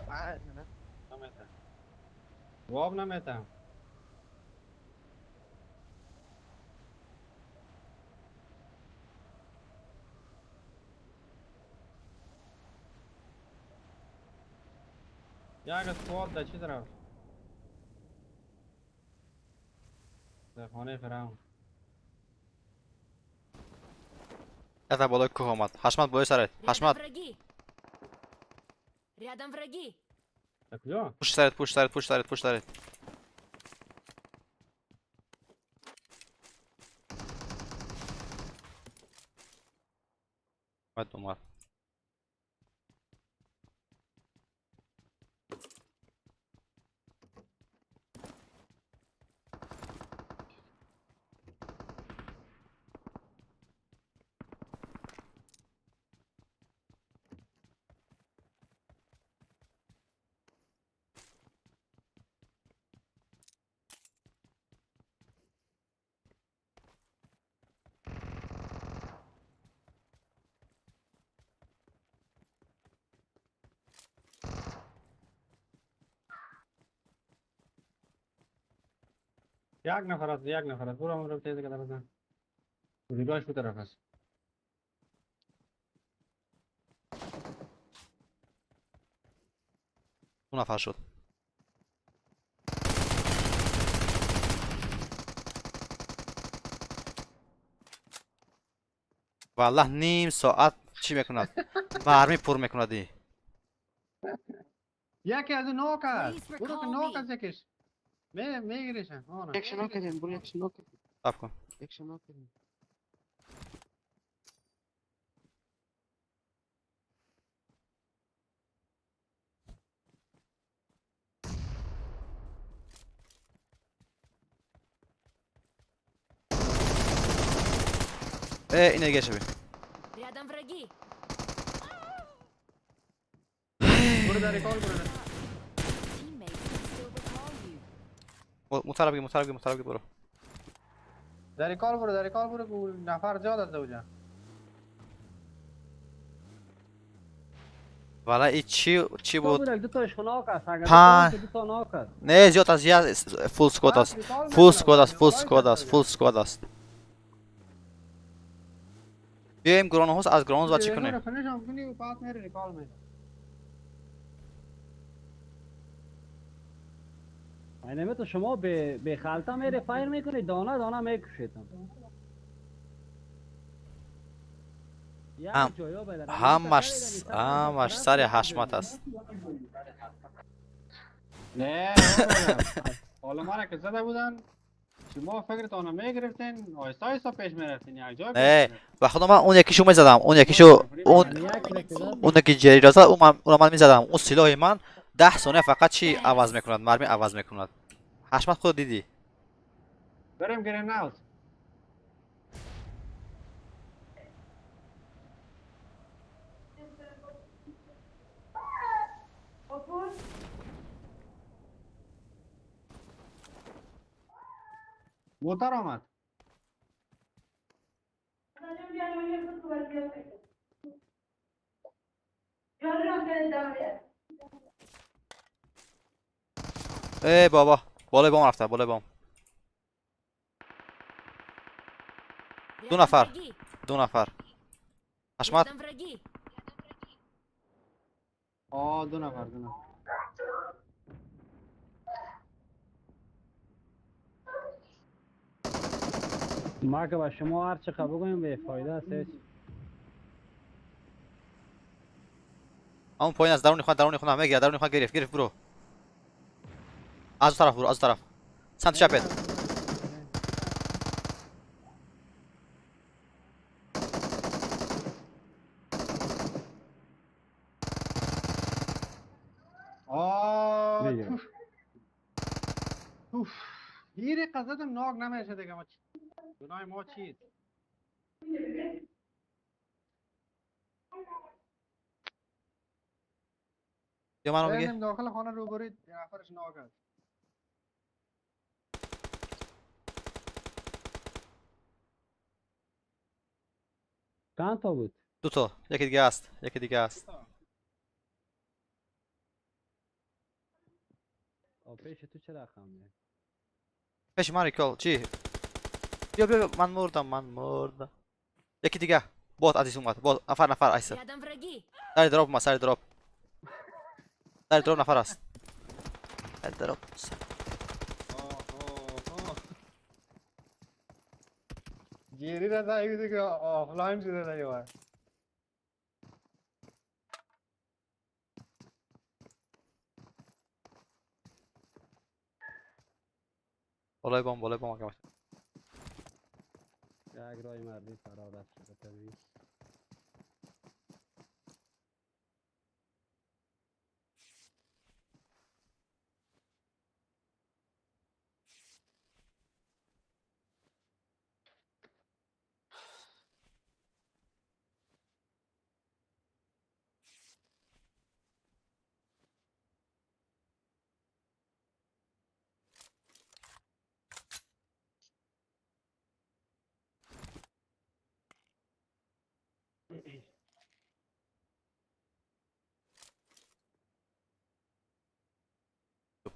نمیتم. جواب نمیتم. یک squad در چی طرف؟ در خانه فرعون. یک بالای کوه آمد. حشمت بالای سرت. حشمت. Рядом враги. در کجا؟ پشت سرت پشت سرت پشت سرت پشت سرت. اومد اومد. یک نفر است یک نفر است. برو برو تیز که طرف نگاهش به طرف است. دو نفر شد. والله نیم ساعت چی میکند؟ برمی پر میکند. یکی از نوک است. برو که نوک است یکیش. میگیریشن. یکش نوک کردیم. برو یکش نوک کردیم. صبر کن. یکش نوک کردیم. اینه دیگه شبیه. Рядом враги. برو در recall برو. Teammates can still recall you. مطرب گیر مطرب گیر مطرب گیر برو. در recall برو در recall برو. نفر زیاد است اونجا. والا این چی بود؟ دو تاش knock است. اگر دو تا knock است. نه زیاد از یه full squad است. full squad است full squad است full squad است. بیایم گرانوس از گرانوس باید چی کنیم؟ اینمه تو شما به خالتا میره fire میکنی دانه دانه میکشید. همش سر حشمت است. نه حالا ما را که زده بودن شما فکرتان میگرفتین آیستا آیستا پیش میرفتین یک جای. نه و خدا من اون یکیشو میزدم. اون یکیشو اون یکی جری را زد اون من میزدم. اون سلاح من 10 ثانیه فقط چی عوض میکند؟ مرمی عوض میکند. حشمت خود دیدی. بریم گرین هاوس. موتر آمد. ای بابا بالای بام رفته بالای بام. دو نفر دو نفر. حشمت. آه دو نفر دو نفر. ما که با شما هر چقدر بگویم به فایده است هیچ. اون پایین از درون خونه درون خونه میگیره درون خونه گرفت گرفت برو. از طرف برو از طرف. سمت چپت. آه اوف هیری قزدم ناگ نمیشه دیگه. ما گناه ما چیست؟ یا منو میگه داخل خانه رو برید یه نفرش ناگ است. چند تا بود؟ دو تا. یکی دیگه است یکی دیگه است. او پیش تو چه رقم میه؟ پیش من recall چی؟ بیا بیا من مردم من مردم. یکی دیگه bot عزیز اومد bot نفر نفر ایسا. سر drop ما سر drop. سر drop نفر است. سر drop. جیری را دایی که آفلاین شده دایی وای. بالای بام بالای بام اگه یک رای مردی فرار رفت شده طبیعی.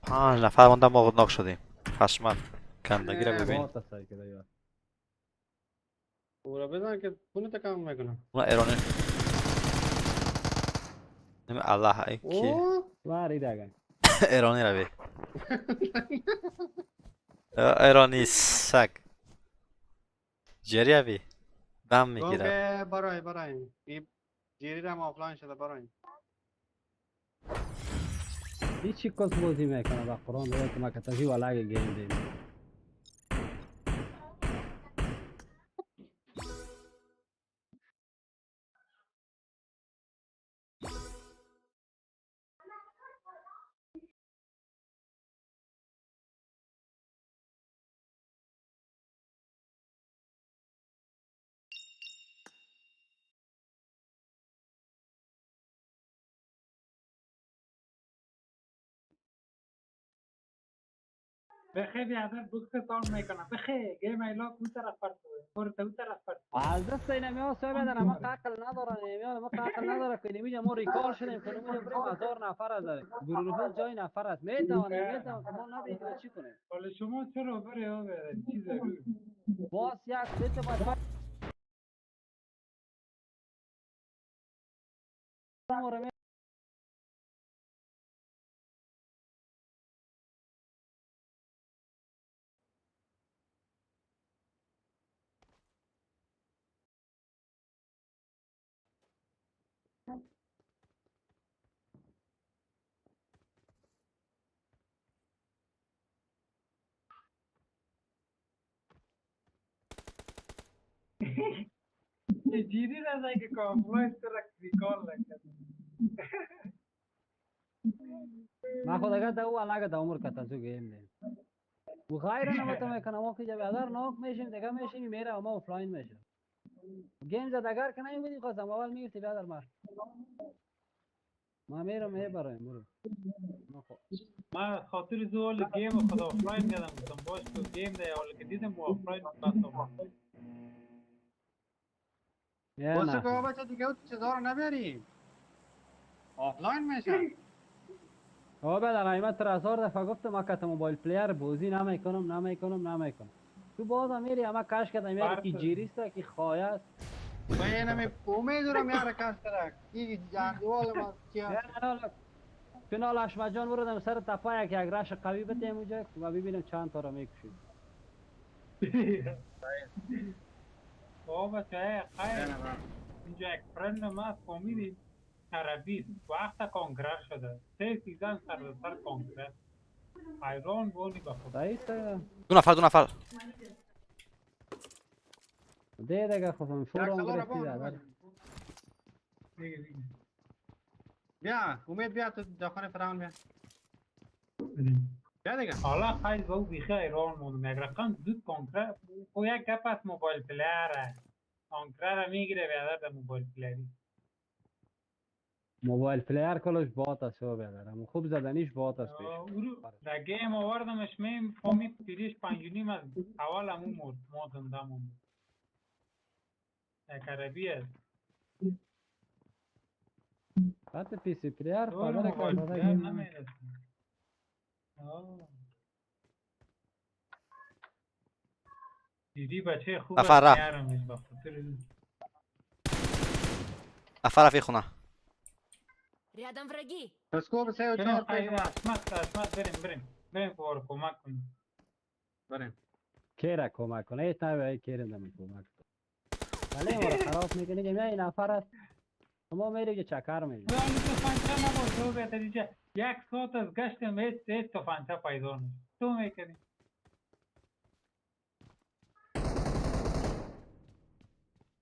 پنج نفر ماندن ما ناک شدیم. پشمک کندگی را ببین. او را بزن که خونت کم میکنم. اون ایرانی نمی الله ای کی ایرانی را بی ایرانی سگ جری بی دم میگیره. برای برای جری را آفلاین شده برای هیچی کس بازی میکنه با قرآن بگه که ما کتازی والا گیم دیم. بخیر بیادر بکس تان میکنم بخیر گیم ایلا اون طرف پرت برو اون طرف پرت از دست اینا میاد صاحب دارم ما عقل ندارن نمیاد ما عقل نداره که نمیجا ما ریکال شدیم که نمیجا بریم هزار نفر از داره گروه جای نفر است میتونه ما ندیم چی کنیم. حالا شما چرا بره ها چیز باز یک سه تا بعد جیری را که کامپلایس تو را ریکال نکرد. ما خود اگر دا او علاقه دا عمر کتا سو گیم دیم و غیر نمتا میکنم ما که جب هزار ناک میشیم دیگه میشیم میره و ما آفلاین میشیم گیم زد اگر که نمیبودی خواستم اول میگفتی بیادر ما میرم میبرم برو. ما خاطر زوال گیم خود آفلاین کردم گفتم باش تو گیم ده حالا که دیدم آفلاین بس آمد. واسه که بچه دیگه اون چیزا رو نبری آفلاین میشه. آ بعد قیمت تر هزار دفعه گفتم ما که موبایل پلیر بازی نمیکنم نمیکنم نمیکنم تو بازم میری اما کاش کردم میری کی جیریست کی خایه است و اینم امید رو میاره کاش کرد کی جاندوال ما کیا فینال اشمت جان بردم سر تپا یک یک رش قوی بتیم اونجا و ببینم چند تا رو میکشیم. بابا چه خیر اینجا یک فرند ما فامیلی عربی وقت کنگره شده سه سیزن سر سر کنگره ایران بونی با خود دو نفر دو نفر ده دیگه خب فورا گرفتی. بیا امید بیا تو داخل فرعون بیا بیا دیگه. حالا خیلی با او بیخی ایران موندم یک رقم زود کنگره خو یک گپ از موبایل پلیر کنگره را میگیره بیادر در موبایل پلیری موبایل پلیر کلش بات است و بیادر خوب زدنیش بات است پیش در گیم آوردمش میم فامی پیریش 5.5 از اول همون مرد ما زنده موند یک عربی است حتی پی سی پلیر موبایل پلیر نمیرسه. دیدی بچه خوب نفر رفت. نفر رفت خونه. Рядом враги. scope 3 و 4 پیش اشمت بریم بریم بریم که کمک کنیم. بریم. کی را کمک کنه؟ هیچ نباید کی را نمی کمک کنه. ولی ما را خراب میکنی که این نفر است. ما میری که چکر میزنی. نه تفنگچه نبود تو بهتر اینجا یک ساعت از گشتم هیچ تفنگچه پیدا نشد. تو میکنی.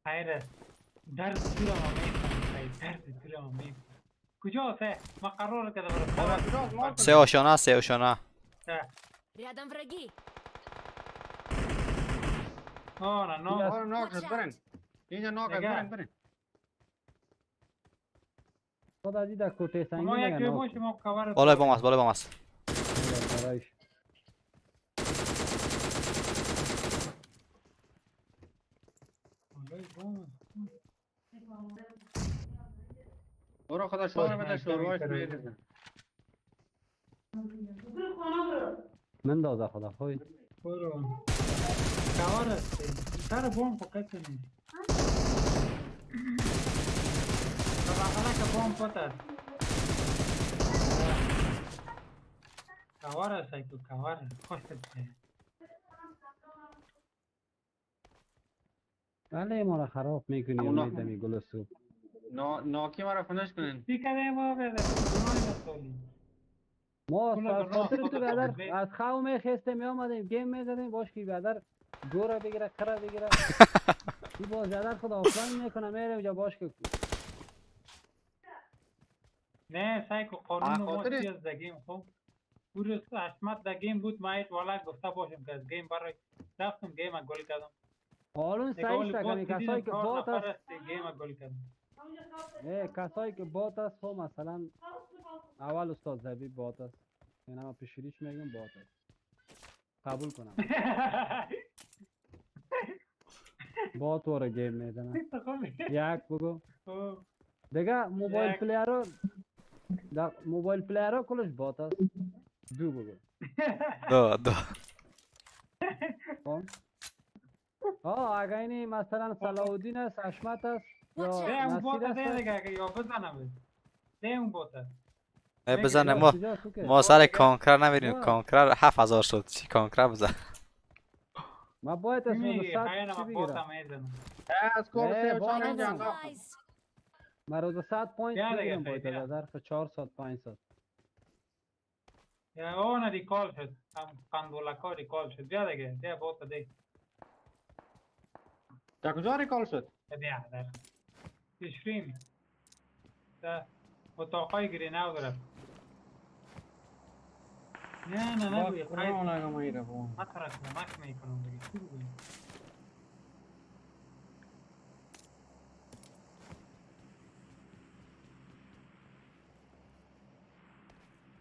خیر درد دورم میکنم درد دورم میکنم. کجاست؟ ما قرار کرده برای سه آشانه سه آشانه. Рядом враги. نه نه نه نه برن اینجا ناک برن برن. خدا دیده کوته سنگی ما یک باش ما کاور بالای بام است بالای بام است. برو خدا شور بده شورواش میریزه. من داده خدا خوی برو کاور است سر بوم فقط نیست. بغلا که بوم پت است کاور است ایتو کاور خوش است. بله ما را خراب میکنی امیدمی گل سوپ. ناکی ما را فنش کنین. چی ما بده ما خاطر تو برادر از خو میخستیم میآمدیم گیم میزدیم باش که برادر گورا بگیره کرا بگیره. این باز برادر خود آفلاین میکنه میره اونجا باش که نه سایکو قانون ما چیز در گیم خب پورس حشمت در گیم بود ما هیچ والا گفته باشم که از گیم برای رفتم گیم گل کردم. قانون صحیح است که کسایی که بات است گیم گل کردم. کسایی که بات است خب مثلا اول استاد زبی بات است اینا ما پیشریش میگم بات است قبول کنم. بات واره گیم میزنه. یک بگو دیگه موبایل پلیر در موبایل پلیر کلش بات است. دو بگو دو دو. آه اگه اینی مثلا صلاح الدین است حشمت است یا اون بات دیگه یا بزنم ده اون بات بزنه. ما سر کانکرر نمیریم. کانکرر 7000 شد. چی کانکرر بزن؟ ما باید از صد چی بگیرم؟ از کور 3 و 4 اینجا انداختم. ما روز 100 پوینت بگیرم باید از ظرف 4 ساعت 5 ساعت. اون ریکال شد قندولکا ریکال شد. بیا دیگه بیا بات ده. در کجا ریکال شد؟ بیا در تشریم در اتاقای گرین او رفت. نه نه نه بوی خیلی ما ترک کمک میکنم دیگه چی بگویم.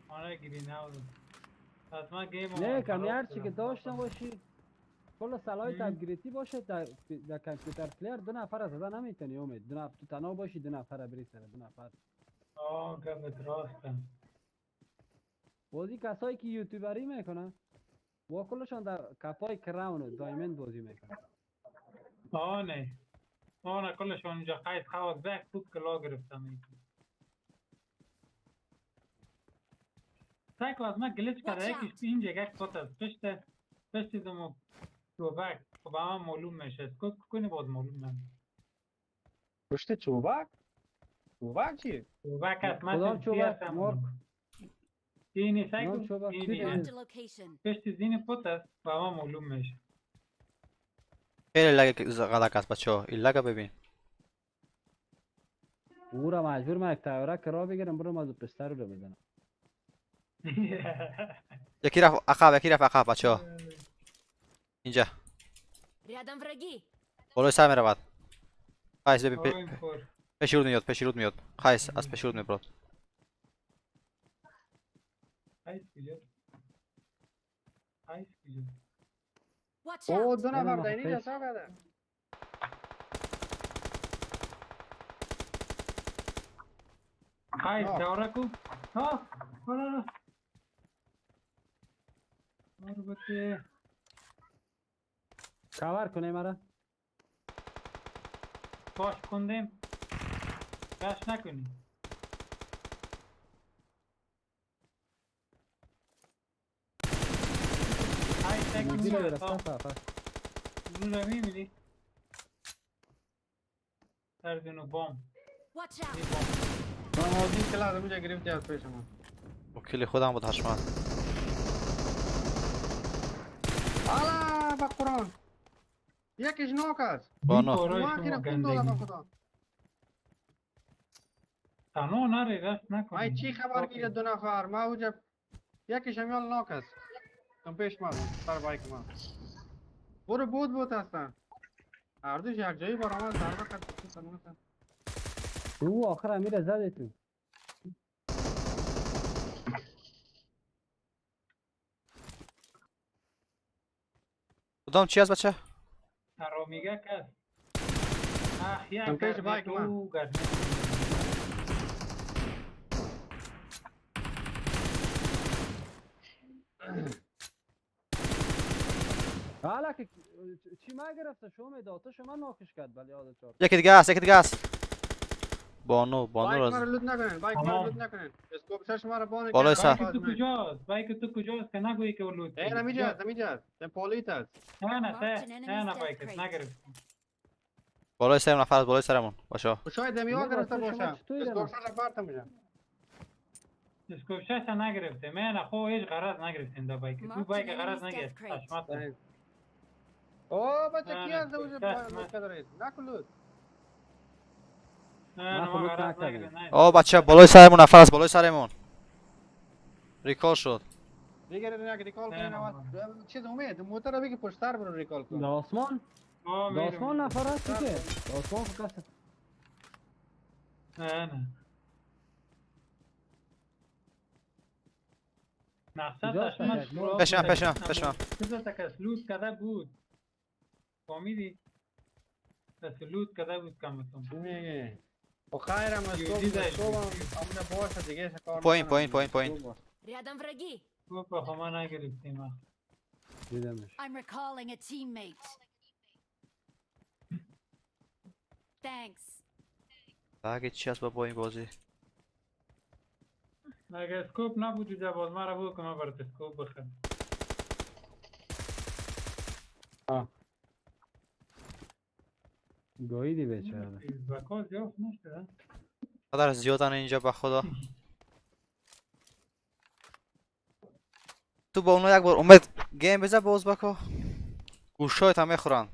آره گرین او رفت از ما گیم نه کمی هرچی که داشته باشی کل صلاحیت اپگریدی باشه در کامپیوتر پلیر دو نفر زده نمیتونی امید. دو نفر تو تنها باشی دو نفر بری سر دو نفر. آه گفت راستم. بازی کسایی که یوتیوبری میکنن با کلشان در کپای کراون و دایمند بازی میکنن. آه نه آه نه کلشان اونجا قید خواهد بک خوب کلا گرفتم. سایکو از من گلیچ کرده یکیش اینجا یک پت است پشت دمو چوبک خب هم معلوم میشه کنی باز معلوم نمیشه. پشت چوبک؟ چوبک چیه؟ چوبک است کدام چوبک؟ مارک اینی سایکو اینی پشت زین پت است و هم معلوم میشه. خیلی لگ غلط است بچه‌ها این لگ ببین. او را مجبور من یک تیاره کرا بگیرم برم از پستر رو بزنم. یکی رفت عقب یکی رفت عقب بچه‌ها اینجا. Рядом враги. بالای سر میرود. قیس ببین پیش رود میاد پیش رود میاد. قیس از پیش رود میبرد. او دو نفر در اینجا سا کرده. قیس دوره کو. ها برو. البته کاور کنه مرا. باش کندیم. باش نکنی. رو می‌بینی؟ سر بام. من موضوع کلا از اونجا گرفتی از پیش من. وکیل خودم بود حشمت. آلا با قرآن. یکیش نوک است. بانو. ما که خون دادم با خدا. تنها نری رست نکنی. من چی خبر گیره دو نفر ما اونجا یکیش همیال نوک است. تم پیش ما سر بایک ما. برو بود بود هستن. هر دوش یک جایی بار آمد ضربه کرد. او آخر امیر زده تو. کدام چی از بچه؟ میگه کس. اخ یک پیش بایک ما. حالا که چی ما گرفته شو میداد شما ناکش کرد ولی یاد چهار. یکی دیگه است یکی دیگه است. بانو بانو بایک راز. ما رو لوت نکنین بایک ما رو لوت نکنین. اسکوپ شش ما رو بانو. بالای سر. بایک تو کجاست؟ بایک تو کجاست که نگویی که لوت. ای نمیجاست نمیجاست. پلیت است. نه نه نه نه بایک نگرفت. بالای سرمون نفر بالای سرمون باشه. شاید دمیوا گرفته باشه. اسکوپ شش پرتم میشه. اسکوپ شش نگرفته. من خو هیچ غرض نگرفتیم دا بایک. تو بایک غرض نگرفت. حشمت. اوه بچه کی هست اونجا لوت کرده؟ نکن لوت. آه بچه بالای سرمون نفر است بالای سرمون. recall شد. دیگه نه recall کنین اول. چیز امید موتور رو بگی پشت سر برو recall کن. در آسمان؟ در آسمان نفر هست دیگه. در آسمان فقط. نه نه. پشم پشم پشم. لوت کرده بود. فهمیدی؟ بس لوت کرده بود کمتون. چی میگی؟ و خیرم اسکوپ امونه باشه دیگه کار. پایین پایین پایین پایین. Рядом враги. اسکوپ خو ما نگرفتیم. دیدمش. I'm recalling a teammate. Thanks. باگه چی هست با این بازی؟ اگه scope نبود اینجا باز مرا بود که من برات scope بخرم. گویدی بیچاره. قدر زیادن اینجا به خدا. تو با اونا یک بار امید game بزن با ازبکا گوشایت هم میخورن.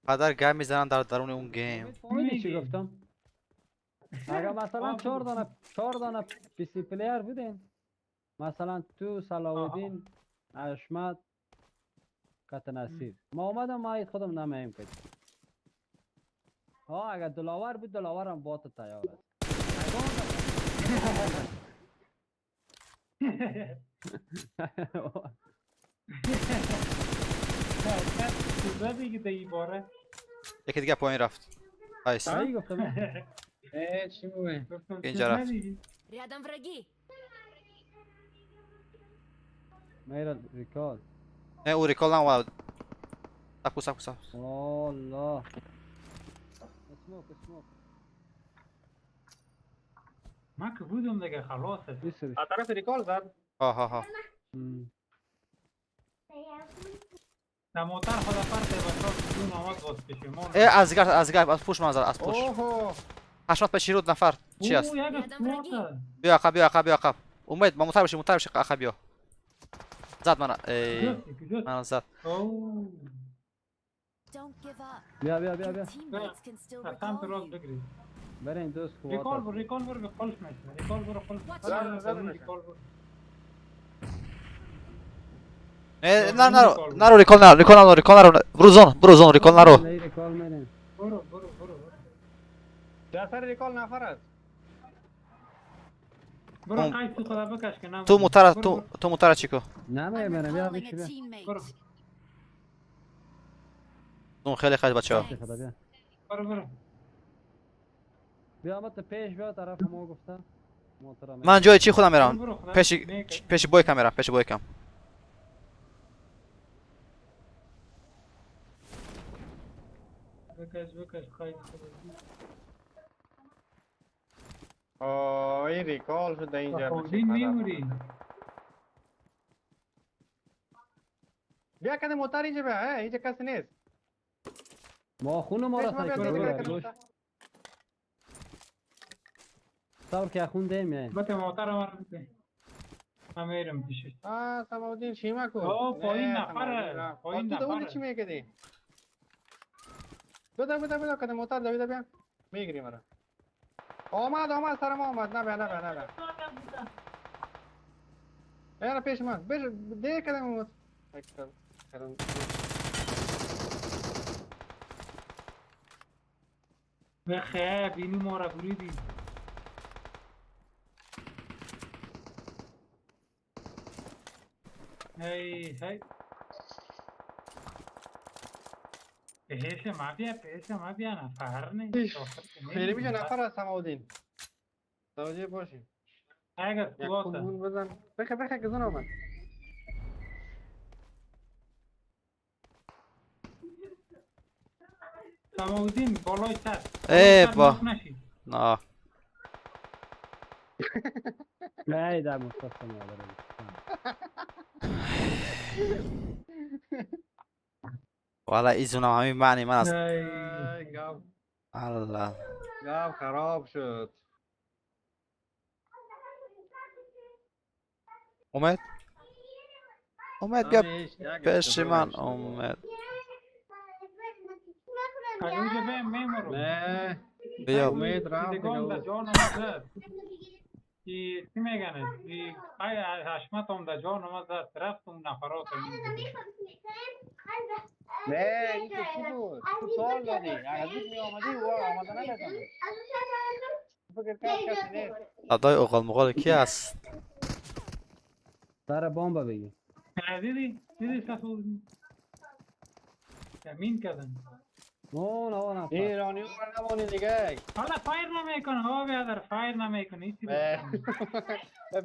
قدر game میزنن در درون اون game. فهمیدی چی گفتم؟ اگه مثلا چهار دانه PC player بودین مثلا تو صلاح الدین حشمت کت نصیر ما اومدم ما خودم نمیم کرد. ها اگه دلاور بود دلاورم با تو تیار است. یکی دیگه پایین رفت. ایس. چی میگی؟ اینجا رفت. Рядом враги. میرا recall. نه او recall نمود. سب سب سب. والله. smoke smoke. ما که بودم دیگه خلاص است. از طرف recall زد. ها ها ها. در موتر خدا پرت بچه‌ها دو نامد باز پشیمان. ای از گرد از گرد از پوش منظر از پوش. اوه. حشمت پشیرود نفر چی است؟ بیا عقب بیا عقب بیا عقب. امید با موتر بشی موتر بشی عقب بیا. زد من ای من زد. بیا بیا بیا بیا. سمت راست بگیرید. برین دوست خوب. recall برو recall برو قلف میشه. recall برو قلف. نه نه نرو recall نرو recall نرو recall نرو برو zone برو zone recall نرو. برو برو برو. در سر recall نفر است. برو قایت تو خدا بکش که نه. تو موتر تو موتر چیکو؟ نه میبرم بیا بیا. اون خیلی خیلی بچه‌ها. برو برو. بیا مت پیش بیا طرف ما گفتم. من جای چی خودم میرم؟ پیش پیش بایکم میرم پیش بایکم. بکش بکش خواهی خدا. آه این ریکال شد اینجا. فوزین میموری. بیا کده موتر اینجا بیا، اینجا کسی نیست. ما خون ما را سایکو. صبر که خون دیم یعنی. بته موتر ما رو بده. من میرم پیشش. آه سماودین شیما کو. او پایین نفره. پایین تو نفره. چی میگی؟ بده بده بده کده موتر دویده بیا. میگیری مرا. آمد آمد سر ما آمد. نه بیا نه بیا نه بیا. یارا پیش من. پیش ده کده موتر. بخیر بینی ما را بریدی. هی هی پیش ما بیا پیش ما بیا نفر نه خیلی میشه نفر از سماودین توجه باشی. اگر تو بزن بخه بخه که زن آمد. سماودین بالای سر. ای با نه نه در مصطفی ندارم. والا ایزونم همین معنی من است. الله گاو خراب شد. اومد اومد بیا پیش من. اومد نه بیا امید رفت. چی میگن ای حشمت هم در جان ما زد رفتم نفرات. نه این تو چی بود؟ تو سوال دادی اگر زود می آمدی و آمده نمیتونی. فکر کرد کسی نیست. صدای اقال مقال کی است؟ سر بمب بگی. دیدی دیدی سفود کمین کردن. نه نه نه ایرانی ها نمانی دیگه. حالا فایر نمیکنه ها بیادر فایر نمیکنه هیچی. به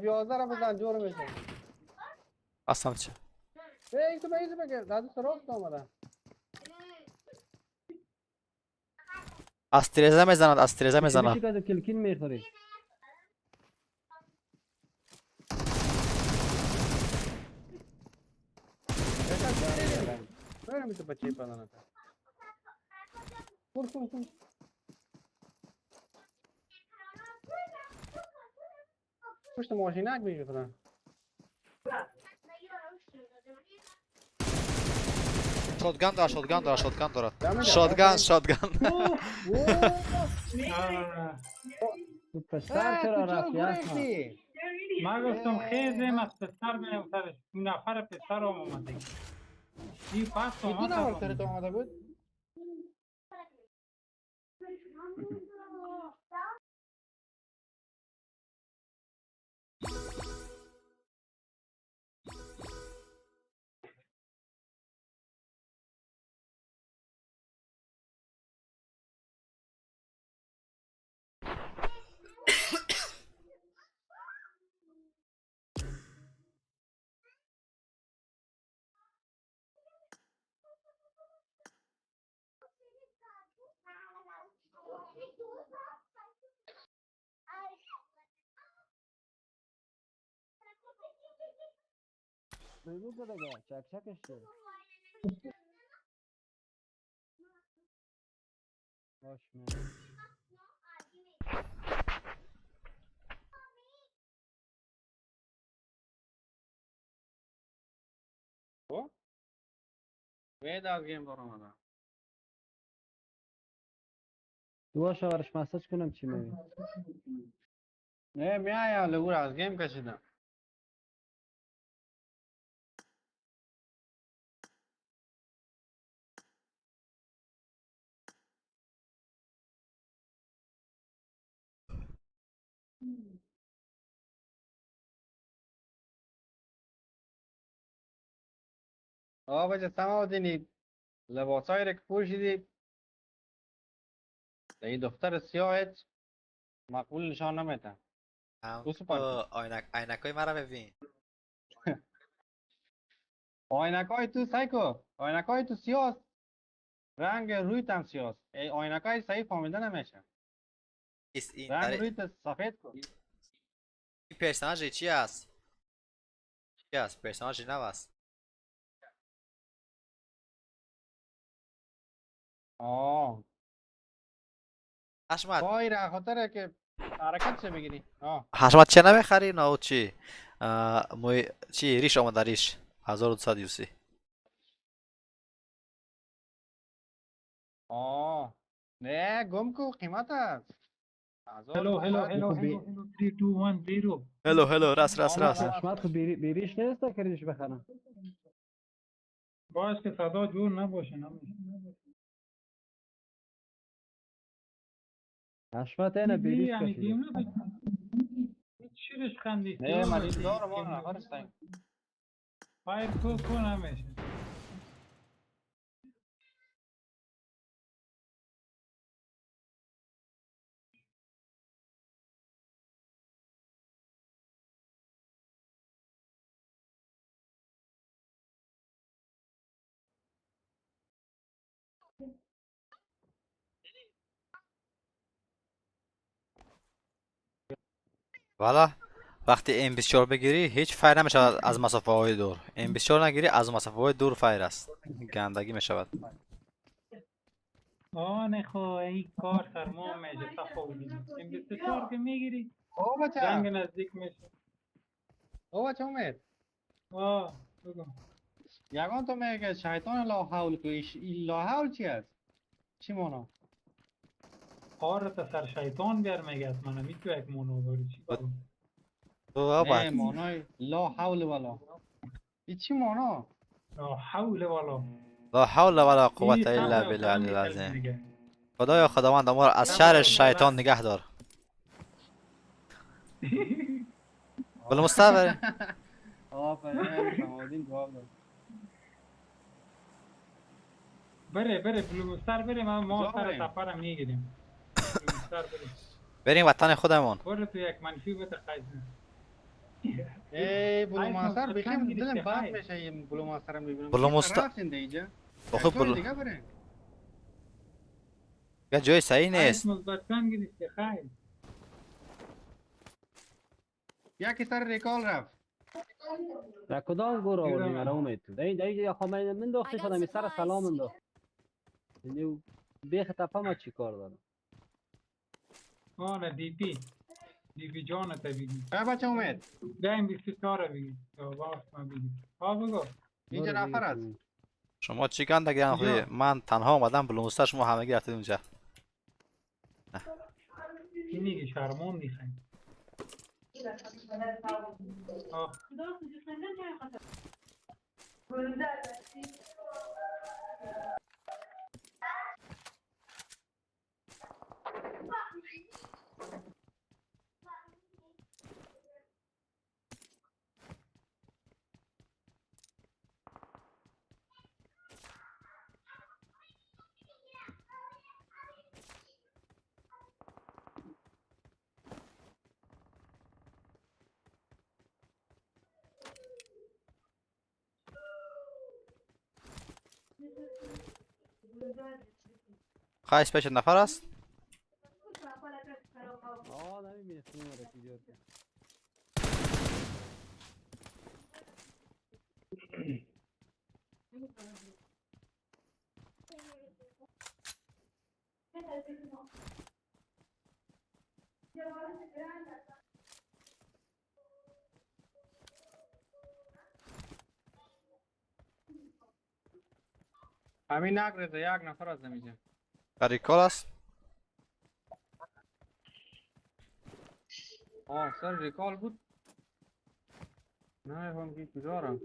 11 رو بزن جور میشه. اصلا چه؟ ای تو به ایزو بگیر دادو سراغ آمده. از تریزه میزند از تریزه میزند. میشه که کلکین میخوری. برم تو بچه پدانه. کن کن کن. پشت ماشینک میشه خدا. شotgun داره شotgun داره شotgun داره شotgun شotgun. تو پسر چرا رفتی؟ من گفتم خیزیم از پسر بینم سرش نفر پسر هم آمده. این پس آمده. دو نفر سرت آمده بود؟ بگو دیگه چک چکش شد. باش من وید از گیم دارم آمده. دواشا برش مساج کنم چی میگی؟ نه میایم لور از گیم کشیدم. آه بچه سماودینی لباسایی را که پوشیدی این دختر سیاهت مقبول نشان نمیده. آینک های مرا ببین. آینک های تو سایکو، آینک های تو سیاه. رنگ روی تم سیاست. ای آینکای صحیح فهمیده نمیشه. این رنگ روی سفید کن. این پرسناژ چی است؟ چی است؟ پرسناژ نو است. آه. حشمت. وای را خاطره که حرکت چه بگیری؟ آه. حشمت چه نمیخری؟ نه چی؟ موی چی ریش آمده ریش 1200 یوسی. آه. نه گم کو قیمت است. هلو هلو هلو هلو 3 2 1 0. هلو هلو راس راس راس. حشمت خو بیریش نیست که ریش بخرم. باش که صدا جور نباشه نمیشه. حشمت اینه بیریش کشیده. چیرش خندی؟ نه مریض داره ما نفر هستیم. فایر کو کو نمیشه. والا وقتی M24 بگیری هیچ fire نمیشود از مسافه های دور. M24 نگیری از مسافه های دور fire است، گندگی میشود. آه نه خو این کار سرما میشه تا خوبی. M24 که میگیری او بچه جنگ نزدیک میشه. او بچه اومد. آه بگو. یگان تو میگه شیطان لا حول کو. لا حول چی است؟ چی مانا؟ قارت سر شیطان بیار میگه از منم تو یک مونو داری چی بگو؟ نه مانای لا حول ولا. این چی مانا؟ لا حول ولا. لا حول ولا قوة الا بالله العظیم. خدایا خداوند ما را از شر شیطان نگه دار. بالمستقبل. آفرین جواب داد. بره بره بلومستر بره ما سر سفرم میگیریم. بریم وطن خودمون. برو تو یک منفی بده قیزن. ای بلومستر بخیم دلم بد میشه این بلومستر میبینم. بلومستر آخه بلو یه جای صحیح نیست. یکی سر ریکال رفت. در کدام گور آوردی مرا امید تو؟ در اینجا خب من انداخته شدم سر سلام انداخت. یعنی بیخ تپه ما چی کار دارم؟ آره دی پی دی پی جان تا بگی. بچه اومد. دایم 24 بگی. باش ما بگی. ها بگو. اینجا نفر است. شما چی گندگی خودی؟ من تنها اومدم بلومستر شما همگی رفتید اونجا. کی میگه شرمون میخوای؟ خواهش پیش نفر است؟ همین نگرده یک نفر از نمیشه. ریکال است؟ آه سر ریکال بود. نه فهم که کجا رفت.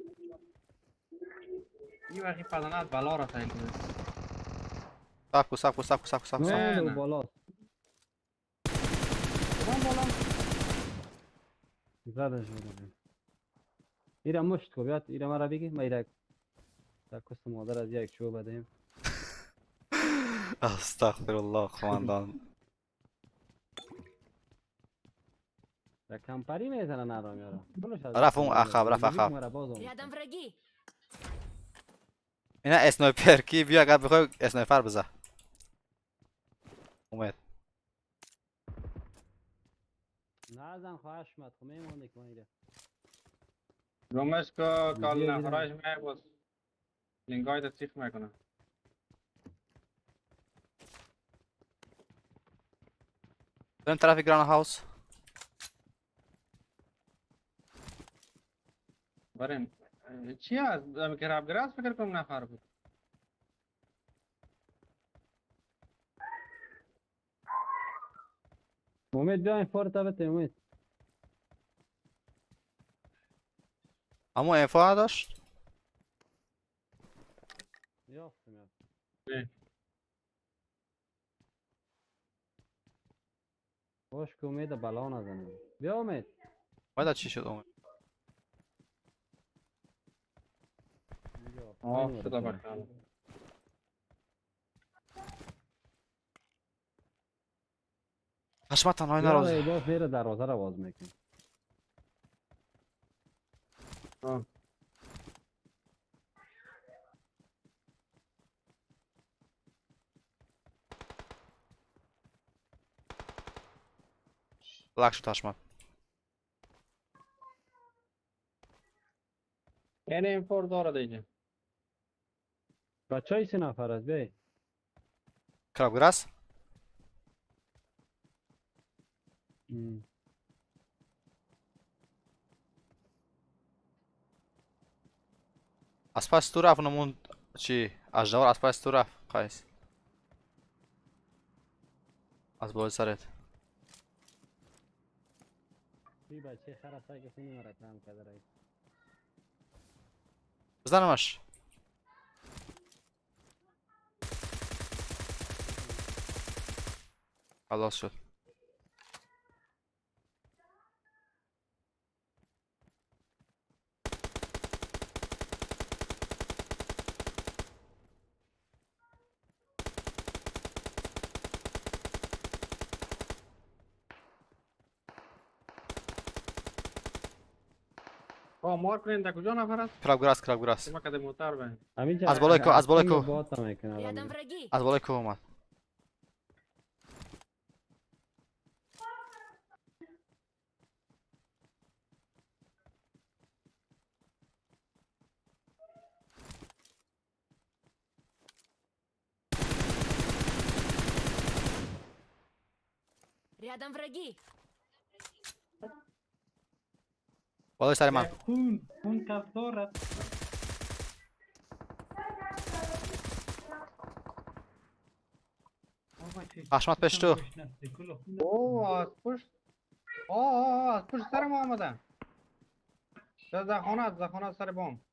این وقتی پدنات بلا را سعی کنه. صف کو صف کو صف کو صف کو صف کو. نه بالا. کدام بالا؟ زدش بودم. ایرا مشت کو بیاد ایرا مرا بگی ما ایرا در کست مادر از یک چوب بدیم. استغفر الله خواندان. در کمپری میزنه نرام یارا. رفت اون عقب رفت عقب. Рядом враги. اینا sniper کی بیا اگر بخوای sniper بزن. اومد. نازم خواهش مد خو میمونی که میره. رومش که کال نفرش می باز لینگای تا سیخ میکنه. بریم طرف گران هاوس. بریم. چی هست؟ کراب گراس فکر کنم نفر بود. امید بیا این فور تا بده امید. اما انفا نداشت؟ یافتم یافتم. باش که امید بلا نزنه. بیا امید. امید چی شد امید؟ آه شده بکنم. حشمت تنهایی نراز. باز میره دروازه رو باز میکنه. بلک شد حشمت. یعنی این فور داره دیگه. بچه های سه نفر است بی. کراب گراس؟ از پس تو رفت اونمون چی؟ از جوار از پس تو رفت قیس. از بالای سرت. بی بچه خرا سای کسی نمیره کام کرده رای. بزنمش. خلاص شد. مار کنین در کجا نفر است؟ کراب گراس کراب گراس. ما کده موتر بین. از بالای کو از بالای کو. از بالای کو اومد. Рядом враги. بالای سر من. خون خون کس دارد. حشمت پیش تو. اوه از پشت. اوه از پشت سر ما آمده. در خانه در خانه سر بام.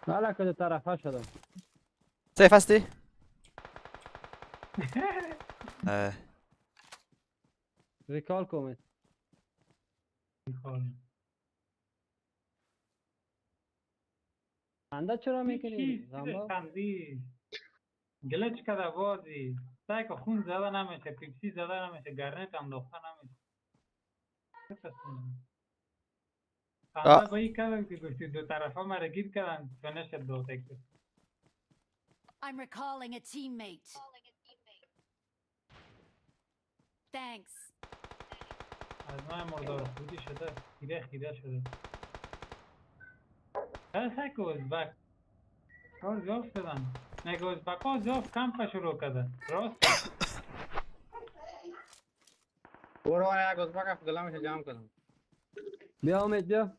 حالا کجا طرفه شدم. سیف هستی؟ ریکال کن. ریکال. خنده چرا میکنی؟ خندی گلچ کده بازی سعی که خون زده نمیشه، پیپسی زده نمیشه، گرنت انداخته نمیشه. خنده با این کردم که گفتی دو طرفه مرا گیر کردن تا نشد دو تک. I'm recalling a teammate. Thanks. از من مردار خودی شده، خیره خیره شده. هر که ازبک کار جاف شدن. نگه ازبک ها جاف کمپ شروع کردن. راست. برو یک ازبک ها گلامش جمع کردم. بیا امید بیا.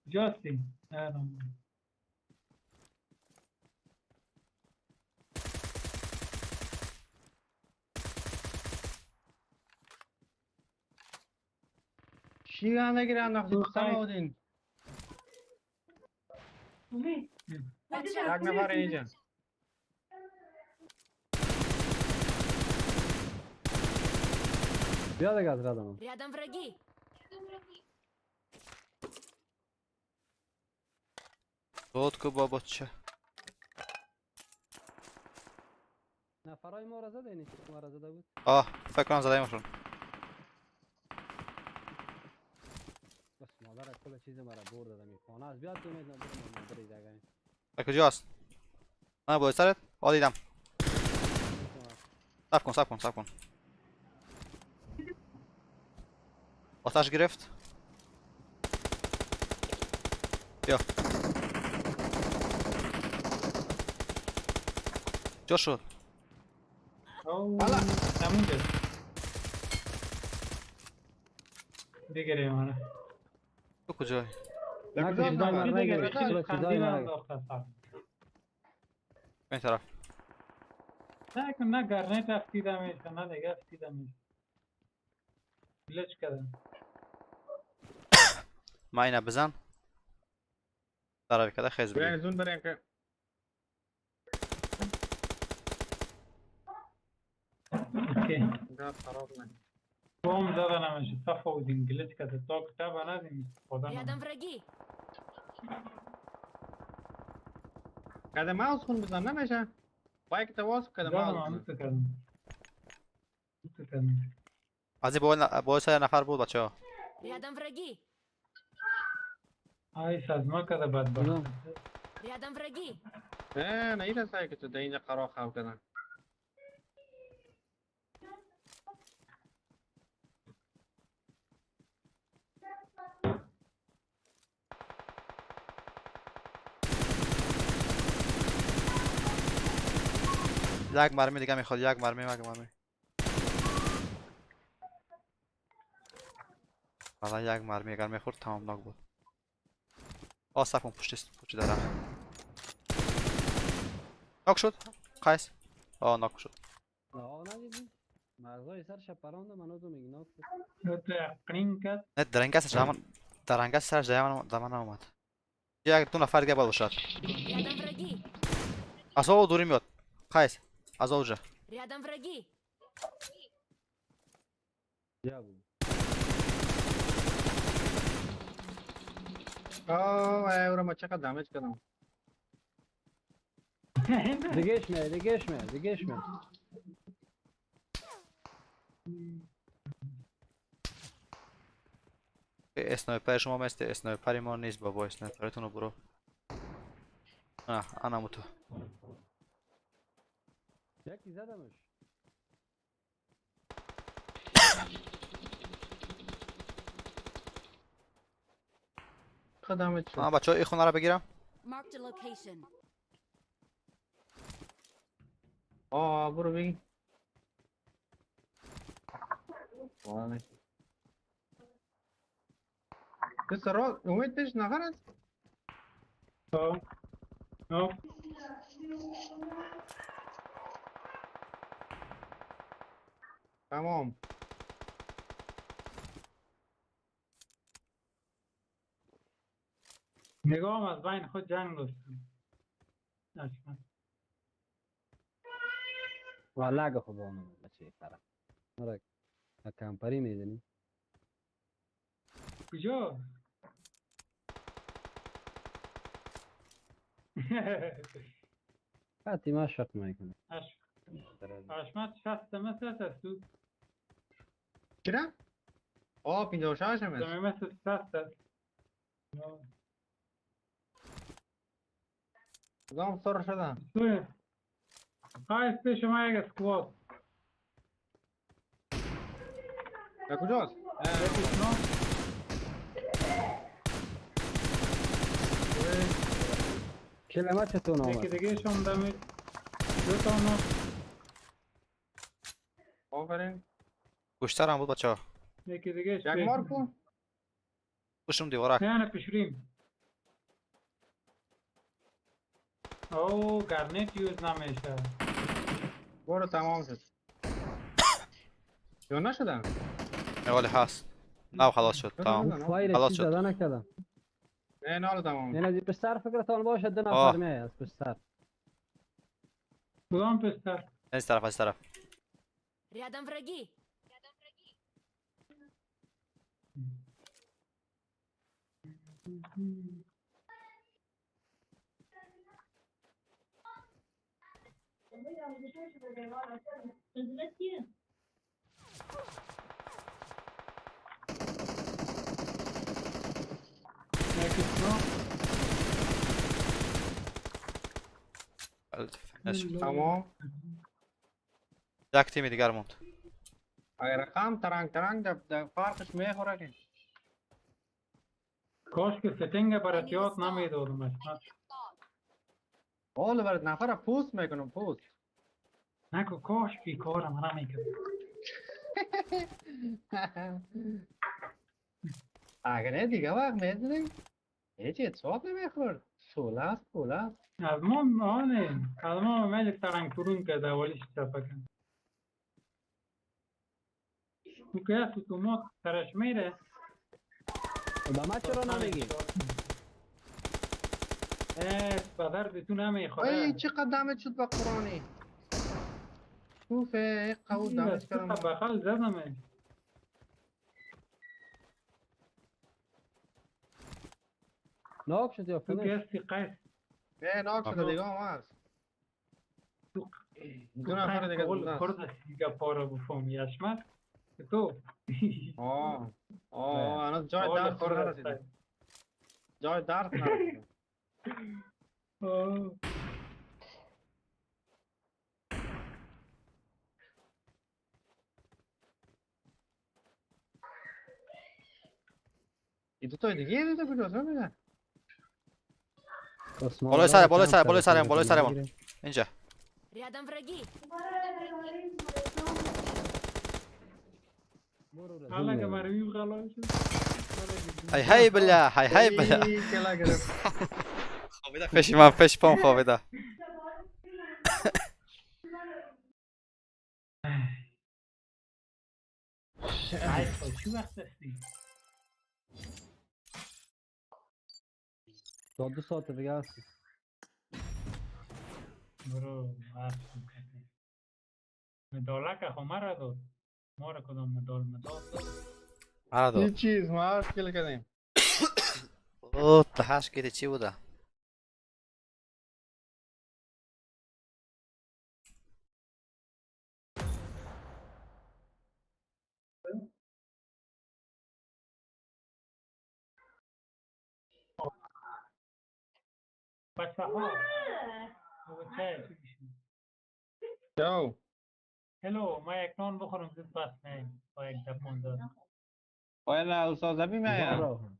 جاستی. چی گنده انداختی؟ سم بودین. یک نفر اینجا. بیا دیگه از ردم. Рядом враги. داد کو بابا چه؟ نفرای ما را زده اینی ما را زده بود. آه فکر کنم زده ایمشون. بس مادرت. کل چیز مرا برد دادم این خانه است. بیاد تو امید نبرم من برید اگه. کجاست؟ من باید سرت؟ آ دیدم. صبر کن صبر کن صبر کن. آتش گرفت. بیا. جا شد. حالا همونجا. دیگه منه. تو کجایی؟ این طرف. نه نه گرنیت افتیده میشه نه دیگه افتیده میشه. گلچ کردم. ما اینا بزن. طرف کده خیز بگیر. بریم زون بریم که خراب نه. بوم زده نمیشه صفا بودیم گلچ کرده تا کتاب ندیم استفاده Рядом враги. کده ماوس خون بزن نمیشه. بایک تواس کده ماوس. از این با سه نفر بود بچه ها. Рядом враги. آی سازما کده بدبخت. Рядом враги. نه نه اینا سعی که تو در اینجا قرار خواب کردن. یک مرمی دیگه میخواد. یک مرمی یک مرمی. حالا یک مرمی اگر میخورد تمام ناک بود. آه صف کن پشت پشت درخت. ناک شد قیس. آه ناک شد. نه مغزای سرش پراند منو میگی ناک شد. نه درنگ سرش دامن درنگ سرش دامن اومد. یک دو نفر دیگه باید باشد. از او دوری میاد قیس. از اونجا. Рядом враги. یا بود. آه او را ما چقدر دمیج کردم. دیگهش میاد دیگهش میاد دیگهش میاد. اسنایپر شما مثل اسنایپر ما نیست بابا. اسنایپرتون رو برو. نه انا تو. یکی زدمش. خدمت شد. بچه‌ها این خونه رو بگیرم. آه برو بگی. بس را امید پیش نفر است؟ آه. تمام. نگاه از بین خود جنگ داشتم. اصلا. والا خو به بچه فرق. مرا کمپری میزنی. کجا؟ فاطمه شق میکنه. اشمت 60 مثل است تو. چرا؟ آه 56 هم است. مثل 60 است. کدام سر شدم؟ قایس پیش ما یک اسکواد. در کجاست؟ کلمه چطور آمد؟ یکی دیگه شون دمید. دو تا نو. آفرین. پشتر هم بود بچه ها. یکی دیگه یک مار کن. پشتم دیوارک. نه نه پشریم. او گرنیت یوز نمیشه. برو تمام شد. یا نشدم؟ نه ولی هست. نه خلاص شد تمام. خلاص شد. نکردم. نه نه تمام. نه از پشت فکرتان باشه دو نفر میای از پشت سر. کدام پشت سر؟ از طرف از طرف. Рядом враги. تمام. یک تیم دیگر موند. اگر رقم ترنگ ترنگ در فرقش میخوره که کاش که setting برات یاد نمیدادمش. حالا برات نفر پوست میکنم پوست. نکو کاش بیکارم نمیکرد. اگر نه دیگه وقت میزنیم هیچ اتفاق نمیخورد. شوله است پوله است. از ما آنه از ما میل ترنگ تورون کرده اولیش چپه کن. تو که هستی تو ما سرش میره. به ما چرا نمیگی؟ به درد تو نمیخوره. ای چقدر دمت شد به قرآنی. توفه قول دمت کردم. بخل زدمه. ناک شد یا تو فنش؟ که هستی قیس. نه ناک شده دیگه هم هست. دو نفر دیگه قول زنده است. خورد دیگه پارا بفهمی اشمت تو. آه آه هنوز جای قول درس خورد نرسیده. جای درس نرسیده. آه. این دو تا دیگه دیده کجاست میده؟ بالای سر بالای سر بالای سرم بالای سرمون اینجا. Рядом враги. حالا که مروی غلا شد. های های بالله های های بالله. ای کلا گرفت. خوابیده پیش من پیش پام خوابیده. ای خب، چی وقت هستی؟ تا 2 ساعت دیگه هست. برو وقت می‌کنی. مدالک خو مرا داد. ما را کدام مدال مدال داد؟ مرا داد. این چیز ما هشت کل کردیم. اوه تا هشت کیت چی بوده؟ بچه ها بچه چی میشه؟ چاو. هلو ما یک نان بخورم زود بس نه با یک دپ مونده. والا استاد زبی میایم.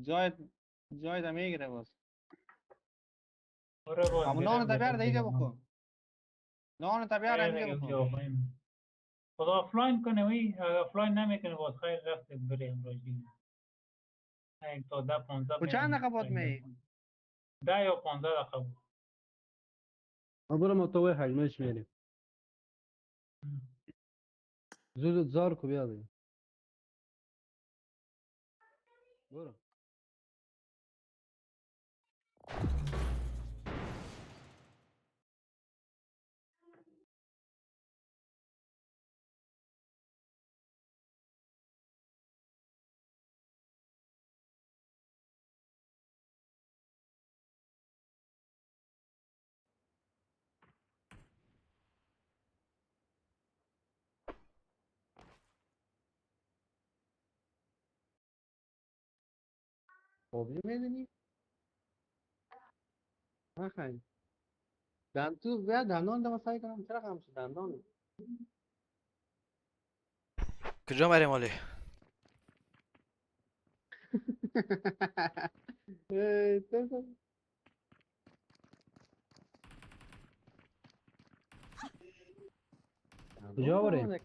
جای دا میگیره باز. آره باز اما نان تا بیار دیگه بخور. نان تا بیار دیگه بخور. خدا آفلاین کنه وی اگه آفلاین نمیکنه باز خیر رفت بری امروز دیگه. یک تا 10 15. خب چند دقیقه بعد می؟ 10 یا 15 دقیقه بود. برو متوه حجمش میریم. زود زار کو بیا دیگه. برو. خوبی میدونی؟ نخیر. دندون بیا دندان دم سعی کنم چرا خم شد دندان. کجا مریم علی؟ ای تو کجا بریم؟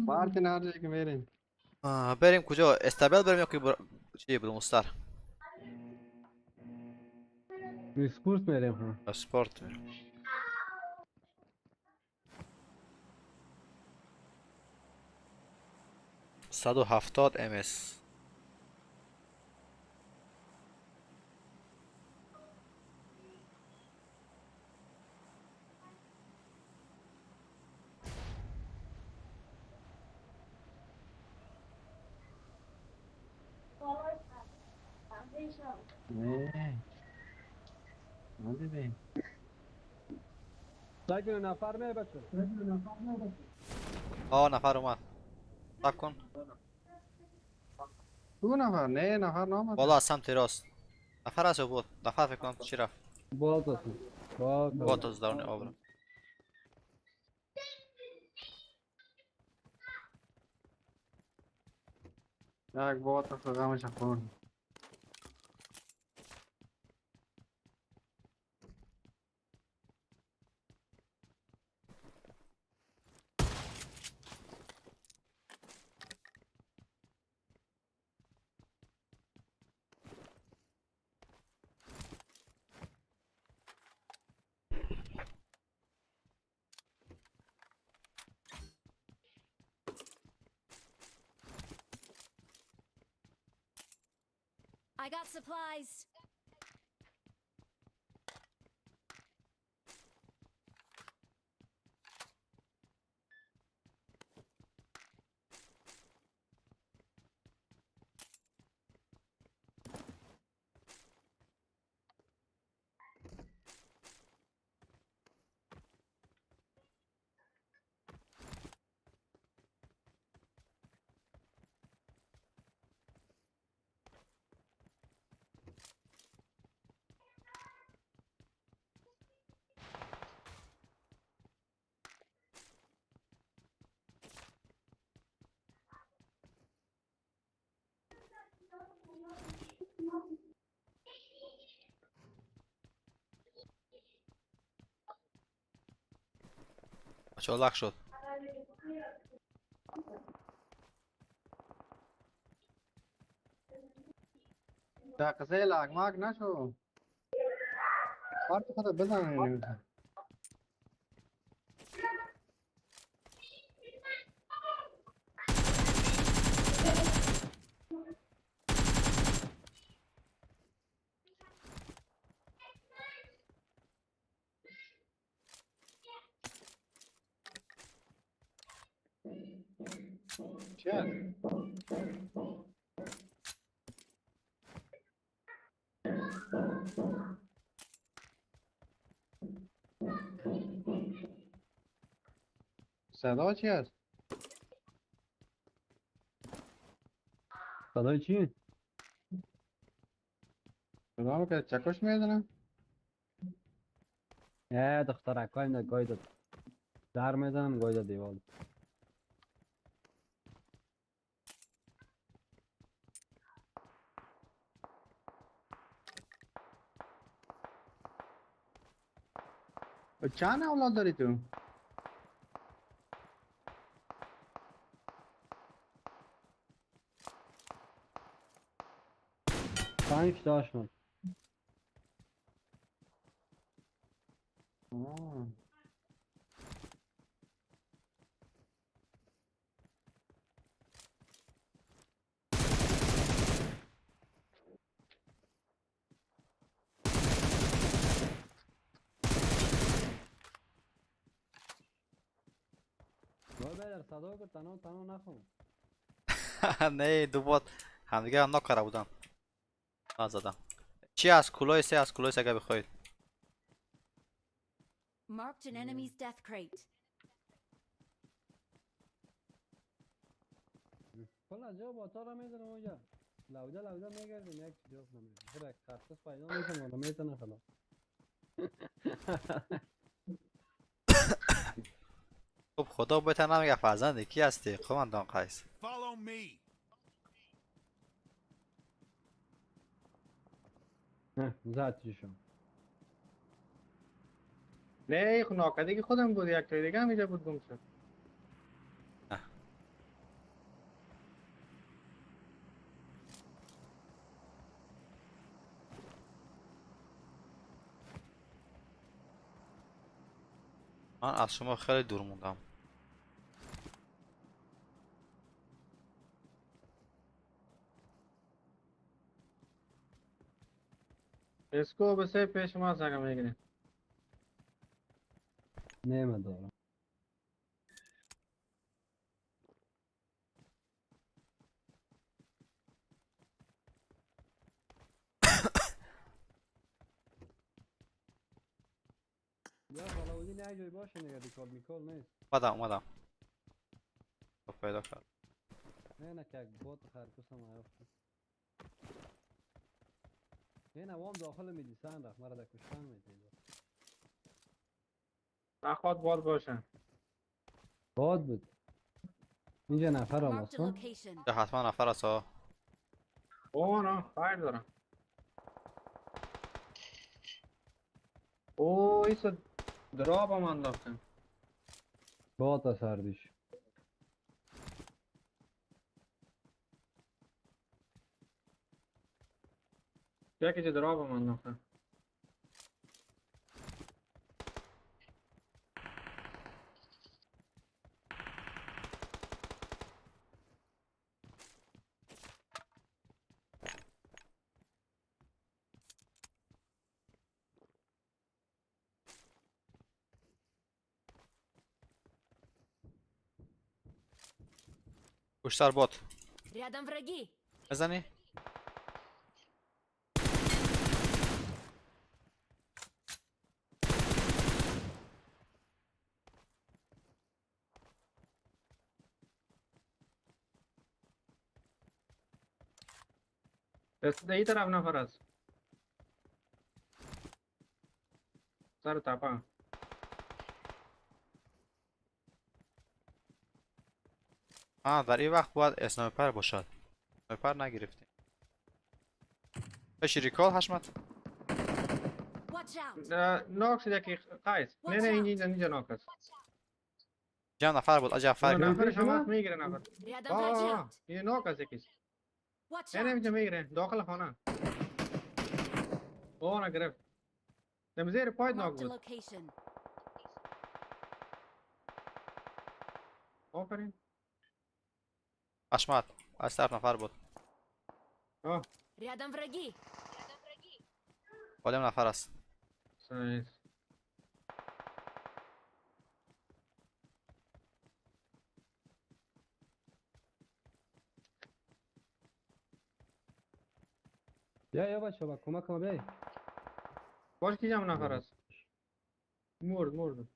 بارتن هر جایی که میریم. بریم کجا؟ استابل بریم یا که چی بودم استار؟ اسپورت میریم ها. اسپورت میریم. 170 ام اس. نه ندیدیم. ساکن نفر می بچه. آه نفر اومد. تک کن. دو نفر نه نفر نامد. بالا از سمت راست. نفر است یا بود؟ نفر فکر کنم چی رفت؟ bot است. bot. bot از درون آب رفت. یک bot است غمش خورد. I got supplies. بچه‌ها لغ شد. در قصه لغمک نشو. کارت خود بزن. چی هست؟ صدا چی هست؟ صدای چی؟ صدا که چکش میزنه؟ اه دخترکایم ده گاید در میزنن گاید دیوال. چند اولاد داری تو؟ پنج تاشون. صدا که تنها تنها نخون. نه دو بات همدیگه هم نکره بودن. من زدم. چی از کلاه سه از کلاه سه اگه بخواید. Marked an enemy's death crate. کلا جا با تا را میزنم اونجا. لوده لوده میگردیم یک جا نمیدیم. خب یک خرطوس پیدا میکنم ولی میتونه خلاص. خب خدا بهت نمیگه فرزند کی هستی قماندان قیس. زد چیشم. نه خب ناکده که خودم بود یک تای دیگه هم اینجا بود گم شد. من از شما خیلی دور موندم. اسکو بسه پیش ما سگم میگیره. نمیدارم. یا علاوالدین یک جای باشه نگه ریکال میکال نیست. اومدم خب پیدا کرد. نه نه که یک بات خرکوس هم عیافت. این عوام داخل میدیسن رفت مرا در کشتن میدید. نخواد باد باشه. باد بود. اینجا نفر Marked a آماستون. location. یا حتما نفر است ها. اوه نه خیر دارم. اوه ایسا drop هم انداختم. باد سردیش. یکی چه drop هم انداختم. پشت سر باد. Рядом враги. بزنی؟ دست این طرف نفر است. سر تاپا. آه در این وقت باید sniper باشد. sniper نگرفتیم. بشی recall حشمت. Watch out. knock شد یکی قیس. نه نه اینجا اینجا knock است. جمع نفر بود عجب فرق. نفرش هم هست میگیره نفر. Рядом враги. یه knock است یکیش. Watch نه نه out. اینجا میگیره داخل خانه. اوه نه گرفت. دم زیر پای knock Marked a بود. location. آفرین. حشمت از طرف نفر بود. آه Рядом враги. بالیم نفر است. سایز. بیا یا بچه با کمک ما بیای. باش کی جمع نفر است. مرد مرد.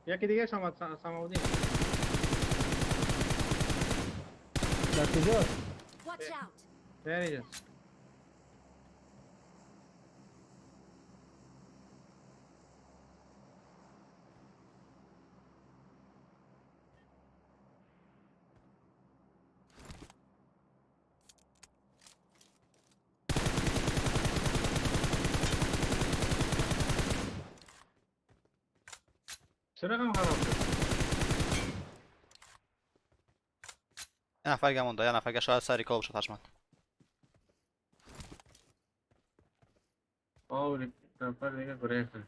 یکی دیگه شما سماودی. در کجاست؟ Watch out. نه اینجا. چرا هم خراب شد؟ یه نفر دیگه مونده. یه نفر دیگه شاید سر recall شد حشمت. آه نفر دیگه گریخته.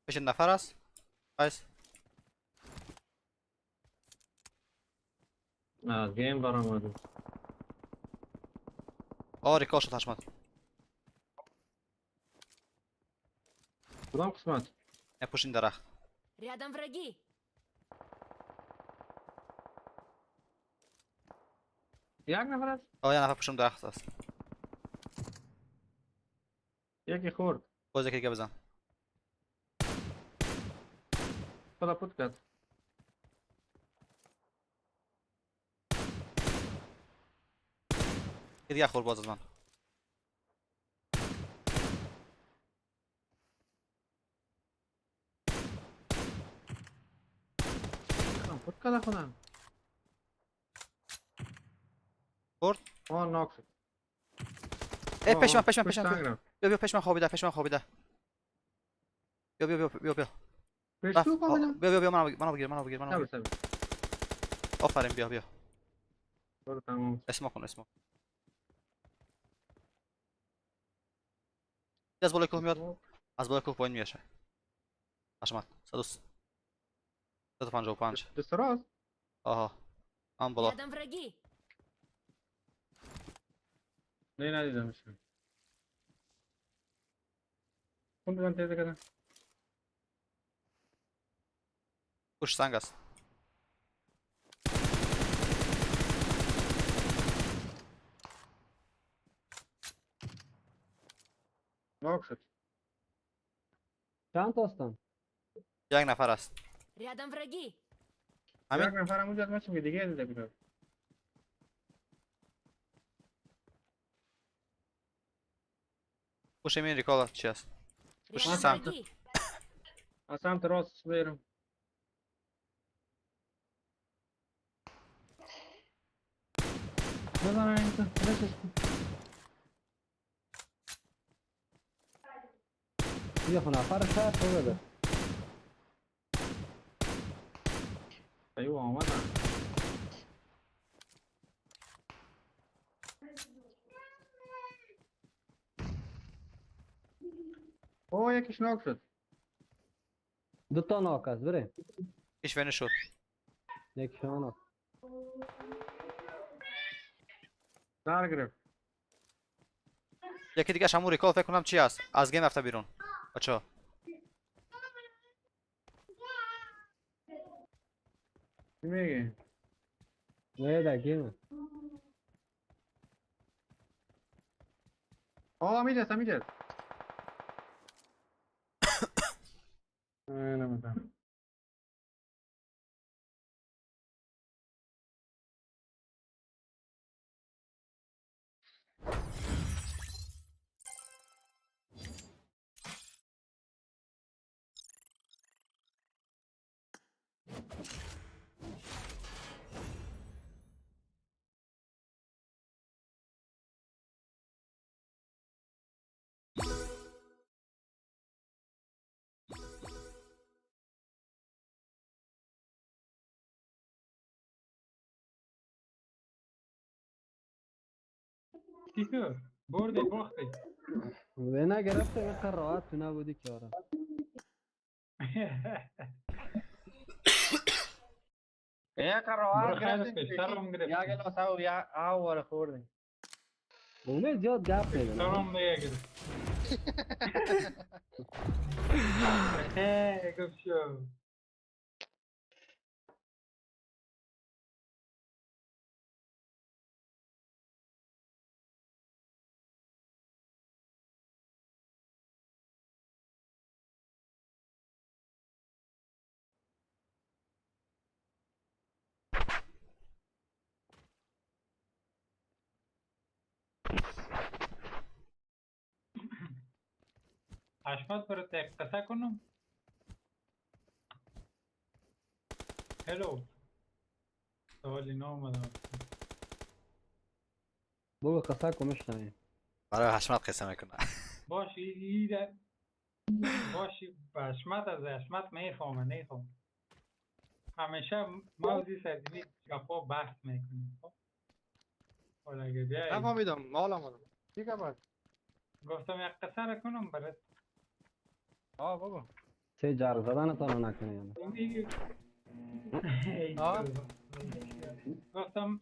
پیش نفر است. قیس. نه game برآمده. آه recall شد حشمت. کدام قسمت؟ نه پشت این درخت. Рядом враги. یک نفر است؟ آه یه نفر پشت درخت است. یکی خورد. باز یکی دیگه بزن. خدا پوت کرد. یکی دیگه خورد باز از من. پوت کرد خودم. خورد؟ آه ناک شد. ای پیش من پیش من پیش من. پشت بیا بیا پیش من خوابیده پیش من خوابیده. بیا بیا بیا بیا بیا. پیش تو خوابیده؟ بیا بیا بیا منو بگیر منو بگیر منو بگیر. آفرین بیا بیا. برو تمام. اسما کن اسما. از بالای کوه میاد. از بالای کوه پایین میشه. حشمت 155. دست راست؟ آها. آن بالا. Рядом враги. نه ندیدمش. کن بزن تیزه کده. پشت سنگ است. ناک شد. چند تا هستن؟ یک نفر است. Рядом враги. همین؟ یک نفر هم اونجا از که دیگه دیده بیرون. پشت این ریکال چی است؟ پشت Рядом سمت. враги. از سمت راست بیرون. بزن اینجا. یه خونه نفر شهر تو بده. ایوه آمدن. اوه یکیش ناک شد. دو تا ناک است بره. یکیش ونش شد. یکیش ناک. در گرفت. یکی دیگه همون ریکال فکر کنم چی است؟ از گیم رفته بیرون. بچا چی میگی؟ نه در گیم. آه میجست میجست. نمیدونم. چی شد؟ بردی باختی. نه گرفته اینقدر راحت تو نبودی که آره. یک راحت گرفتیم. یک گلاس آب یا آب واره خوردیم. اونه زیاد گپ میزنه. سلام دیگه گرفت. گفت شو. حشمت برات یک قصه کنم. هلو سوالی نامدم. بگو قصه کن میشنویم. برای حشمت قصه میکنه. باش ایده باش حشمت از حشمت میفهمه نیفهم. همیشه موضوع سردی گپا بحث میکنیم. حالا اگه بیایی نفهمیدم مال آمدم. چی گپ؟ گفتم یک قصه را کنم برات. آه بابا سه جار زدن تا نکنی. گفتم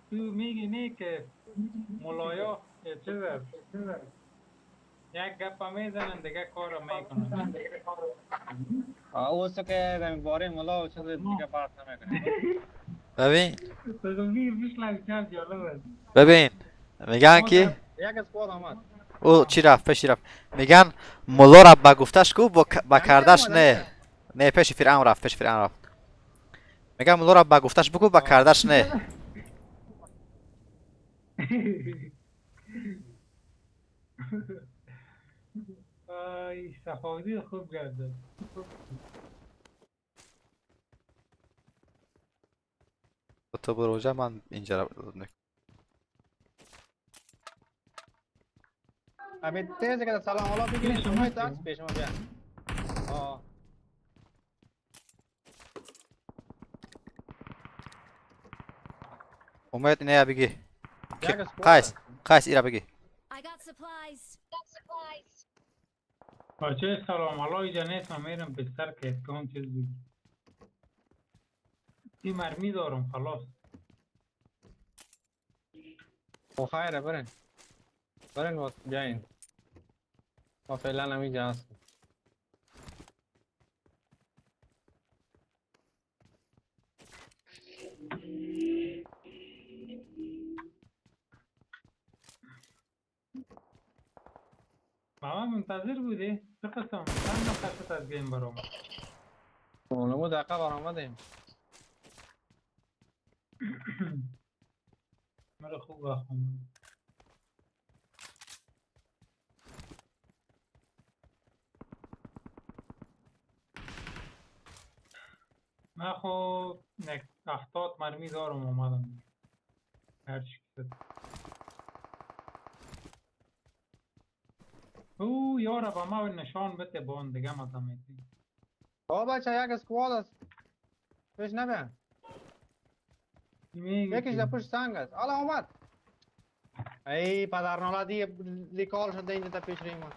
تو میگی نه که ملایا چیز است یک گپ میزنن دیگه کار میکنن. آه اوسه که در باره ملا و چیز دیگه بحث نمیکنه. ببین ببین میگن که یک اسکواد آمد. او چی رفت پیش رفت. میگن ملا را به گفتش کو با کردش نه. نه پیش فرعون رفت پیش فرعون رفت. میگن ملا را به گفتش بگو با کردش نه. ای صفاوی خوب گرد. تو برو جا من اینجا را همین تیزه که سلام حالا بگیریم شما دست پیش ما بیا. آه امید اینه بگی. قیس قیس ایرا بگی. بچه سلام حالا اینجا نیست من میرم بستر که کام چیز بگی. تی مرمی دارم خلاص. خیره برین برین بیاین. ما فعلا همینجا هستم. ماما منتظر بودی؟ چه قسم؟ چند نفر شد از گیم برام؟ اونمو دقیقه برآمدیم. مرا خوب وقت آمد. من خب 70 مرمی دارم اومدم. هرچی که او یارا با ما نشان بده بان دیگه مزه میدی. بابا بچه یک اسکواد است. پیش نبین. یکیش در پشت سنگ است. حالا اومد. ای پدر نالدی ریکال شده اینجا تا پیش ریمان.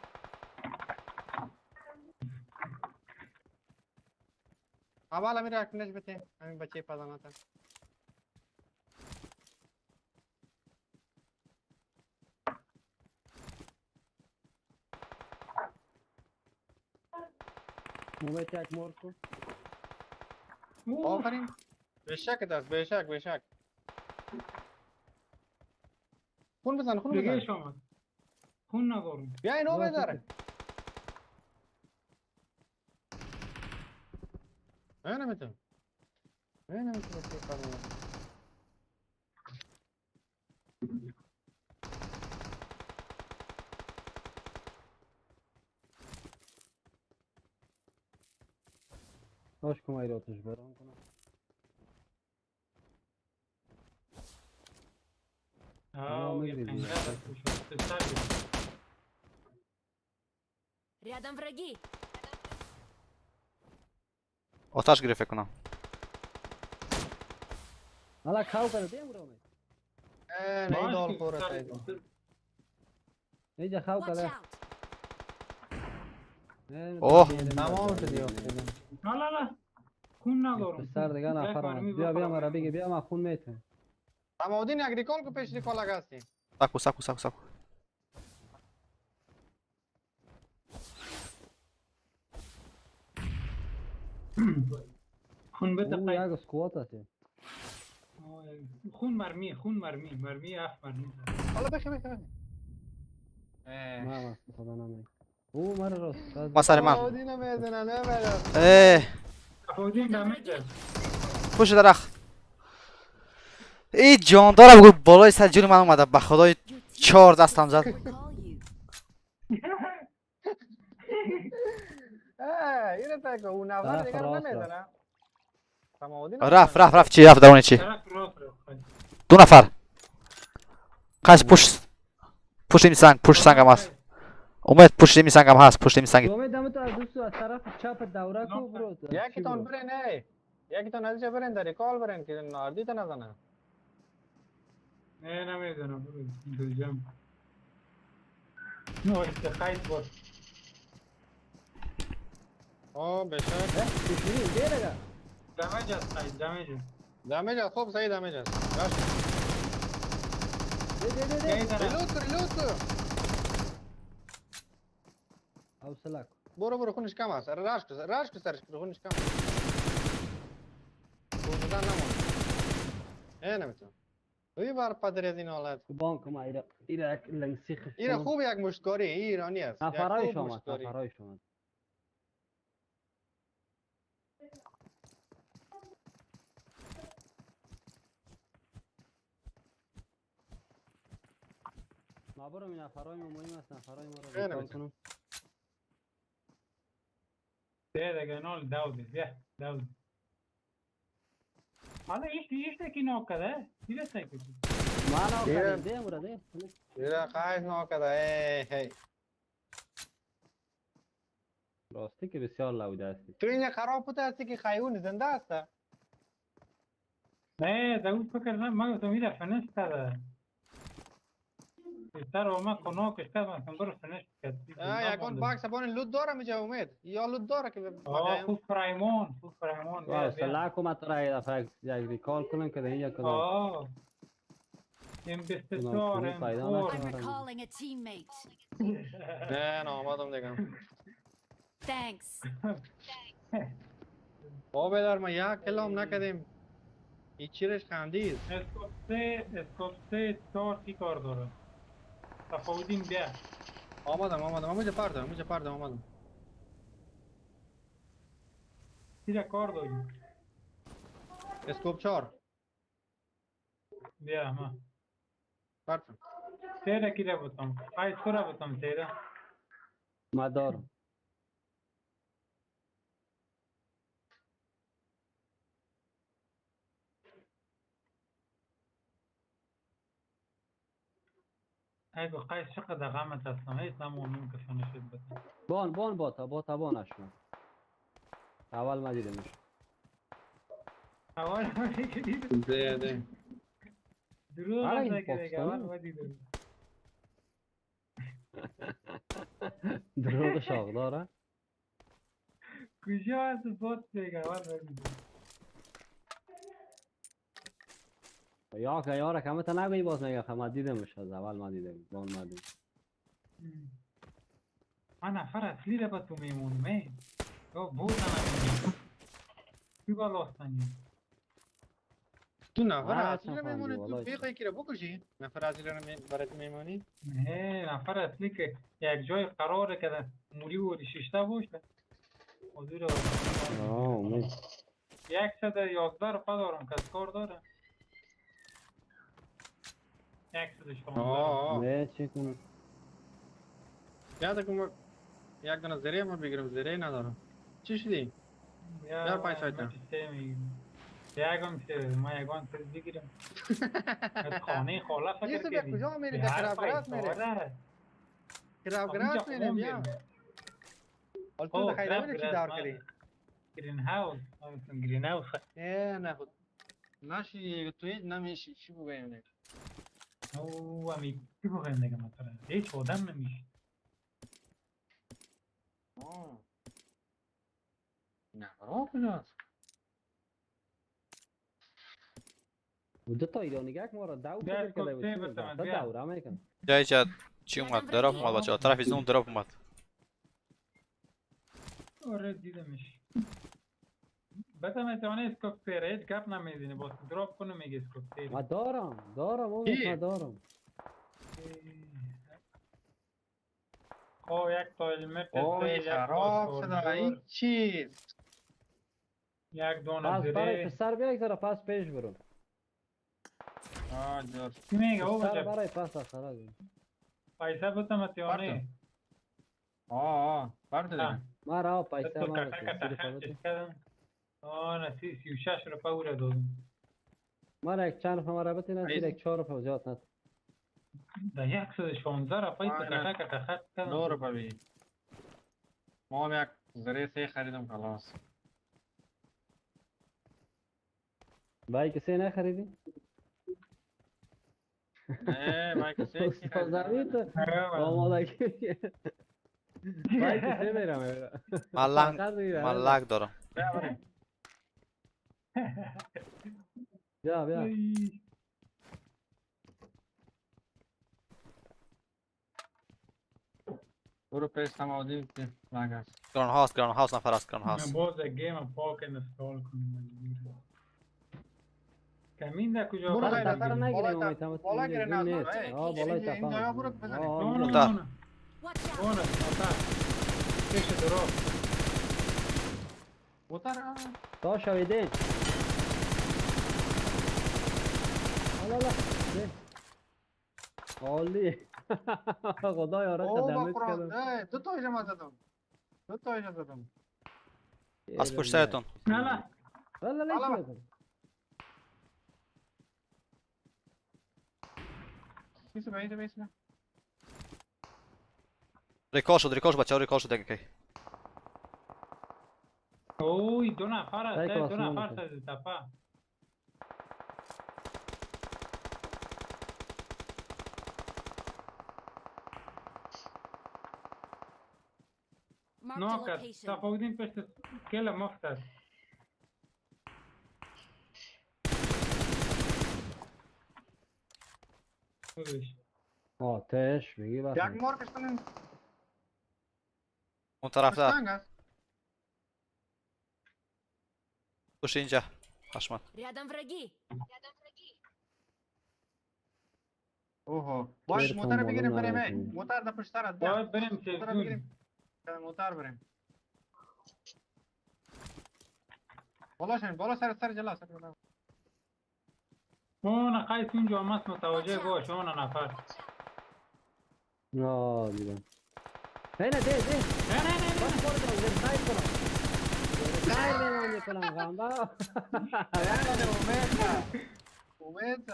اول امیر اکنش بده. همین بچه پدر نالدی. موبایل یک مورد آفرین. بشک دست بشک بشک. خون بزن خون بزن. دیگه شما خون ندارم. بیا اینو بذاره. نه نمیتونم. نه نمیتونم چه کارم. باش کمای آتش برام کنم. Рядом враги. آتش گرفت کنم. حالا کاو کرده دیم رو. نه این دال خوره اینجا خاو کرده. اوه تمام شد یا. نه نه نه خون ندارم. سر دیگه نفر بیا بیا مرا بگی بیا من خون میتم. تماودین یک ریکال کو پیش ریکال هستی. ساکو ساکو ساکو ساکو. خون بده قید. یک اسکوات هست. خون مرمی خون مرمی مرمی اف مرمی. حالا بخی بخی بخی. نه ما خدا نمی. او مرا راست. ما سر من. تماودین میزنه نمیدونم. اه. تماودین دمیج. پشت درخت. ای جاندارم بگو بالای سر جون من اومده به خدای 4 دستم زد. رفت رفت رفت چی رفت درون چی دو نفر قش پشت پشت این سنگ پشت سنگم هست اومد پشت این سنگم هست پشت این سنگ یکیتون برین ای یکیتون از اینجا برین داری کال برین که ناردی تا نزنه. نه نمیدونم برو دلجم نه قید بود. آه بشک دمیج است قید دمیج دمیج است. خوب صحیح دمیج است. ریلود کن ریلود کن. برو برو خونش کم است. راش کن راش کن سرش کن خونش کم است. بزن نمون. نه نمیتونم. وی بر پدر از این حالت. بانک ما ایرا ایرا لنگسیخ. ایرا خوب یک مشتکاری ایرانی است. نفرای شما نفرای شما. ما برم این نفرای ما مهم است نفرای ما رو ریکال کنم. ده دیگه نال داودی بیا داودی. حالا ایش کی نوک کرده؟ دیگه سعی کن. ما نوک کرده ده مرا ده. ایرا قایز نوک کرده ای هی. راستی که بسیار لاوده هستی. تو اینجا خراب بوده هستی که خیون زنده است. نه داود فکر نه من گفتم ایرا فنش کرده. بیشتر اومد خونه کشته من برو فنش کرد. یکان باکس بان لود داره میجا امید یا لود داره که آه خوب فرایمون خوب فرایمون. واه سلاکو ما ترای دفعه یک ریکال کنم که اینجا کنم. آه M24 M4. I'm recalling a teammate. نه نه آمدم دیگه. Thanks. با بدار ما یک کلام نکردیم. این چیرش خندید. scope 3 4 کی کار داره؟ تفاوتیم بیا. آمدم آمدم همونجا پردم همونجا پردم آمدم. چیرا کار داری؟ scope 4. بیا ما. پردم. تیرا کی بودم؟ ای سورا بودم تیرا. ما دارم. ای گو قیس چقدر غمت هستم هیچ نمونم که فنشید بتم. بان بان باتا باتا بان اشما. اول ما دیدمش. اول ما دیدم. ده ده. دروغ نگه دیگه اول ما دیدم. دروغ شاغ داره. کجا هست بات دیگه اول ما دیدم. یا که یارا که تا نگویی باز میگه ما دیدمش از اول ما دیدم بان ما دیدم. من نفر اصلی را با تو میمونم ای. تو بود نمیمونی. کی بالاستانی؟ تو نفر اصلی را میمونی تو بیخی کی را بکشی؟ نفر اصلی را برات میمونی؟ نه نفر اصلی که یک جای قراره که موری و ششته باشه. حضور 111 رو دارم کس کار داره. 116. نه چی کنم؟ یاد کن یک دونه زره ما بگیرم زره ندارم. چی شدی؟ یار پای سایت. یکم چه ما یکان چیز بگیرم. از خانه خاله فکر کردی. کجا میری؟ کراوگرات میری. کراوگرات میری بیا. حالا تو خیلی چی دار کردی؟ گرین هاوس، گرین هاوس. نه خود نشی تو هیچ نمیشی چی بگم دیگه. او امی چی بگم دیگه مثلا هیچ آدم نمیشه. نه برا کجاست؟ دو تا ایرانی گک ما را دو فکر کرده بود. دوره میکنه. جای چی اومد؟ drop اومد بچه‌ها. طرف zone drop اومد. آره دیدمش. بعد میتونه scope سه هیچ گپ نمیزنی باز drop کنه میگه scope سه. ما دارم دارم ما دارم. او یک تا helmet اوه خراب شده این چیز. یک دونه زره. پس برای پسر بیا یک ذره پس پیش برو. آه جور. چی میگه او بچه؟ برای پس خراب. پیسه بتم تیانه. آه برده دیگه. ما را پیسه ما آه نه 36 روپیه او را دادم. ما را یک چند روپیه ما را بتی نه یک 4 روپیه زیاد نه. در 116 روپیه تو کټه کټه خط کردم. 9 روپیه بی. ما هم یک زره سه خریدم خلاص. بای کسی نخریدی؟ نه بای کسی خریدم. آمادگی. بای کسی میرم. من لنگ دارم. بیا بیا. برو پیش تمادی که لگ است. گران هاوس گران هاوس نفر است گران هاوس. باز گیم پاک اینستال کنیم. کمین در کجا؟ برو نفر نگیریم امیدم. بالا گیره نه. آه بالای تپه. اینجا برو بزنیم. موتر. اون موتر. پیش درو. موتر. تا شویدین. لا لا. عالی. خدایا را خدمت کردم. دو تا ایجا زدم. دو تا ایجا زدم. از پشت سرتون. نه نه. لا لا لا. ایسو به ایسو. recall شد recall شد بچه‌ها recall شد دیگه. اوی دو نفر است دو نفر است تپه. knock است تفاوتین پشت کله مفت است. آتش میگی یک مار کشتن. اون طرف ده. پشت اینجا حشمت. اوه باش موتر بگیریم بریم. موتر در پشت سرت. باید بریم چه موتر بریم. بالا شن بالا سر سر جلا سر جلا. اون قیس اینجا آمد متوجه باش اون نفر. نه دیدم. نه نه ده ده. نه نه نه. باش برو برو سایت کنم. سایت میکنم غمبا. نه امید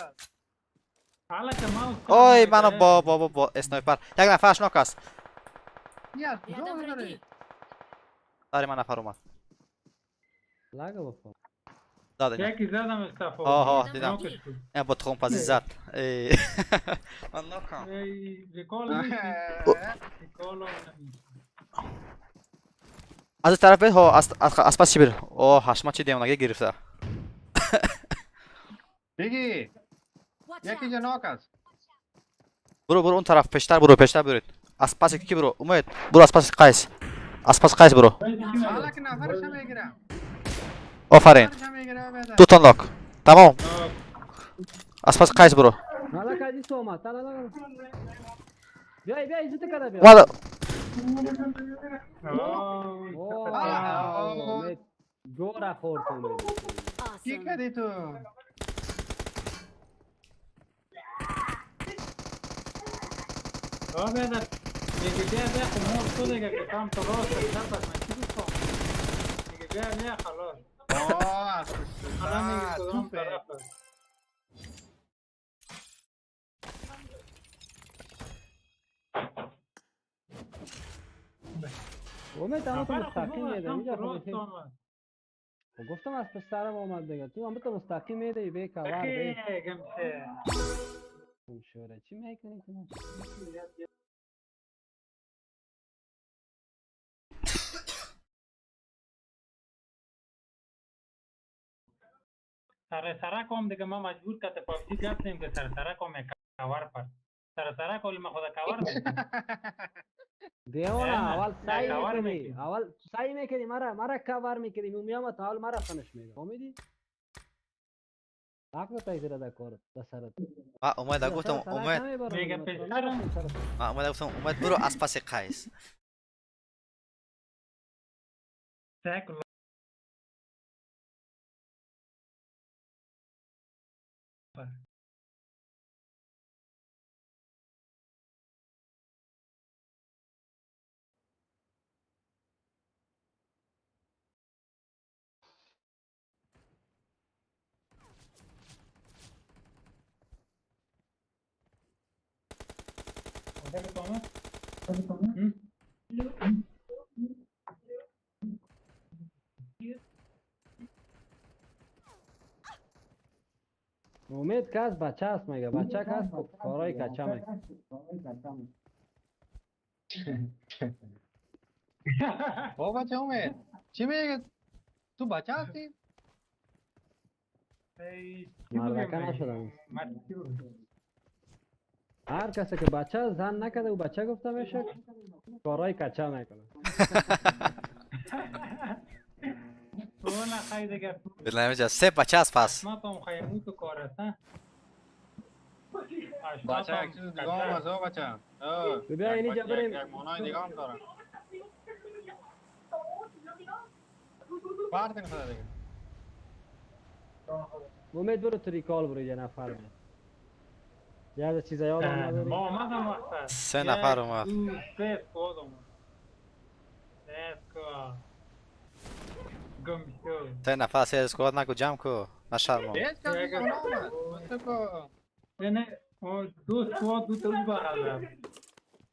امید. اوی منو با با با با اسنایپر. یک نفرش ناک است. سر من نفر اومد. لاگه بابا. دادم. یکی زدم استفاده. آها دیدم. این با تخم پزی زد. من ناکم. ای ریکال نیست. ریکال از طرف ها از پس چی بر؟ اوه حشمت چی دیوانگی گرفته. بگی. یکی جا ناک است. برو برو اون طرف پیشتر برو پیشتر برید. از پس کی برو؟ امید برو از پس قیس. از پس قیس برو. حالا که نفرش هم میگیرم. آفرین. دو تا ناک. تمام. از پس قیس برو. حالا که عزیز اومد. تا لا بیای بیای زود کده بیا. والا. اوه گورا خورد تو. کی کردی تو؟ آه بیادر میگه بیا بیا خب مور تو دیگه که کام تو راست چپ است من چی بکنم میگه بیا بیا خلاص. آه از پشت الان میگه کدام طرف است. امید اما تو مستقیم میده اینجا خب گفتم از پشت سرم آمد دیگه تو هم تو مستقیم میده بی کور بی شوره چی میکنی تو؟ سر سرک هم دیگه ما مجبور کته پابجی گفتیم که سر سرک هم کاور پر سر سرک ولی ما خدا کاور دیوانه اول سعی میکنی اول سعی میکنی مرا کاور میکنی میام تا اول مرا فنش میده فهمیدی؟ عقل تایید را کار دسرت. ما امید گفتم امید ما امید گفتم امید برو از پس قیس. امید کس بچه است میگه بچه کس کارای کچه میگه. با بچه امید چی میگه تو بچه هستی؟ مردکه نشدم. هر کسی که بچه زن نکرده و بچه گفته میشه کارای کچه میکنه. بلنامه سه بچه است پس. ما تو خیلی تو کار است. بچه یک چیز دیگه هم از بچه. بیا اینجا بریم. یک مانای دیگه هم دارم. بردین خدا دیگه. امید برو تو ریکال برو یه نفر بیا. یه چیز یادم نداری. ما اومدم وقت. سه نفر اومد. سه squad اومد. سه squad. گم شو. سه نفر سه squad نگو جمع کو. نشرم. نه دو squad دو تا بغل رفت.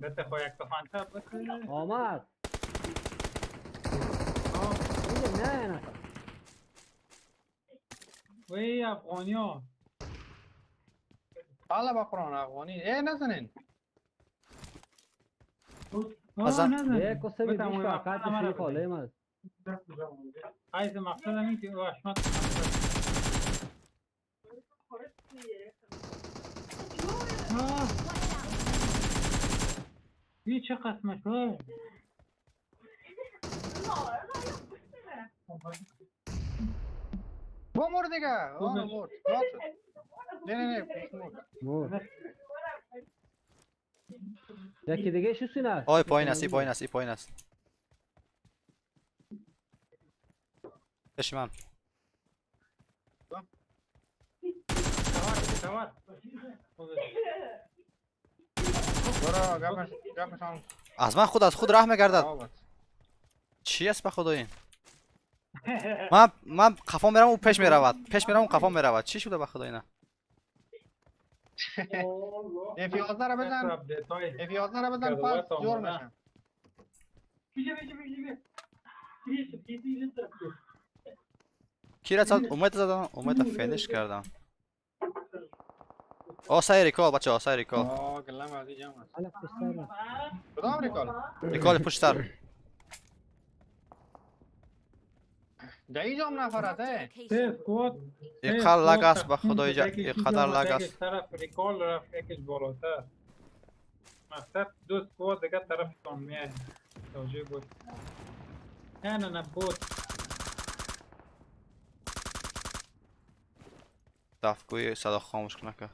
دته خو یک تفانچه بده. آمد. نه نه. وی افغانیا. حالا با قرآن افغانی ای نزنین. بزن. یک کسه بیش فقط شی خاله ماست. عايز مقصد این که اشمت این چه قسمش بود؟ با مرد دیگه. آه مرد. نه نه نه مرد. یکی دیگه شو نه. آی پایین است، ای پایین است، ای پایین است. پیش من. از من خود از خود راه میگردد. چی است به خدا این؟ من قفا میرم او پیش میرود، پیش میرم او قفا میرود. چی شده به خدا اینا؟ F11 را بزن، F11 را بزن پس جور میشم. کی را زد؟ اومد زدم، اومد فینیش کردم. آه سای ریکال بچه ها، سای ریکال. آه گلم از اینجا است. کدام ریکال؟ ریکال پشت سر. در اینجا هم نفر است. اینقدر لگ است به خدا اینجا، اینقدر لگ است. طرف ریکال رفت یکیش بالاتر. مقصد دو سکواد دیگه طرفتان میاد. توجه بود. نه نه نه بود. دفگوی صدا خاموش کنه که.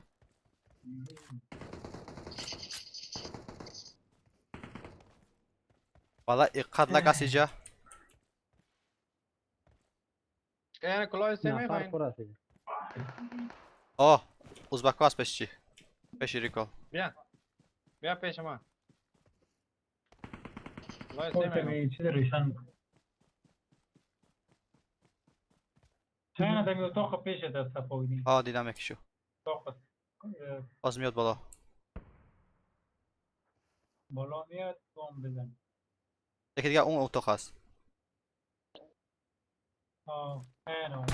والا اینقدر لگ است اینجا. یعنی کلاه سه میخواین؟ آه ازبکا هست پیش چی؟ پیش ریکال. بیا بیا پیش ما. کلاه سه میخواین. چیز روشن. چند دمی اتاق پیش دست پایینی. آه دیدم یکیشو. باز میاد بالا. بالا میاد بام بزن. یکی دیگه اون اتاق هست. آه نه.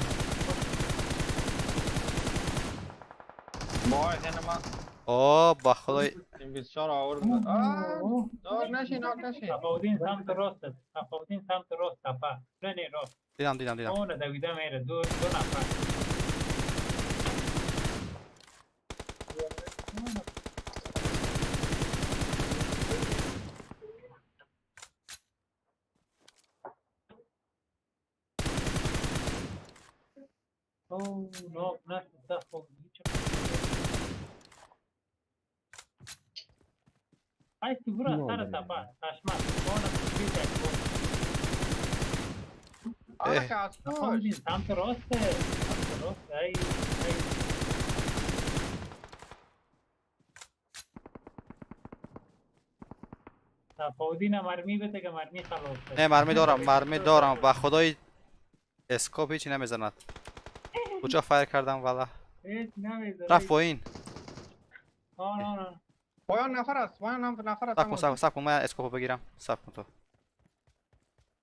وای نه ما. آه با خدای. این 24 آورد. آه ناک نشی ناک نشی. تفاوتین سمت راست است. تفاوتین سمت راست تپه. نه نه راست. دیدم دیدم دیدم. اون دویده میره دو نفر. اوه ناک نشد تفاوتین. ای برو سر تپه چشمک اون چیز آه سمت راسته سمت راست. ای ای تفاوتین مرمی بده که مرمی خلاص. نه مرمی دارم، مرمی دارم با خدای اسکوپ هیچی نمیزند. کجا فایر کردم والا؟ رفت پایین. آه نه نه پایان نفر است، پایان نفر است. صبر کن صبر کن من اسکوپو بگیرم. صبر کن تو.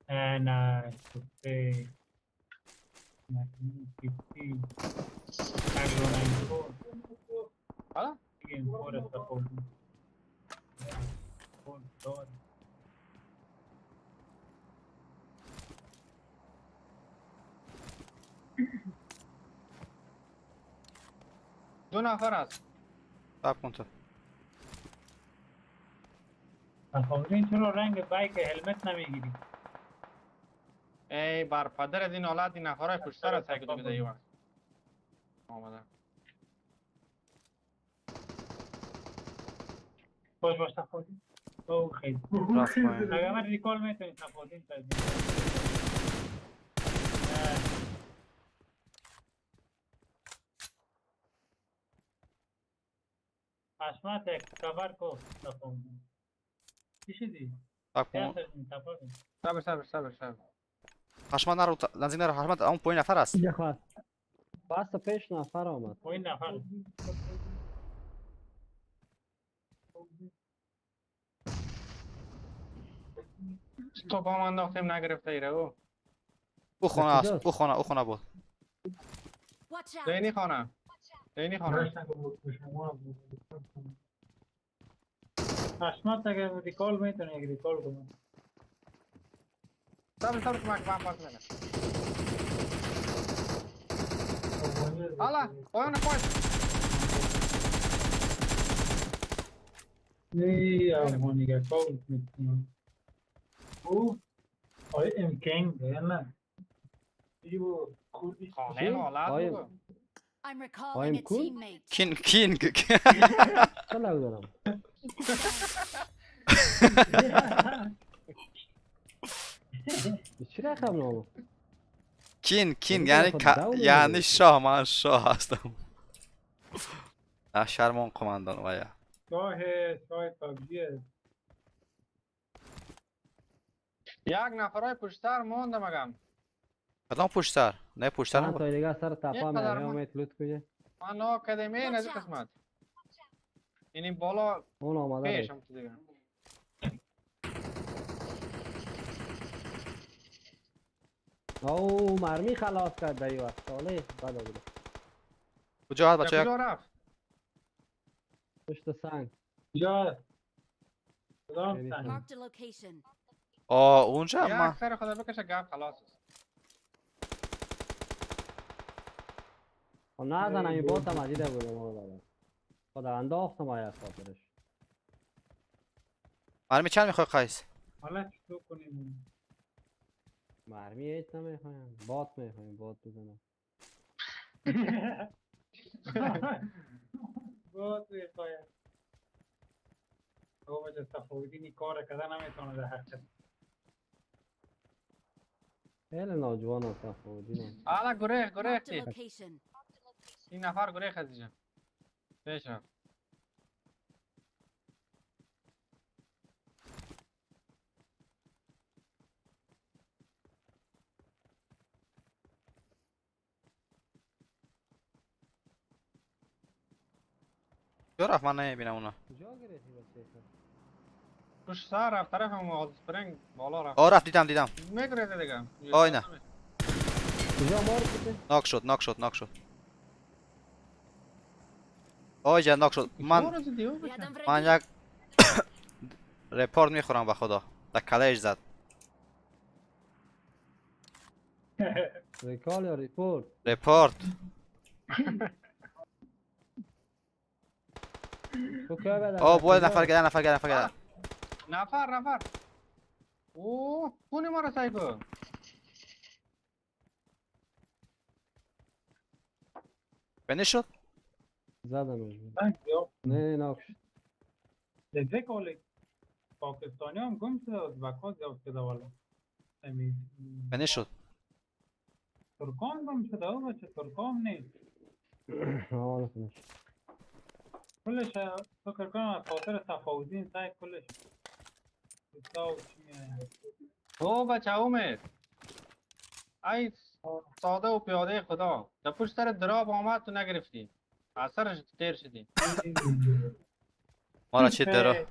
نه نه دو نفر است. صبر کن تو. تفاوتین چرا رنگ بایک هلمت نمیگیری؟ ای بر پدر از این حالت این نفرهای پشت سر است که تو بده وقت آمده. باش باش تفاوتین. او خیلی اگر من ریکال میتونی تفاوتین تزدید. حشمت یک کور کو تفاوتین. چی شدی؟ صبر صبر صبر صبر. حشمت نرو نزدیک نرو. حشمت اون پایین نفر است. بس پیش نفر آمد. پایین نفر. تو با من انداختیم نگرفته ایره او. او خانه است، او خانه، او خانه بود. دینی خانه. دینی خانه. حشمت اگر ریکال میتونی یک ریکال کنم. صبر صبر کمک من پاس میدم. حالا پایان پایین. نه افغانی کار میکنم. او آی ام کینگ نه. ایو کوردی خانه حالت بگو. I'm recalling a teammate. کینگ کینگ. چه لگ دارم؟ چی رقم نامو؟ کینگ کینگ یعنی یعنی شاه. من شاه هستم. شرمان قماندان ویا. شاه شاه پابجیه. یک نفرای پشت سر مونده مگم. کدام پشت سر؟ نه پشت سر نبود. تا دیگه سر تپا میام لوت کجا؟ من ناک کردم این از قسمت. این بالا اون آماده پیشم تو دیگه. او مرمی خلاص کرد در این وقت. ساله بد بوده. کجا هست بچه؟ کجا رفت؟ پشت سنگ. کجا؟ کدام سنگ؟ Marked a location. آه اونجا ما یک سر خدا بکشه گپ خلاص است. نه زن این بوت هم دیده بودم ما خدا انداختم آیا خاطرش. مرمی چند میخوای قیس؟ حالا چطور کنیم؟ مرمی هیچ نمیخوایم، بات میخوایم، بات بزنم. بات میخوایم. او بچه صفاودینی کار کده نمیتونه در حقیقت. خیلی ناجوان هست صفاودین. حالا گریخ گریخ Marked a location. این نفر گریخ از اینجا. پیش رفت. کجا رفت؟ من نمیبینم اونا. کجا گرفتی بچه؟ پشت سر رفت طرف هم سپرینگ بالا رفت. آه رفت دیدم دیدم. میگریزه دیگه. آی نه. کجا مار بوده؟ ناک شد ناک شد ناک شد. آی جان ناک شد. من من یک report میخورم به خدا. در کلهش زد. recall یا report؟ report. آه بود نفر گرد نفر گرد نفر گرد نفر نفر. اوه خونه ما رو سعی کن. finish شد؟ زدمش. نه ناک شد. دیگه کلی پاکستانی هم گم شده، ازبک‌ها زیاد شده والا. finish شد. ترکان گم شده او بچه ترکان نیست. حالا finish. کلش فکر کنم از خاطر صفاودین سعی کلش او بچه اومد ای ساده و پیاده خدا در پشت سر drop آمد تو نگرفتی از سرش تیر شدی. ما را چه drop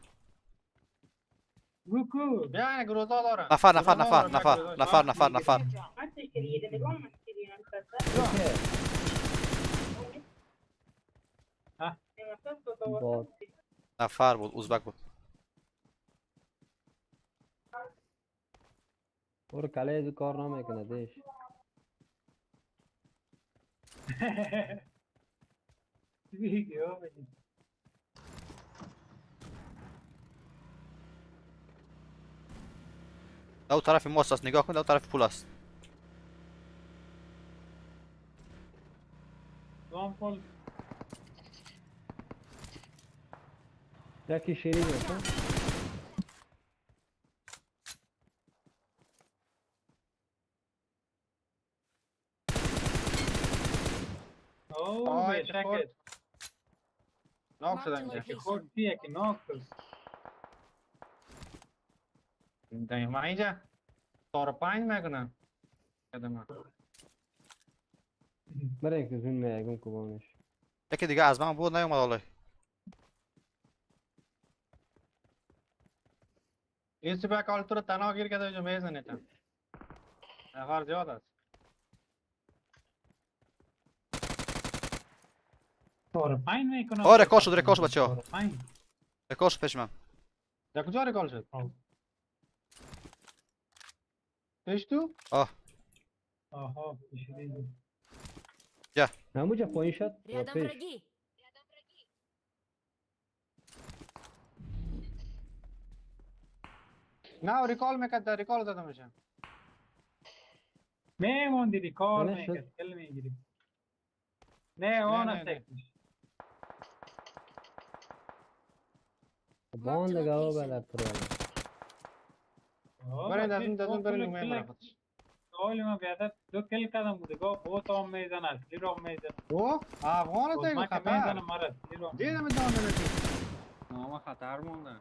بیا این گروزا داره. نفر نفر نفر نفر نفر نفر نفر. نفر بود ازبک بود. برو کله از کار نمیکنه دیش. او طرف ماست است نگاه کن، او طرف پول است. یکی شیرین است. اوه بشکت ناک شدم اینجا. یکی خورد یکی ناک شد. من اینجا 4-5 میکنم. برای که زون میگم کوبانش. یکی دیگه از من بود نیومد حالا. این سپاه کال تو رو تنها گیر کرده جو میزنه تا. نفر زیاد است. 4-5 میکنم. آه recall شد recall شد بچه‌ها. recall شد پیش من. در کجا recall شد؟ پیش تو؟ آه. آها پیش دیدی. جا. همونجا پایین شد. Рядом враги. نه recall میکرد، در recall زده میشه. میموندی recall نه، شد. میکرد kill میگیری. نه اون نه، نه. است. بان لگاو بالا پر. برین از اون دزون برین اومه مرا خودش. سوال ما بیادر دو kill کردم بوده گاه بوت هم میزنه اصلی رو هم میزنه. اوه افغان است ما که خطر. میزنه مرا اصلی رو هم دیدم دامنه نه ما خطر مونده.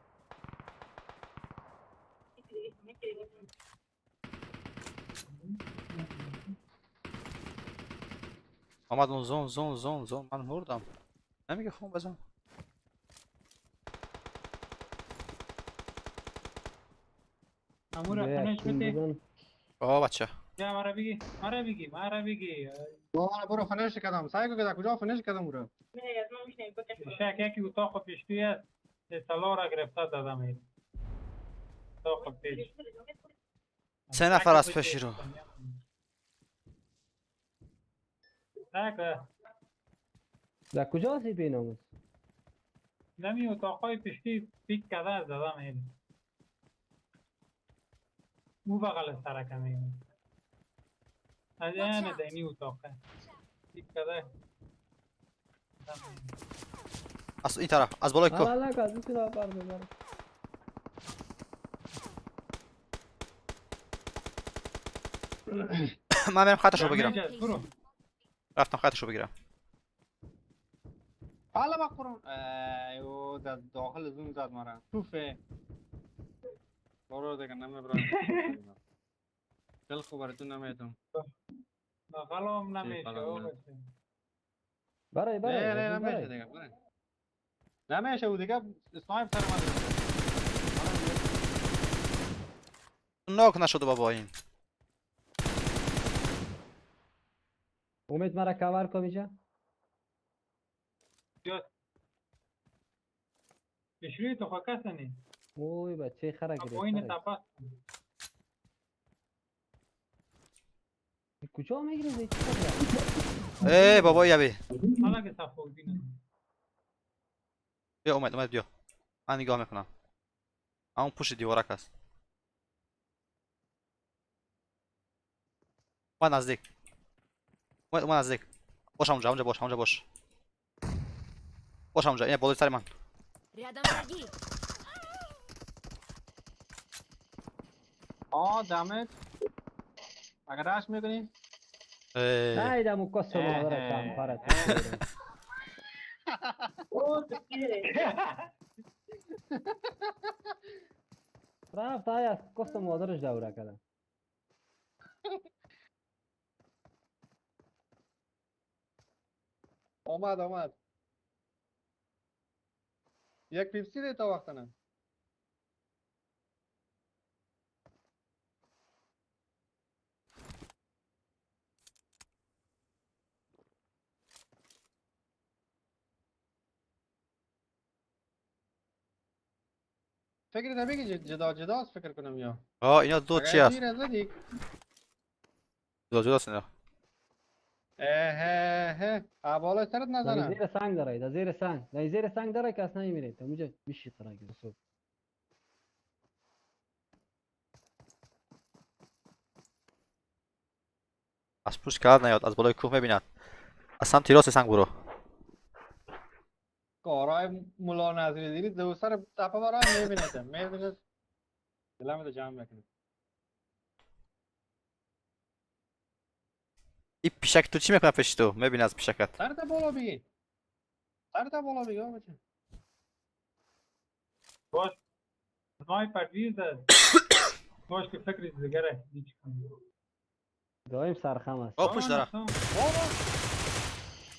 آمد اون zone zone zone zone. من مردم. نمیگه خون بزن. امور خونش بده. آه بچه. یا مرا بگی مرا بگی مرا بگی. بابا برو finish کردم. سعی کن که در کجا finish کردم او رو. شک یکی اتاق پیشتوی است. سلام را گرفته دادم این. اتاق پیش. سه نفر از پیشی رو. سگ در کجا هستی بیناموس؟ نمی اتاقای پشتی پیک کرده زدم این. او بغل سرکه میگم. از این دینی اتاقه. پیک کرده. از این طرف از بالای کوه. نه نه از این طرف بر ببر. من برم خطش رو بگیرم. رفتم خطش رو بگیرم. حالا با قرون ایو در داخل زون زد مرا. توفه. برو دیگه نمیبرم. دل خو براتون نمیدم. بغلم نمیشه. برای برای. نه نه نمیشه دیگه. برای. نمیشه او دیگه snipe سر من. knock نشد بابا این. امید مرا کاور کن اینجا. پیشروی تو خاکس نی. اوی بچه خره گرفت. پایین تپه. کجا میگیری؟ ای بابا یبی. حالا که صفودین. بیا اومد اومد بیا. من نگاه میکنم. اون پشت دیوارک است. اومد نزدیک. اومد اومد نزدیک. باش اونجا اونجا باش اونجا باش. باش اونجا این بالای سر من. آه دمت. اگر رش میکنی؟ نه ایدم کس مادر کام پرت. رفت آیا کس مادرش دوره کرد. آمد آمد. یک پیپسی ده تا وقت نه. فکر ده بگی جدا جداست فکر کنم یا. آه اینا دو چی هست؟ جدا جداست اینا. اه اه بالا سرت نزنه. زیر سنگ داره، در زیر سنگ، در زیر سنگ داره که اصلا نمیره. تا اونجا میشی قرار گرفت. از پشت کرد نیاد، از بالای کوه میبیند. از سمت راست سنگ برو. کارای مولا نظری دیدی دو سر تپه برای میبیند، میبیند. دلم تو جمع میکنه. این پیشک تو چی میکنه پیش تو؟ میبینی از پیشکت. سرت بالا بگی. سرت بالا بگی بچه. باش. sniper ویز باش که فکر دیگره هیچ کنی. دایم سرخم است. آه پشت داره.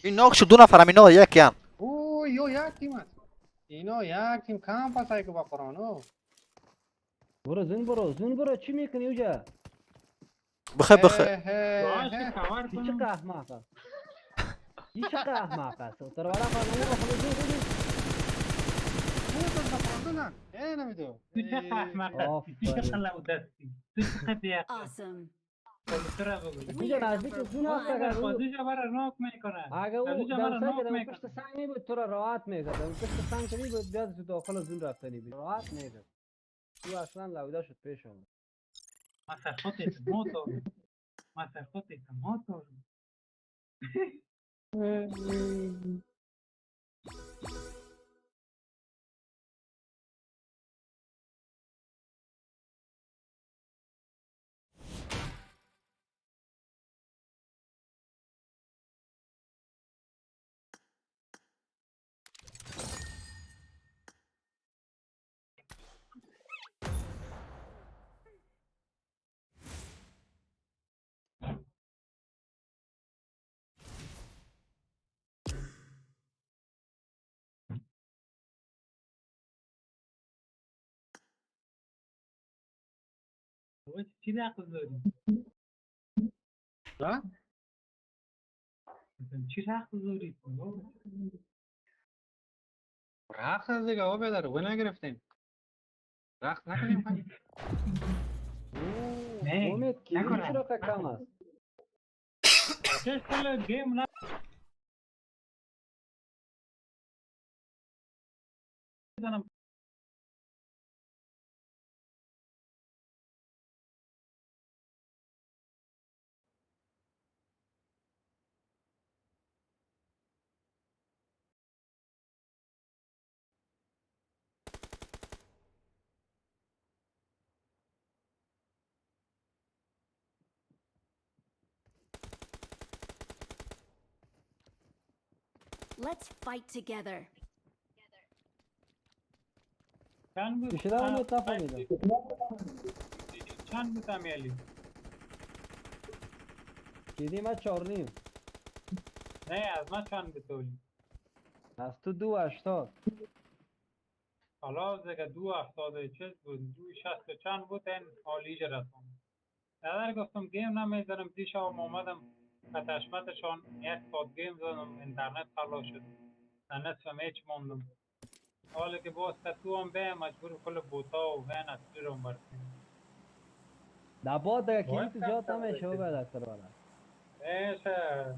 این knock شد دو نفرم اینا یکی هم. او یو یک تیم است. اینا یک تیم کم پسای که با قرآنو. برو zone برو zone برو چی میکنی اوجا؟ بخه بخه. چه احمق است. چه احمق است. تر والا خانم خود بزن. ای نمیدو. تو چه احمق هستی؟ تو چه قلو دستی؟ تو چه بی‌عقل؟ اینجا نزدیک zone است اگر بازیش برا knock میکنه. اگر او در پشت سنگ می بود تو را راحت میزد. در پشت سنگ می بود بیاد تو داخل zone رفتنی بود. راحت میزد. او اصلا لوده شد پیش آمد. ما سر خود اعتماد دارم. ما سر خود اعتماد دارم. چی رقص داری؟ نه؟ چی رقص داری؟ رقص از دیگه آبه داره و نگرفتیم. رقص نکنیم خیلی. نه امید کی چرا کم است؟ چه کل گیم نه زنم. Let's fight together. چند بود؟ چند بود امیالی؟ دیدی من 4.5. نه از من چند بود تولی؟ از تو 2.80. حالا دیگه 2.80 چیز بود 2.60 چند بود این حالی رسوند. در گفتم گیم نمیزنم دیشب اومدم کتشمتشان یک ساعت گیم زدم اینترنت خلاص شد. در نصف میچ ماندم. حالا که باز تو هم به مجبور کل بوتا و ون اصلی رو برسیم. در باد دیگه کلیت زیاد نمیشه و بعد اکثر والا. میشه.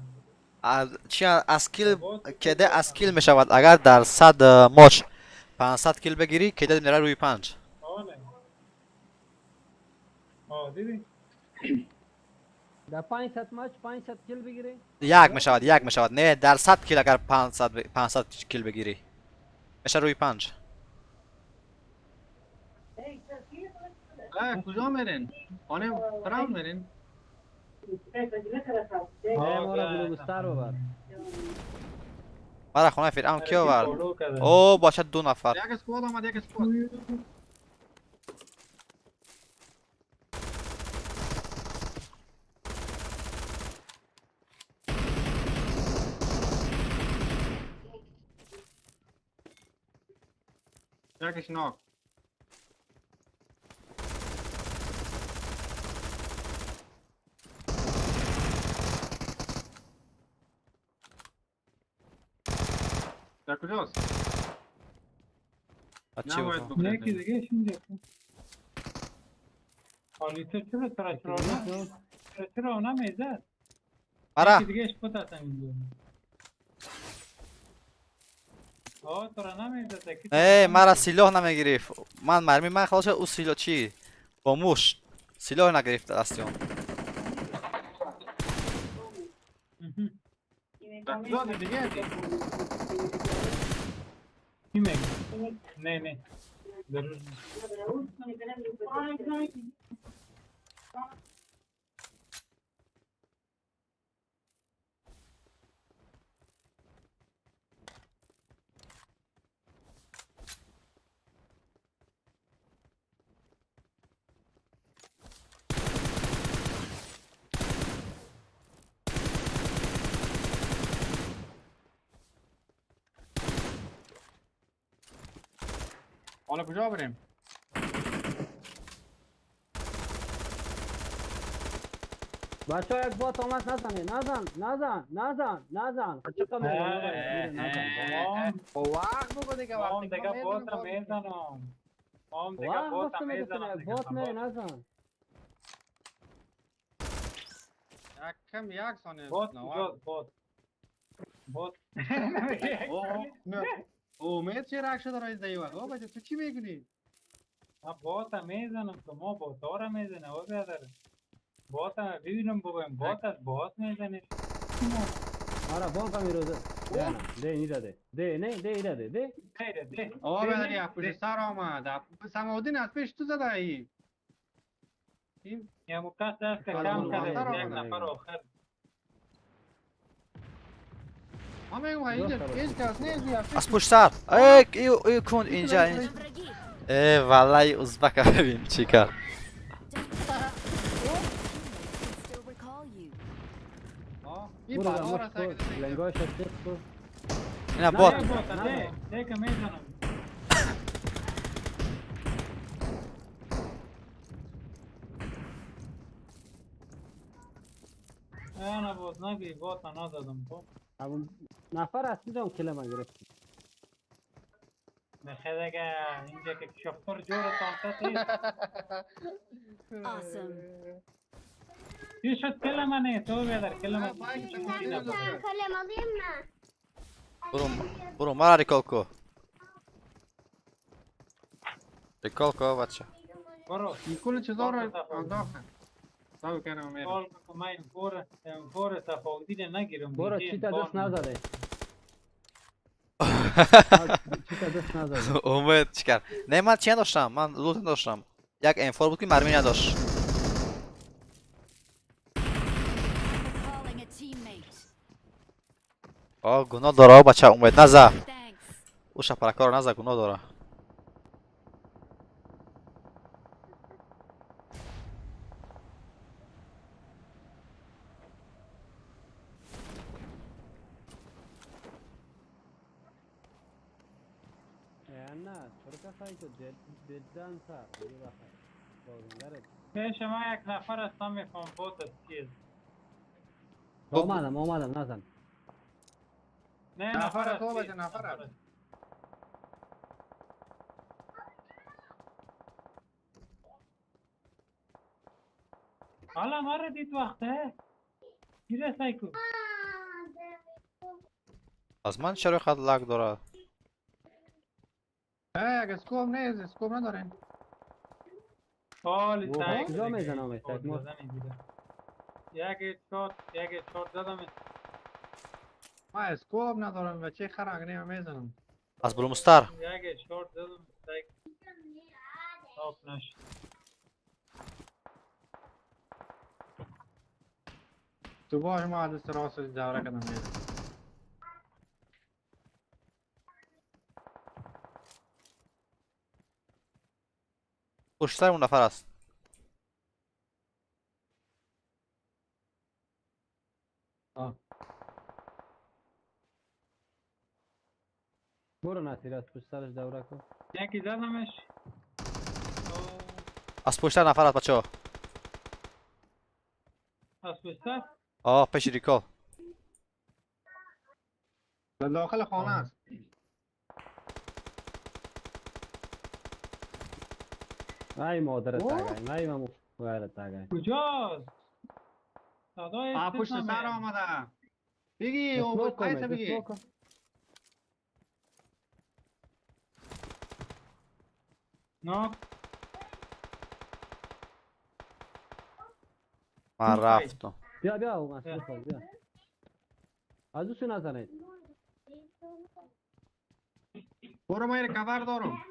چی از کیل کده از کیل میشود اگر در 100 ماچ 500 کیل بگیری کده میره روی 5. آره. آه دیدی؟ در 500 ماچ 500 کیل بگیری؟ یک میشود یک میشود نه در 100 کیل اگر 500 کیل بگیری میشه روی 5. کجا میرین؟ خانه فرعون میرین؟ نه ما را بلوستر ببر. مرا خانه فرعون کی آورد؟ او باشد 2 نفر. یک اسکواد آمد یک اسکواد. یکش ناک. در کجاست؟ چی بود؟ یکی دیگه اینجا. حالی تو چرا چرا نمیزد؟ آره. یکی دیگه اش بود اصلا اینجا. آه تو را نمیزد. ای مرا سلاح نمیگرفت. من مرمی من خلاص شد او سلاح چی؟ با موش سلاح نگرفت دستیون. در کجاست دیگه؟ کی میگه؟ نه نه ضرور نیست. حالا کجا بریم؟ بچه ها یک بات آمد نزنه نزن نزن نزن نزن چقدر میزنه وقت بگو دیگه وقت دیگه بات میزنم هم دیگه بات میزنم بات می نزن یک کم یک ثانیه بات بات بات امید چه رک شده رایز دیوار او بچه تو چی میگونی؟ ما بات میزنم تو ما بات را میزنه او بیادر بات ببینم بگویم بات از بات میزنه. آره بانک میروزه. نه ده نیده ده نه ده ایده ده ده ده آه بیادر یک پشت سر آمد سماودین از پیش تو زده ای یه موقع دست که کم کرده یک نفر آخر. ما میگم هیچ کس نیست از پشت سر. ای ای کن اینجا ای والله ازبک ببین چی کرد. نه بات ده که میزنم. نه باز نگی بات ندادم تو. نفر اصلی دام کلمه من گرفت. بخیر دیگه اینجا که شفتر جور تانتا. Awesome. چی شد کلمه نه تو بیادر کلمه. Kalem alayım mı? برو مرا ریکال کو. ریکال کو بچه. برو. این کل چیزا رو انداختن. ساو کنم میرم. کال که من فور تفاوتی نگیرم. برو چی تا دست نزده. چی تا دست نزده. امید چیکار؟ نه من چی نداشتم، من لوت نداشتم. یک M4 بود که مرمی نداشت. آه گناه داره بچه امید نزد. او شپرکار نزد گناه داره. پیش ما یک نفر است نمیفهم بات است چیز. آمدم آمدم نزن. نه نفر است نفر است. حالا ما را دید وقته گیره سایکو. از من چرا خد لگ داره؟ اگه scope نیست scope نداریم. حالی سایکو کجا میزنم سایکو؟ یک shot یک shot زدم. ما scope ندارم بچه خرنگ نیم میزنم. از بلومستر یک shot زدم سایکو تاپ نشد. تو باش ما دست راست دوره کردم میزنم. پشت سر اون نفر است. برو نصیر از پشت سرش دوره کن. یکی زدمش. از پشت سر نفر است بچه ها. از پشت سر؟ آه پیش ریکال. داخل خانه است. ای مادرت آگای، ای مامو غیرت آگای. کجاست؟ صدای پشت سر آمده. بگی او قیسه بگی. ناک. من رفتم. بیا بیا او مسئول بیا. از او سو نزنید. برو من کور دارم.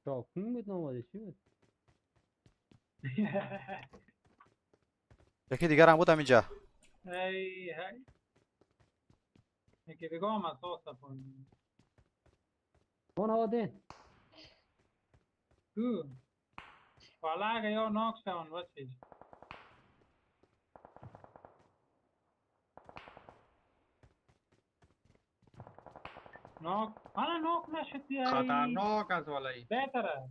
شاکون بود ناماده چی بود؟ یکی دیگر هم بود همینجا. ای های یکی دیگه هم اساس پایین. اون آده کو والا یا ناک شون بچه. ناک حالا ناک نشد. خطرناک از والایی. بهتره.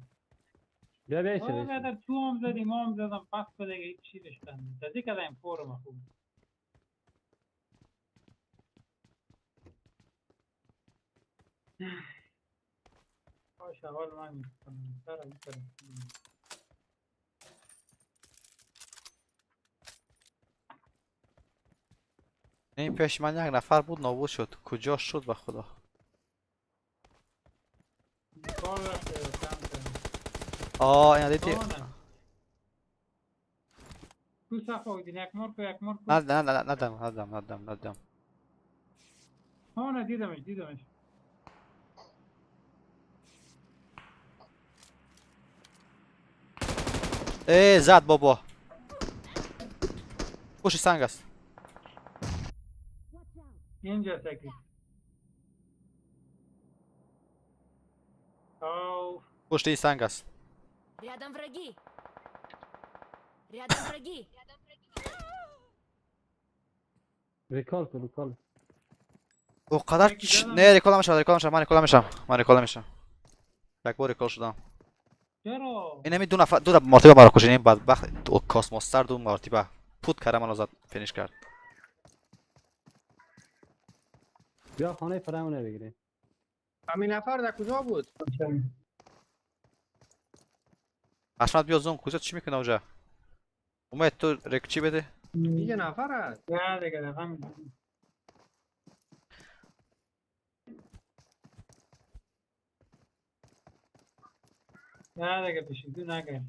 بیا بیا ایسه بهتر تو هم زدیم ما هم زدم پس بده هیچ چی داشتن زدی کردم فورم خوب. باشه اول من میکنم سر میکنم. این پیش من یک نفر بود نابود شد. کجا شد به خدا؟ آه این دیدی؟ نه نه نه ندم ندم ندم ندم. آه نه دیدمش دیدمش. ای زد بابا. پشت سنگ است. اینجا سکی. پشت این سنگ است. Рядом враги. Рядом враги. recall کن recall. اونقدر نه recall نمیشم recall نمیشم من recall نمیشم من recall نمیشم. یک بار recall شدم. چرا؟ این دو نفر دو مرتبه مرا کشید. این بدبخت کاسماستر دو مرتبه پوت کرد منو زد finish کرد. بیا خانه فرامونه بگیریم. همین نفر در کجا بود؟ احمد بیا zone کجا چی میکنه اونجا؟ اومد تو رکچی بده؟ یه نفر است. نه دیگه دقیقا نه دیگه پیشیدو نگه.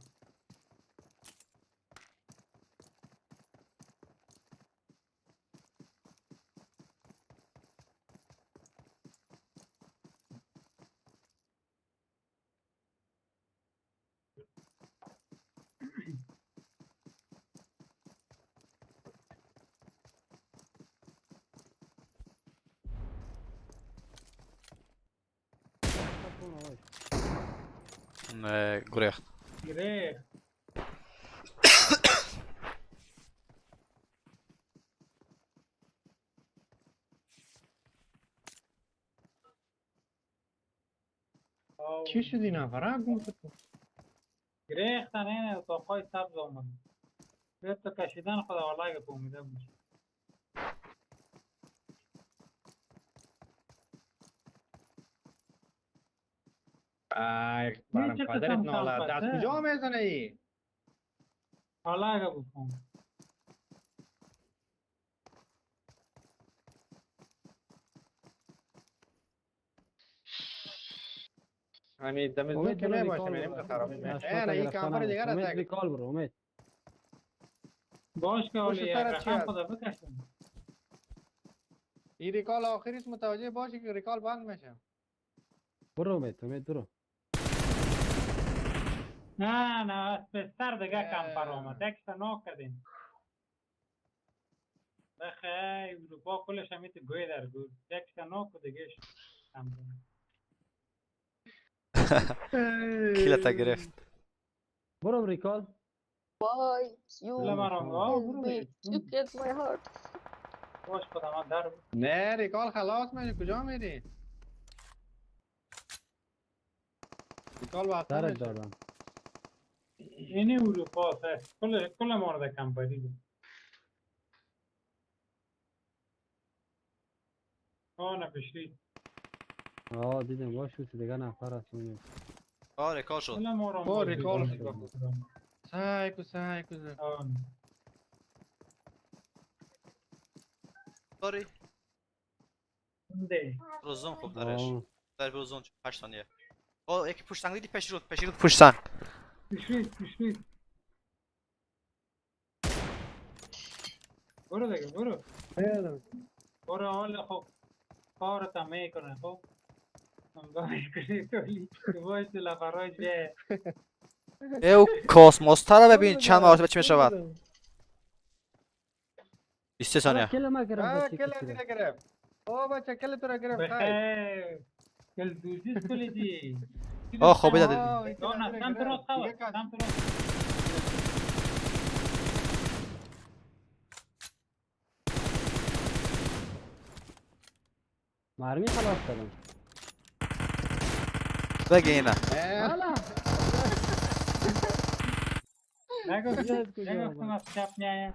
نه گریخت. گریخت. چی شد این نفر؟ گم شد. گریختن این اتاقای سبز آمد. به تو کشیدن خدا والله که امیده بود. ای برم پدرت نالت از کجا میزنه ای؟ حالا بود. همین دم که نباشه میریم که خراب میشه. نه این کامپر دیگر است. امید recall برو امید. باش که حالی یک رقم خدا بکشم. این recall آخریست متوجه باشی که recall بند میشه. برو امید امید برو. نه نه از پستر دیگه کمپر آمد. یک تا ناک کردیم. بخیر اروپا کلش همیت گوی در گوی. یک تا ناک و دیگه کمپر. کیلتا گرفت. برو recall. Why you you get my heart. باش خدا من در نه recall خلاص میشه. کجا میری؟ recall وقت درش دادم. اینی اروپا است. کل مورد کمپانی بود. آه نپشید. آه دیدم باش بود دیگه نفر است. آه recall شد. آه recall شد. سایکو سایکو. داری؟ برو zone خوب درش. در برو zone 8 ثانیه. آه یکی پشت سنگ دیدی پیش رود پیش رود پشت سنگ. پیش پیش. برو دیگه برو. برو حال خوب. کارت هم میکنه خب. او کاسماستر رو ببین چند مرتبه چی میشود. 23 ثانیه. kill ما گرفت. kill گرفت. او بچه kill تو را گرفت. kill دوزی کلیدی. آه خوابیده دیدی. نه سمت راست سمت راست. مرمی خلاص کردم. بگه اینه. نگفتم از چپ نیایم.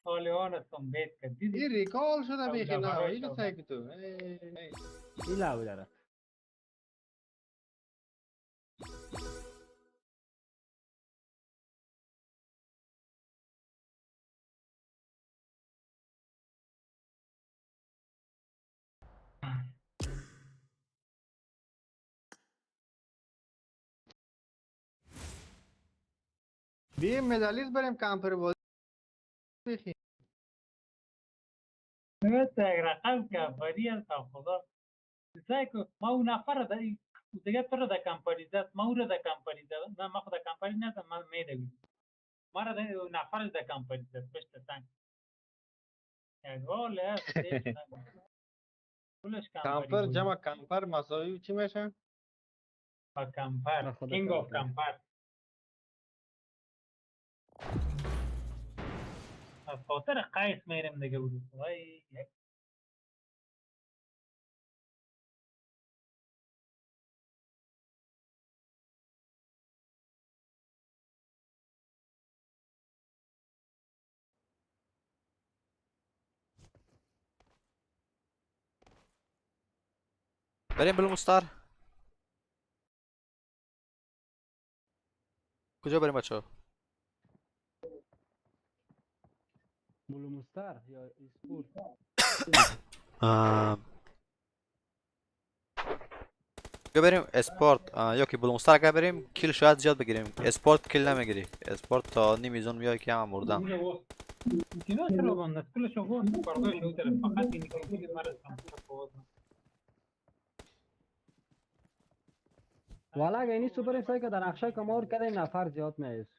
حالی هستم بیت کرد. دیدی؟ این ریکال شده بیخی نه. اینو سعی تو. این لاو داره. بیم مدالیز بریم کامپر بازی بخی. مثل یک رقم کمپانی هست خدا. سعی ما اون نفر در دیگه تو رو در کمپانی زد، ما او رو در کمپانی زد. نه ما خود در کمپانی نزدم، من میدویم. ما رو در نفر در کمپانی زد پشت سنگ. یک حال هست. پولش کمپانی کامپر جمع کامپر مساوی چی میشه؟ با کمپر، king of کمپر. از خاطر قیس میرم دیگه بود. وای بریم بلومستار. کجا بریم بچه ها؟ بلومستار یا اسپورت؟ بیا بریم اسپورت یا که بلومستار. اگر بریم kill شاید زیاد بگیریم. اسپورت kill نمیگیری. اسپورت تا نیمی zone میای که هم مردن. اینا چرا بنده؟ کلشو گفت پرداش او طرف فقط این که مرا والا اگه اینی سوپر سای که در نقشه کمار کردیم نفر زیاد میایست.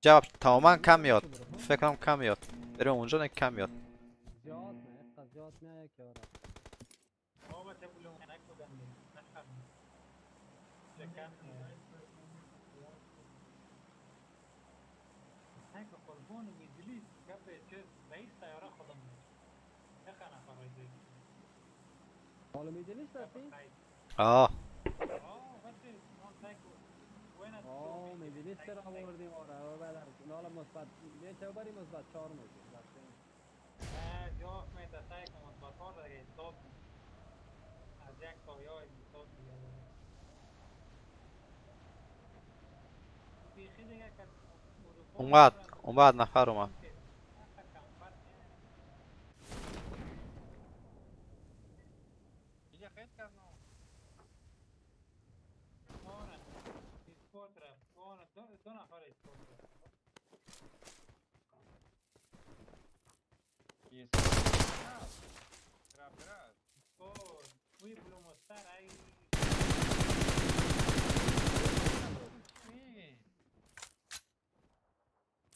جواب تماما کم میاد. فکرم کم میاد. بریم اونجا نه کم میاد. زیاد میاد، زیاد میاد که آره. بابا چه بولم نکودم نخم. چکم. نه که قربان میدلیس گپ چه رئیس طیاره خودم میشه. چه نفر رئیس؟ حالا میدلیس هستی؟ آه. آه میدلیس چرا آوردیم آره بعد حالا مثبت یه چه بری مثبت 4 میشه. نه جواب میده سعی کن مثبت 4 دیگه حساب از یک تا یا حساب دیگه. بیخی دیگه که اومد نفر اومد.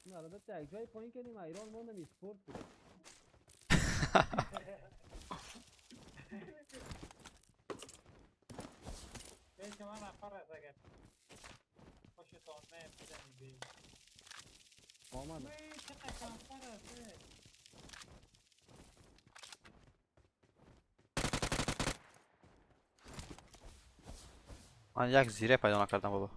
نه البته یک جای پایین کردیم ایران موندم اسپورت بود. پیش من نفر است اگر خوشتان نه بزنی بی آمد. چقدر کمتر است. من یک زیره پیدا نکردم بابا.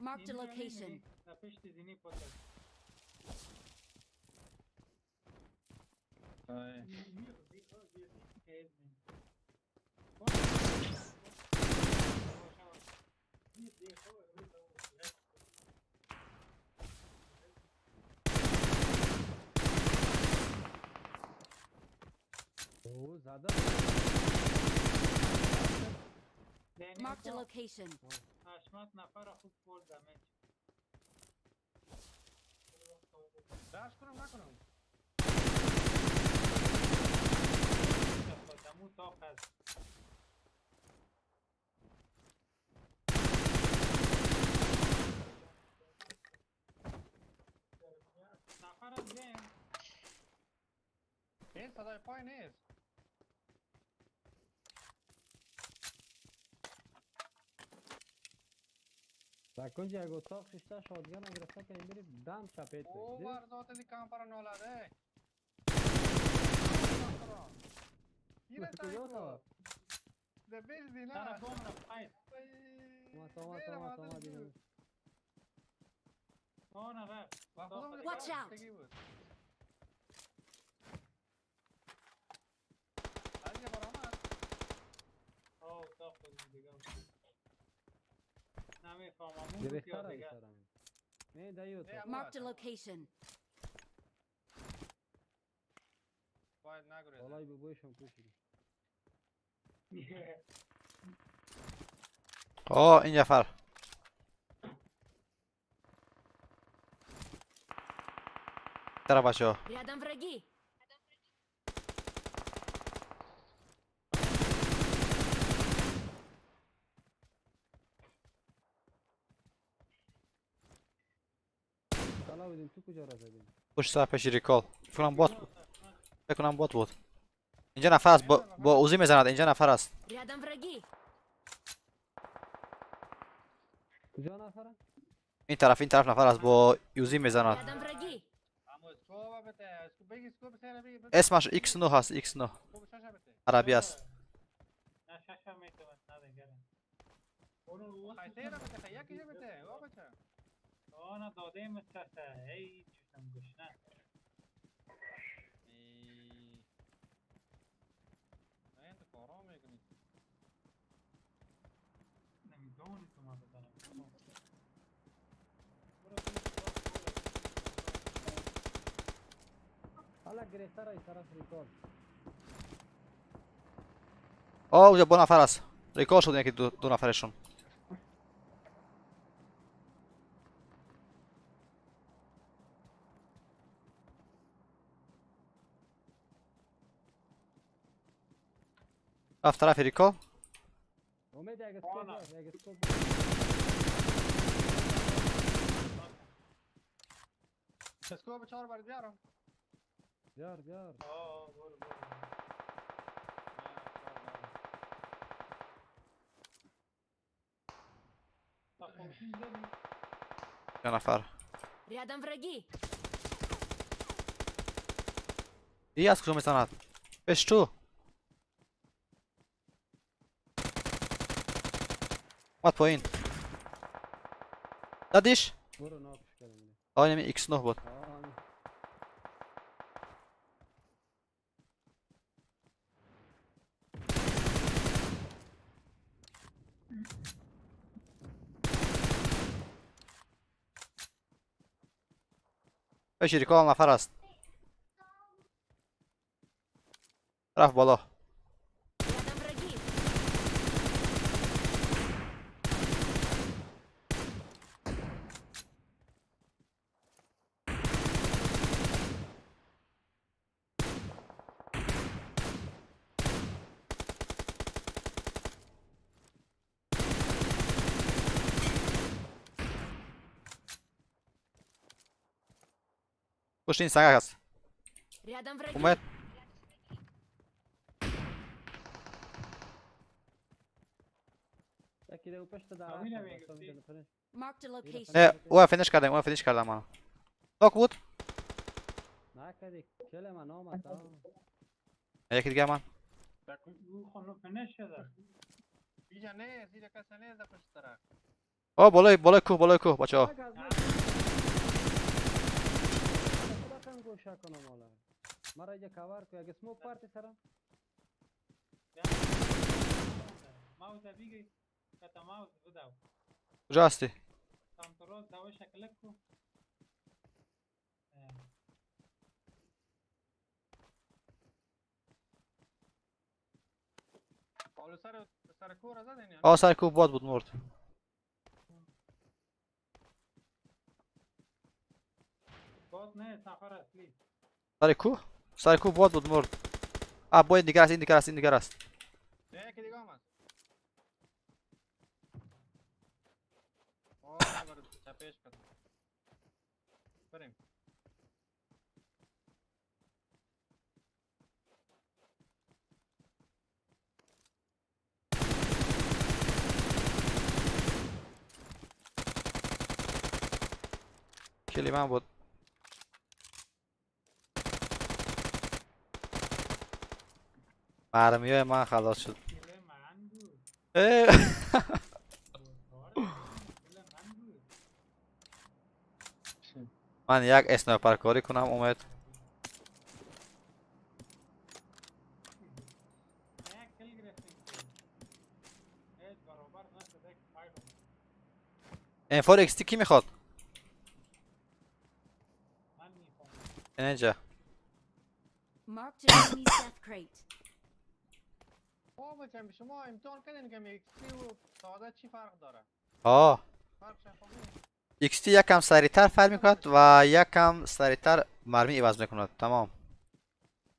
Marked a location. Marked a location. حشمت نفر خوب فول دمیج. داش کنم نکنم. دمو تاق هست. نفر از گیم. این صدای پای نیست. در کنج یک اتاق ششته شادگان گرفته که این بری دم چپیت او بری. بردات دی کامپر نولاده. کجا تا؟ ده بیش دینا. سر بوم رفت قیس. اومد اومد اومد دیدم. آه نه رفت. Watch out. نمیفهمم اون یا دیگه. Marked a location. باید نگریزه. بالای بویشم کشیدی. آه این نفر. طرف بچه‌ها. Рядом враги. تو کجا را زدیم؟ پشت سر پیش ریکال. فکر کنم بات بود. فکر کنم بات بود. اینجا نفر است با اوزی میزند. اینجا نفر است. Рядом враги. کجا نفره؟ این طرف این طرف نفر است با اوزی میزند. Рядом враги. اسمش X9 هست. X9 عربی است. نه شش هم میتونست نه دیگه. آنا دادیم چشه ای چشم گشنه. نه تو کارا میکنی. نمیدونی تو ما بزنم. حالا گرفتار ای طرف ریکال. آه اونجا با نفر است. ریکال شد یکی دو نفرشون. رفت طرف ریکال. امید اگه scope scope 4 بار بیارم. بیار بیار. آه برو برو. یه نفر. Рядом враги. ای از کجا میزند؟ پیش تو. اومد پایین. زدیش؟ برو ناکش کردم. آه اینم X9 بود. پیش ریکال نفر است. رفت بالا. Рядом враги. پشت این سنگ هست. Рядом враги. اومد. یکی دیگه پشت در. Marked a location. نه او finish کردم. او finish کردم من. knock بود. نکردی کل من آمد. یکی دیگه من. او خانم finish شده. اینجا نیست. اینجا کسی نیست پشت طرف. آه بالای بالای کوه بالای کوه بچه‌ها. گوشه کنم حالا مرا اینجا کاور کو اگه smoke پارتی سرم ماوس بیگی کتا ماوس بداو. کجا هستی؟ سمت راست دوش کلیک کو. حالا سر کوه را زدن یا؟ آه سر کوه باد بود مرد. باد نه نفر اصلی. سر کوه؟ سر کوه باد بود مرد. آه با این دیگر است این دیگر است این دیگر است. نه یکی دیگه هم است. آه برو چپش کردم. بریم. کلی من بود. مرمی های من خلاص شد. من یک sniper کاری کنم اومد. M4 XT کی میخواد؟ من میخوام. اینجا. Marked an enemy's death crate. بابا بچم، شما امتحان کردین که XT و ساده چی فرق داره؟ آه. فرق شفاهی. XT یکم سریعتر fire میکند و یکم سریعتر مرمی عوض میکند. تمام.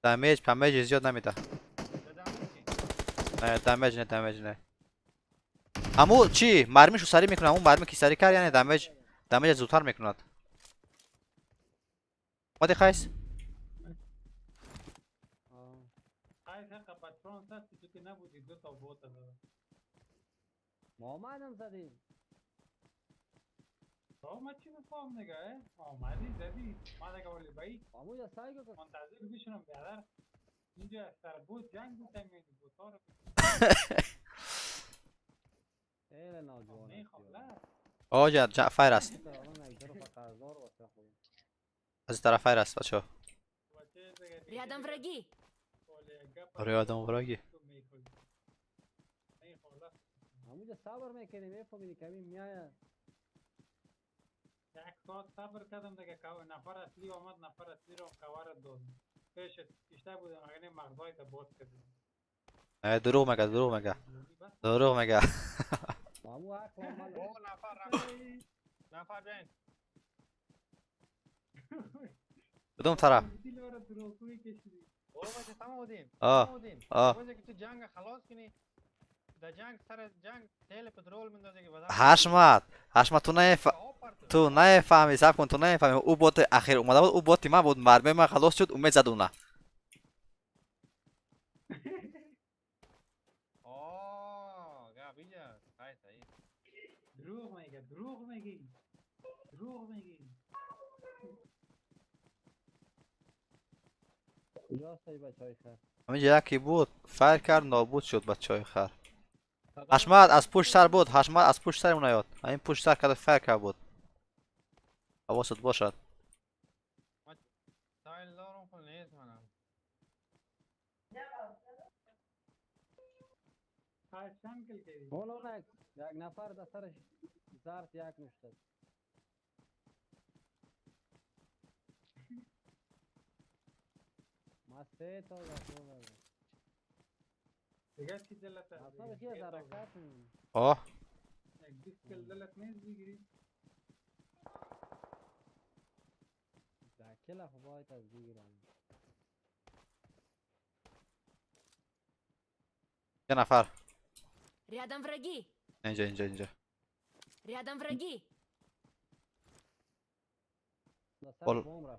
Damage پمیج زیاد نمیده. نه damage نه، damage نه. همو چی مرمیشو سریع میکنه، همون مرمی که سریع کرد یعنی damage زودتر میکند. مادی خیس؟ قیس حق پترون هستی، تو که نبودی، دو تا bot زدم. ما آمدم زدیم. بابا من چی بفهم دیگه؟ آمدی زدی، ما دیگه ولی بایی آموجا سعی کن. منتظر بشنم بیادر، اینجا سر بود جنگ بود، میدی بود رو. خیلی ناجوان. میخوام نه. آه جا fire است. از طرف fire است بچه. Рядом враги. Рядом враги. همونجا صبر میکنیم، میفهمیدی که همین میآید. یک ساعت صبر کردم دیگه، نفر اصلی آمد، نفر اصلی رو کاور داد، پیش کشته بودم، اگه نه مغزای تا باز کردیم. نه دروغ میگه، دروغ میگه، دروغ میگه. همون حق آمد. او نفر نفر بیاین. کدوم طرف؟ او بچه تمام بودیم. آه آه. که تو جنگ خلاص کنی، در جنگ سر جنگ تیل پترول میندازی که حشمت حشمت، تو نفهمی، صبر کن، تو نفهمی. او bot اخیر اومده بود، او bot من بود، مرمه من خلاص شد، اومد زد اونه. آه گابیجا خیلی صحیح. دروغ میگه، دروغ میگی، دروغ میگی. کجاست ای بچهای خر؟ همینجا یکی بود، fire کرد، نابود شد بچهای خر. حشمت از پشت سر بود، حشمت از پشت سر اون یاد، همین پشت سر کرد fire کرد بود. حواست باشد. سایل دارم خو نیست منم. بالا یک نفر در سرش زرد یک نشته. ما سه تا زرد. دیگه چی دلت؟ اصلا بخیر زرکت. آه. یک 20 کل دلت نیست بگیری؟ کلا خو باید از بگیرم. یه نفر. Рядом враги. اینجا اینجا اینجا. Рядом враги. بال.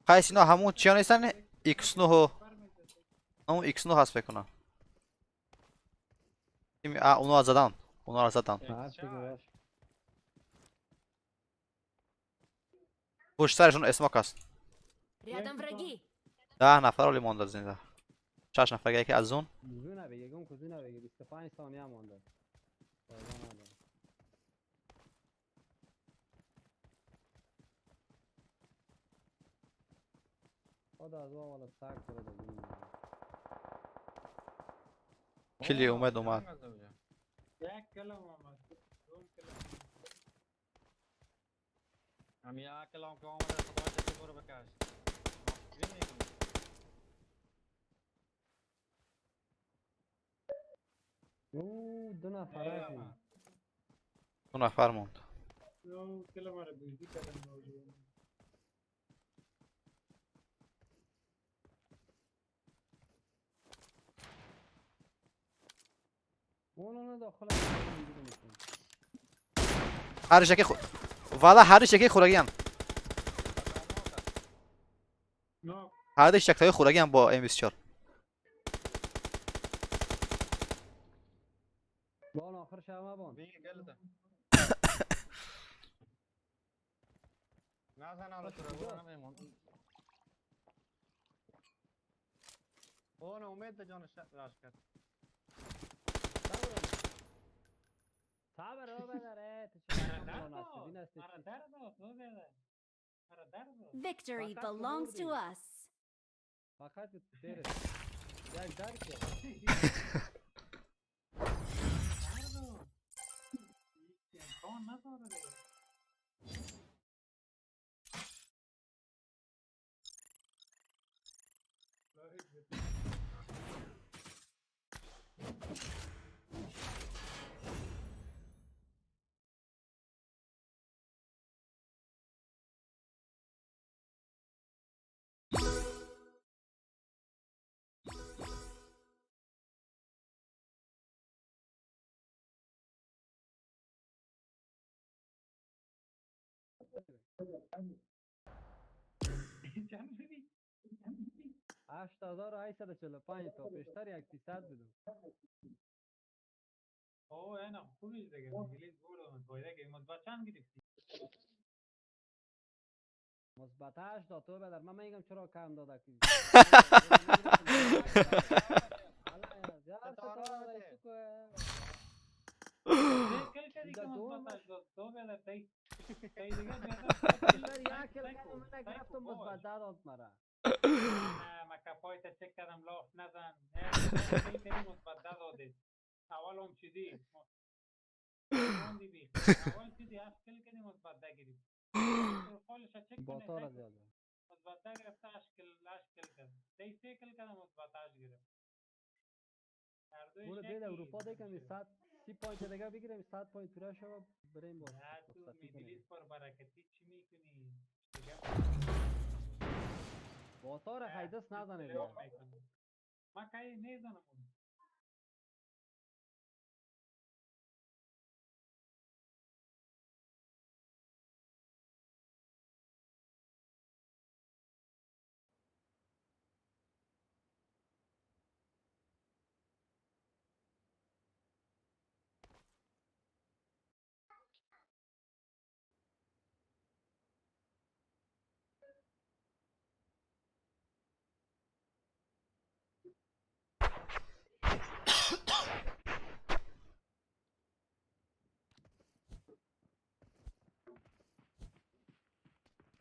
قیس اینا همون چیا نیستن؟ X9 و همون X9 هست فکر کنم. اونا زدن، اونا رو زدن. پشت سرشون smoke است. Рядом враги. 10 نفر ولی مونده زنده. 6 نفر یکی از اون. زونه بگی، گم کو زونه بگی، 25 ثانیه مونده. خدا از والا ساک رو بزنیم. کلی اومد اومد. یک کلم اومد. دوم کلم. هم یک کلم که اومد خدا چه برو بکش. او دو نفر. دو نفر موند. دو کلم رو بزدی کردم. هر شکی والا هر شکی خوراکی هم. هر شکی خوراکی هم با M24. بان آخر شما بان. نزن حالا تو رو نمیمون. اون امید به جانش راش کرد. صبر رو بداره تو چه مرا درد داد، مرا درد. Victory belongs to us. فقط تیر یک در که امکان نداره دیگه. چند شدی؟ 8845 تا بیشتر 1% بودم. اوه اینا خوبیش دیگه. انگلیس بردم فایده که مثبت چند گرفتی؟ مثبت 8 داد تو بدر. من میگم چرا کم داده کی. کل کردی که مثبت 8 داد تو بدر تی تی دیگه بیشتر یک کل کردم من گرفتم مثبت 10 داد مرا. نه من کپایت چک کردم لاف نزن. کل کردی مثبت 10 دادی. اول هم چیدی موندی بی اول چیدی 8 کل کردی مثبت 10 گرفتی. پروفایلش چک با کنه زیاده مثبت 10 گرفته 8 کل 8 کل کرد. 3 کل کرد مثبت 8 گرفت. هر دویش برو بید یکی اروپا دیگه 100 30 point دیگه بگیریم 100 point پورا شو بریم با نه تو رخصتی کنیم. Middle East پر برکتی چی میکنی؟ دیگه با تا را خیدس نزنه دیگه. ما کی میزنم اون.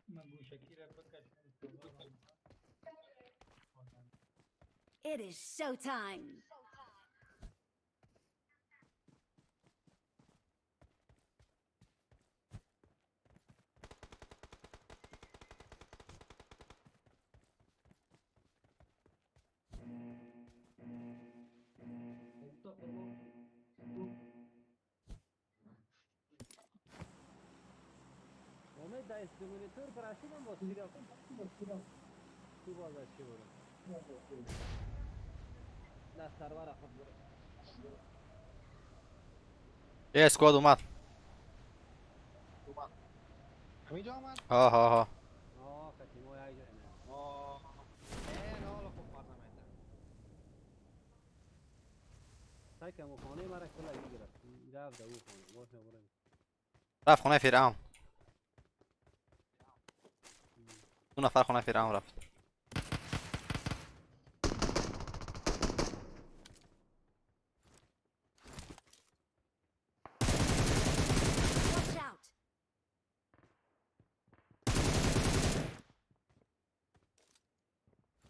من گوشکی را بکشم. It is showtime. امید در اسپیمونیتور پرشیدم با سیرا تو باز از چی برو نه سرور خود برو. یه اسکواد اومد. همینجا آمد؟ ها ها ها. آه کتی ما یک جای نه. آه نه حالا خوب کار نمیده. سعی کم خانه مرا کلا گرفت. رفت او خانه باش برو. رفت خونه فرعون. دو نفر خونه فرعون رفت. Watch out.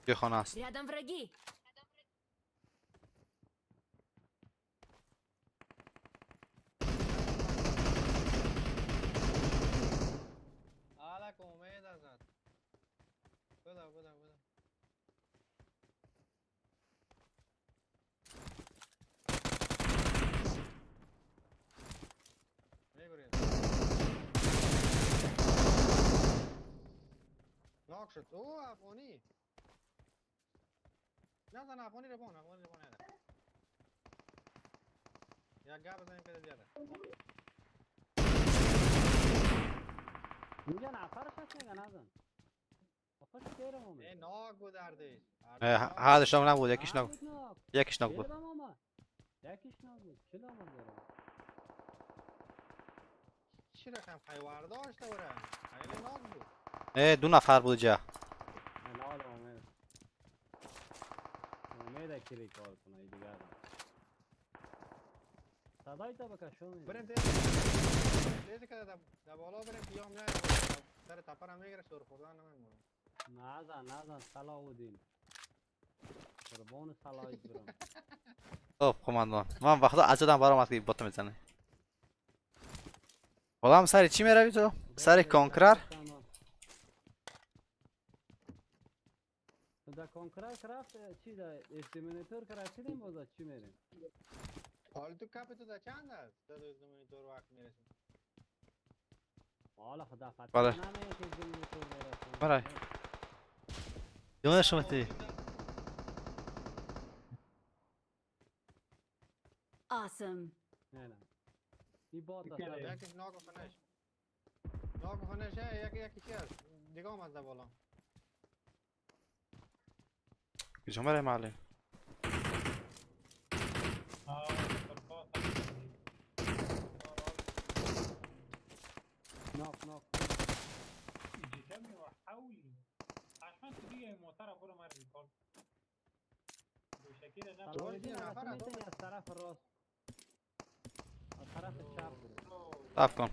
یه خانه است. Рядом враги. حالا که امید ازت بده بده بده. میگوری ناک شد. او افغانی نزن. افغانی رو بان. افغانی رو بان. یک گپ بزنیم که زیاده. اونجا نفرش هست میگه نزن. آخه چه امید؟ ای ناک بود دردش. هر شام نبود. یکیش ناک. یکیش ناک بود. یکیش ناک بود. چه آمد داره؟ چی رقم خیورداشت دوره خیلی ناک بود. اه دو نفر بود جا. نه امید امید کی ریکارد کنه ای دیگه. صدای تا بکشم. بریم تیز که در بالا بریم پیام نه. سر تپر هم میگیره شور خوردن نمیمونه. نزن نزن صلاح الدین. قربان صلاحیت برم. خب قماندان من وقتا از یادم برآمد که بات میزنه. غلام سر چی میروی تو؟ سر کانکرر؟ در کانکرر رفت چی در استیمینیتور که رسیدیم باز چی میریم؟ حال تو کپ تو در چند است؟ در استیمینیتور وقت میرسیم. حالا خدا فتح بله. نمیشه که استیمینیتور برسیم. برای. جون شما. Awesome. نه نه. این بات است. یکیش ناک و فنش. ناک و فنش یکی چی است؟ دیگه هم از در بالا. کجا میره معلم؟ ناک ناک. از طرف راست. از طرف چپ برو. صف کن.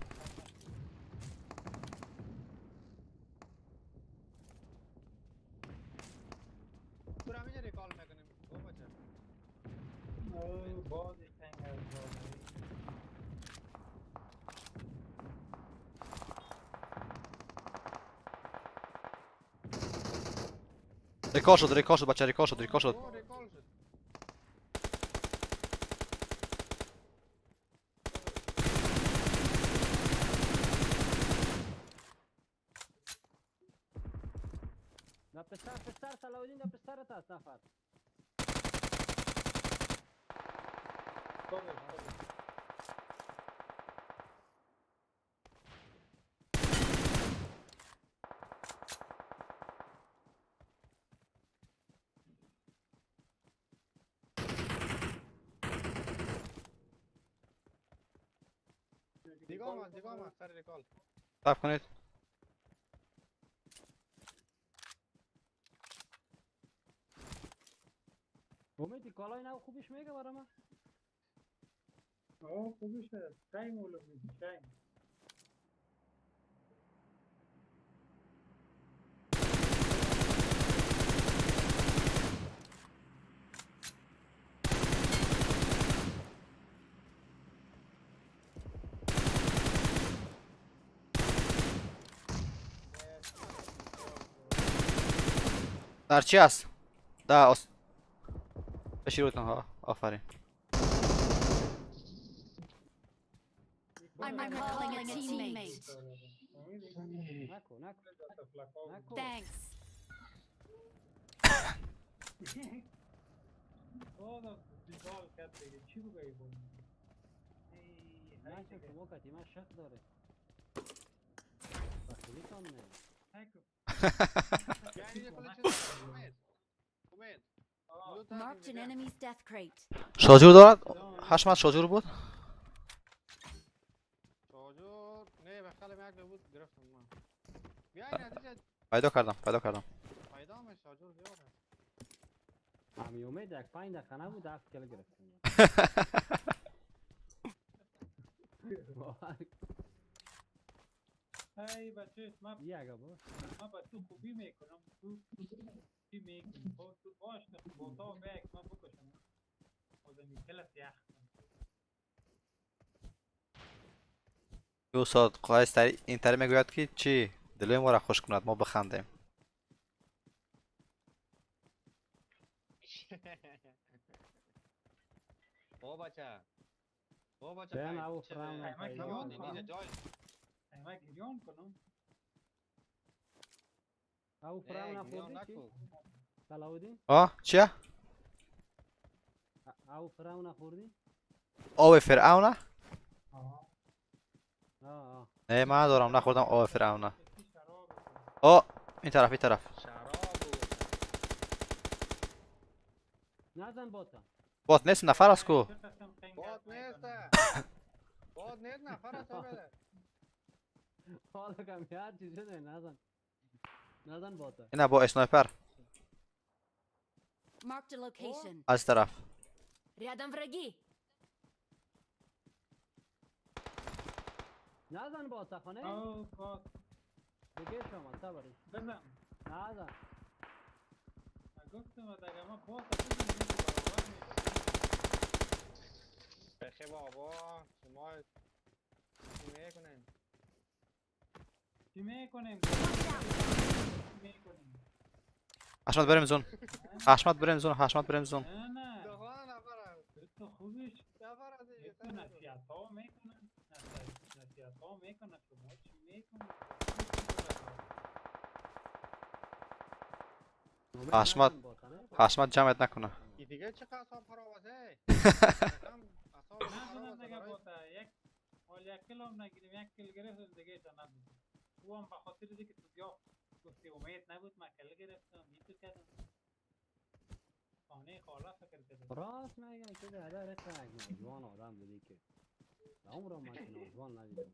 تو را میشه ریکال میکنیم. او بچه. باز تنگ از باز. ریکال شد ریکال شد بچه ریکال شد ریکال شد. در پسر پسر صلاح الدین در پسرت است نفر. دیگه آمد دیگه آمد سر ریکال. صف کنید. امیدی کالای نو خوبش میگه برای من؟ آه خوبشه. شایم اولو میگه شایم. در چی است؟ در آس... بشیرتون ها آفرین. I'm recalling a teammate. نکو نکو نکو. Thanks. بازم ریکال کرد دیگه چی بگویی بود؟ من چه شما کتی من شک داره. بخیلی نه. Marked an enemy's death crate. شاجور دارد؟ حشمت شاجور بود؟ شاجور نه بخاله یک بود گرفتم من. بیاین از پیدا کردم پیدا کردم. پیدا می شاجور زیاد است. امی امید یک 5 دقیقه نبود 7 کیلو گرفتم. ای بچه من یه بود. من با تو خوبی میکنم تو چی میکنی؟ با تو باش با تا بک من بکشم. آدمی کلت یخ کنم. استاد قایس این تری میگوید که چی دلوی ما را خوش کند ما بخندیم. او بچه او بچه بیم او فرام من گریان کنم. او فرام نخوردی چی؟ صلاح الدین؟ آه چیه؟ او فرعون خوردی؟ آب فرعونه؟ آه آه. نه من ندارم نخوردم آب فرعونه. آه این طرف این طرف. نزن باتا. بات نیست نفر است کو. بات نیست. بات نیست نفر است بده. حالا کم هر چیز شده نزن. نزن باتا. اینا با اسنایپر. Marked a location. از طرف. Рядом враги. نزن باتا خانه. آه بات. دیگه شما صبر بزن. نه گفتم اگه ما باز بزنیم برابر میشه. بخی بابا شما چی میکنین؟ چی میکنیم؟ میکنیم. حشمت بریم zone. حشمت بریم zone. حشمت بریم zone. نه نه. نفر تو خوبیش. نفر از تو نصیحت ها میکنن. نصیحت ها میکنن شما چی میکنید؟ حشمت حشمت جمعت نکنه. دیگه چقدر اعصاب خراب است؟ نه دیگه بوتا یک حال یک کیلو هم نگیریم یک کیلو گرفتم دیگه تا نبود. او هم به خاطر دیگه تو بیا گفتی امید نبود من کل گرفتم میتو کردم. خانه خاله فکر کردم. راست میگم که هدر یک نوجوان آدم بودی که عمرم من که نوجوان ندیدم.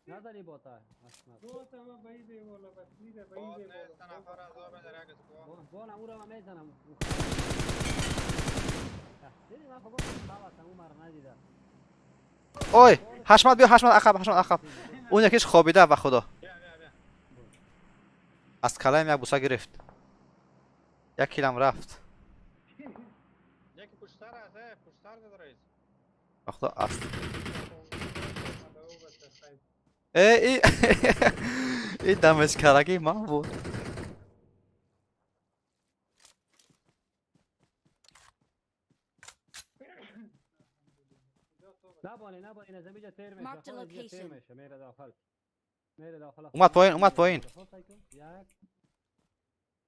نداری باتا حشمت. بوتا ما بعیده والا بسیده بعیده باز نفر از آب در یک اسکواد. با او را من میزنم. دیدی من خب گفتم اون مرا ندیده. اوی حشمت بیا حشمت عقب حشمت عقب. اون یکیش خوابیده و خدا. از کلایم یک بوسه گرفت. یک کیلم رفت. یکی پشت سر است پشت سر رئیس. خدا است. ای ای دمش کرگی من بود. نبانی نبانی از اینجا تیر میشه. تیر میشه میره داخل. میره داخل. اومد پایین اومد پایین.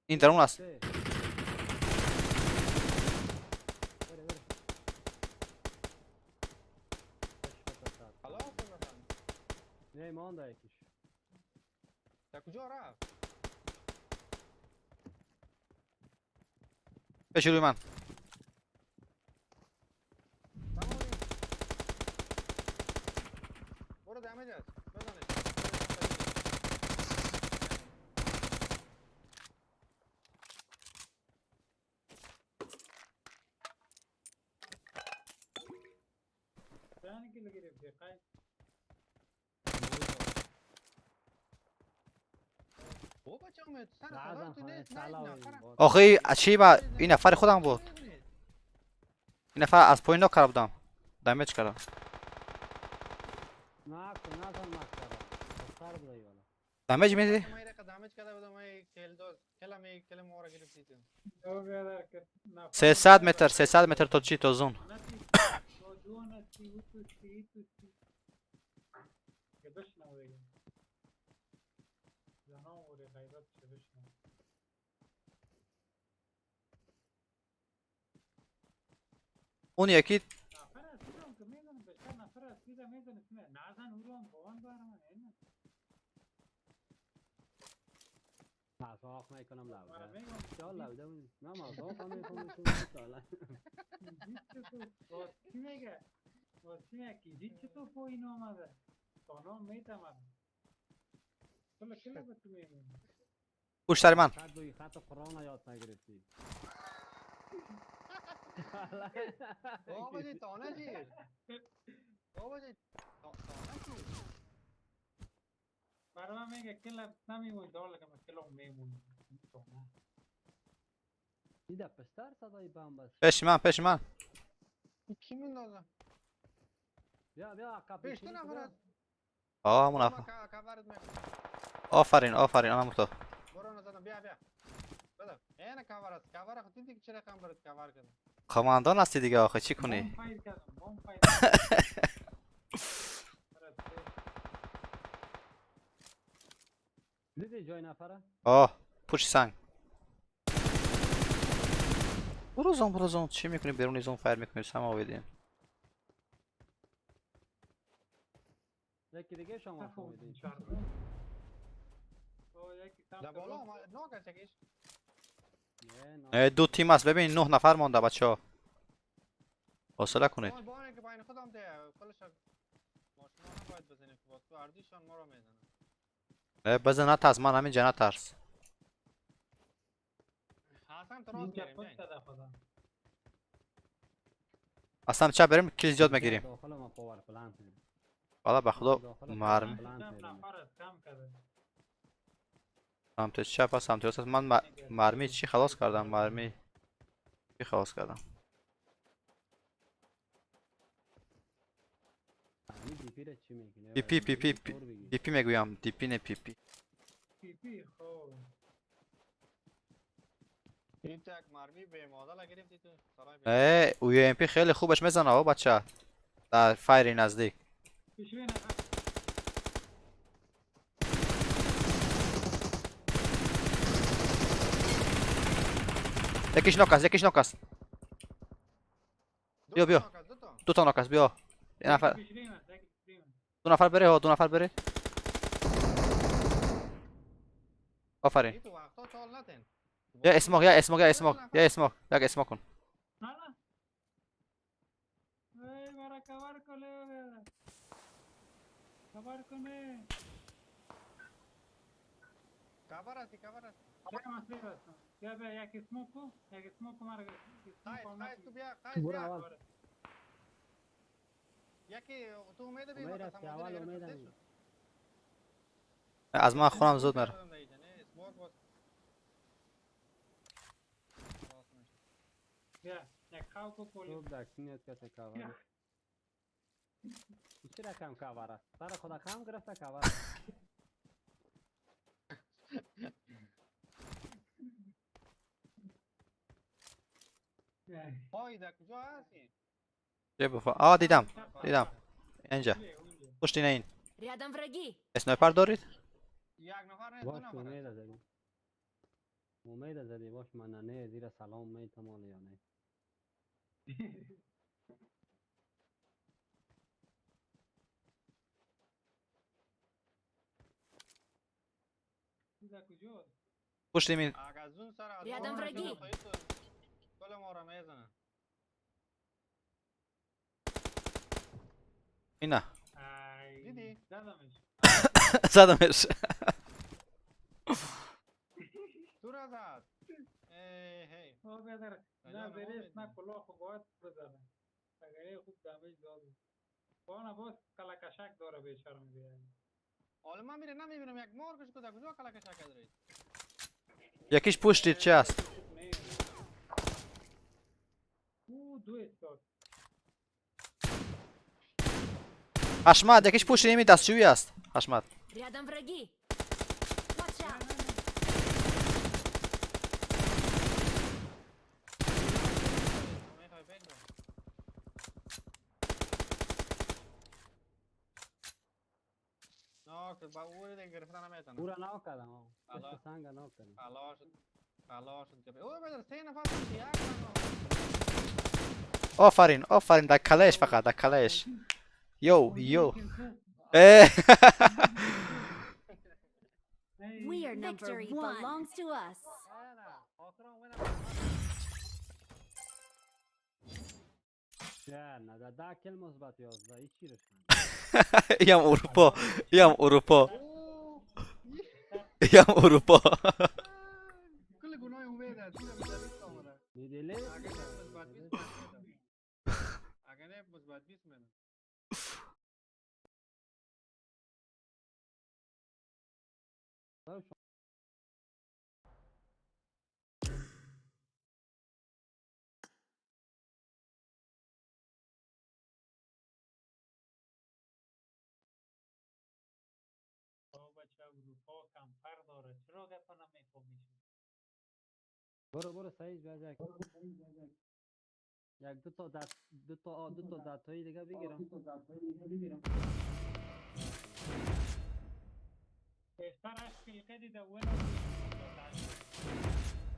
این درون است. نه مانده یکیش. تا کجا رفت؟ بشی روی من. برو دمیج است. بزنش. چند کیلو گرفتی قای؟ آخه چی با این نفر خودم بود. این نفر از پایین نکرده بودم. دمیج کردم. دمیج میدی؟ 300 متر 300 متر تا چی تا زون. اون یکی پشت سر من. بابا جی تانه جی بابا جی تانه جی برای من میگه کلا نمیمون دال که کلا میمون تانه دیده پستر صدای بمب است. پیش من پیش من کی میندازه؟ بیا بیا عقب پیش تو نفر است. آه همون نفر. آفرین آفرین آنم تو. برو نزدم بیا بیا. بده. اینه کاور است. کاور خود دیدی که چه رقم برات کاور کردم. کماندان هستی دیگه آخه چی کنی؟ دیدی جای نفره؟ آه پشت سنگ. برو zone برو zone چی میکنی بیرون zone fire میکنی سما آویدیم. یکی دیگه شما خوردین. در بالا آمد knock است یکیش. دو تیم است ببین 9 نفر مانده بچه ها. حوصله کنید. با که پایین خودم ده کلش ما شما نباید بزنیم که باز تو اردیشان ما رو میزنه. بزن نترس من همین جا نترس. اصلا چه بریم kill زیاد میگیریم. والا به خدا مرمی. سمت چپ و سمت راست. من مرمی چی خلاص کردم؟ مرمی چی خلاص کردم؟ پی پی پی پی پی پی میگویم، دی پی نه پی پی. پی پی خب این تک مرمی به مادل گرفتی تو. اه او ام پی خیلی خوبش میزنه او بچه در فایر نزدیک. یکیش knock است، یکیش knock است. بیا بیا، دو تا knock است. بیا یه نفر، دو نفر بره ها، دو نفر بره. آفرین. یا smoke، یا smoke، یا smoke، یا smoke، یک smoke کن. از من خونم زود میره. چی رقم کاور است؟ سر خدا کم گرفته کاور. آه دیدم، دیدم اینجا پشت این. sniper دارید؟ باش امید زدی، امید زدی. باش من نه زیر سلام می تمام یا نه. پشت این. Рядом враги. اینا زدمش. نه برس نه کلاه خو باید بزنه. اگر خوب دمیج داد. بانا باز کلکشک داره بیچاره میگه. حالا من میره نمیبینم یک مارکش کجا کجا کلکشک داره. یکیش پشتید چه است؟ او دو استاد. حشمت یکیش پشت نمی دستشویی است. حشمت. Рядом враги. Watch out. پورا ناک کردم. پشت سنگ ناک کردم. آفرین آفرین، در کلش، فقط در کلش. یو یو. We are number one. Belongs to us. نه نه ده کل مثبت 11 هیچ چی رشن. ایم اروپا، ایم اروپا، ایم اروپا. کل گناه امید است. میدله اگر نه مثبت 20 میدم. بچه اروپا کمپر داره، چرا گپا نمیفهمیش؟ برو برو سعید، بیا یک یک دو تا دست، دو تا دو تا دتایی دیگه بگیرم. بهتر است کلکه دیده اول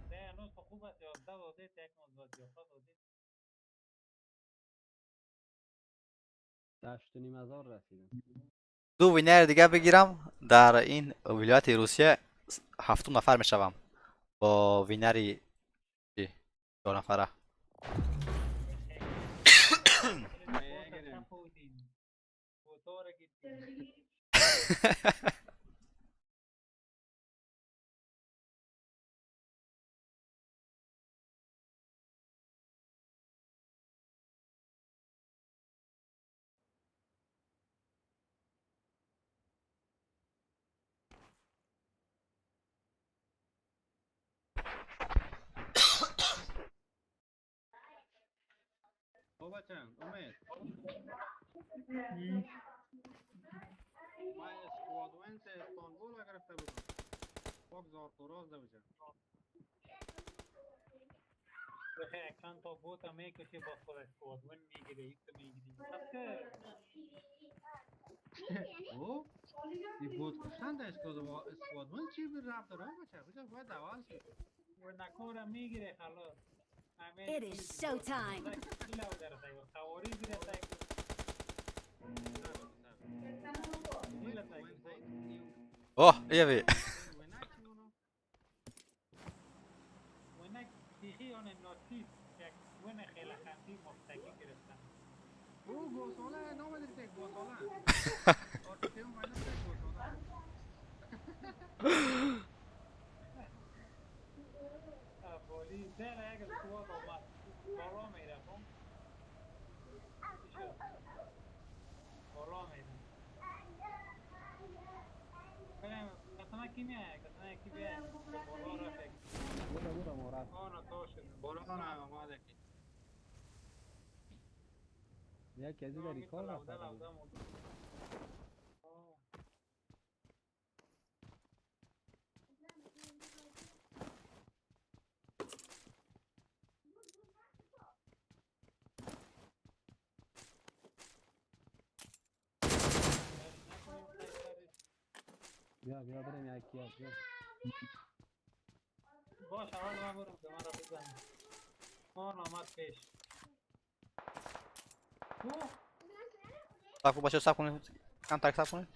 ده هنوز خوب است. 11 داده یک مثبت 11 داده. 8,500 رسیدم. دو winner دیگه بگیرم در این ولایت روسیه هفتم نفر میشوم با winner ی دو نفره. بابا چند امید من اسکواد وینس استانبول گرفته بودم پاک زار خوراز ده بجا بخیر چند تا بوت هم میکشی با خود اسکواد وین میگیری ایک میگیری او این بوت کشتن ده اسکواد وین چی رفت داره بچه بچه باید اول شد و نکورا میگیره خلاص. It is showtime. اوه ایوی یکی از این recall رفت. بیا بیا بریم یکی بیا. باش اول من برم که من را بزنم. آن آمد پیش. صف بچه صف کنید. کم ترک صف کنید.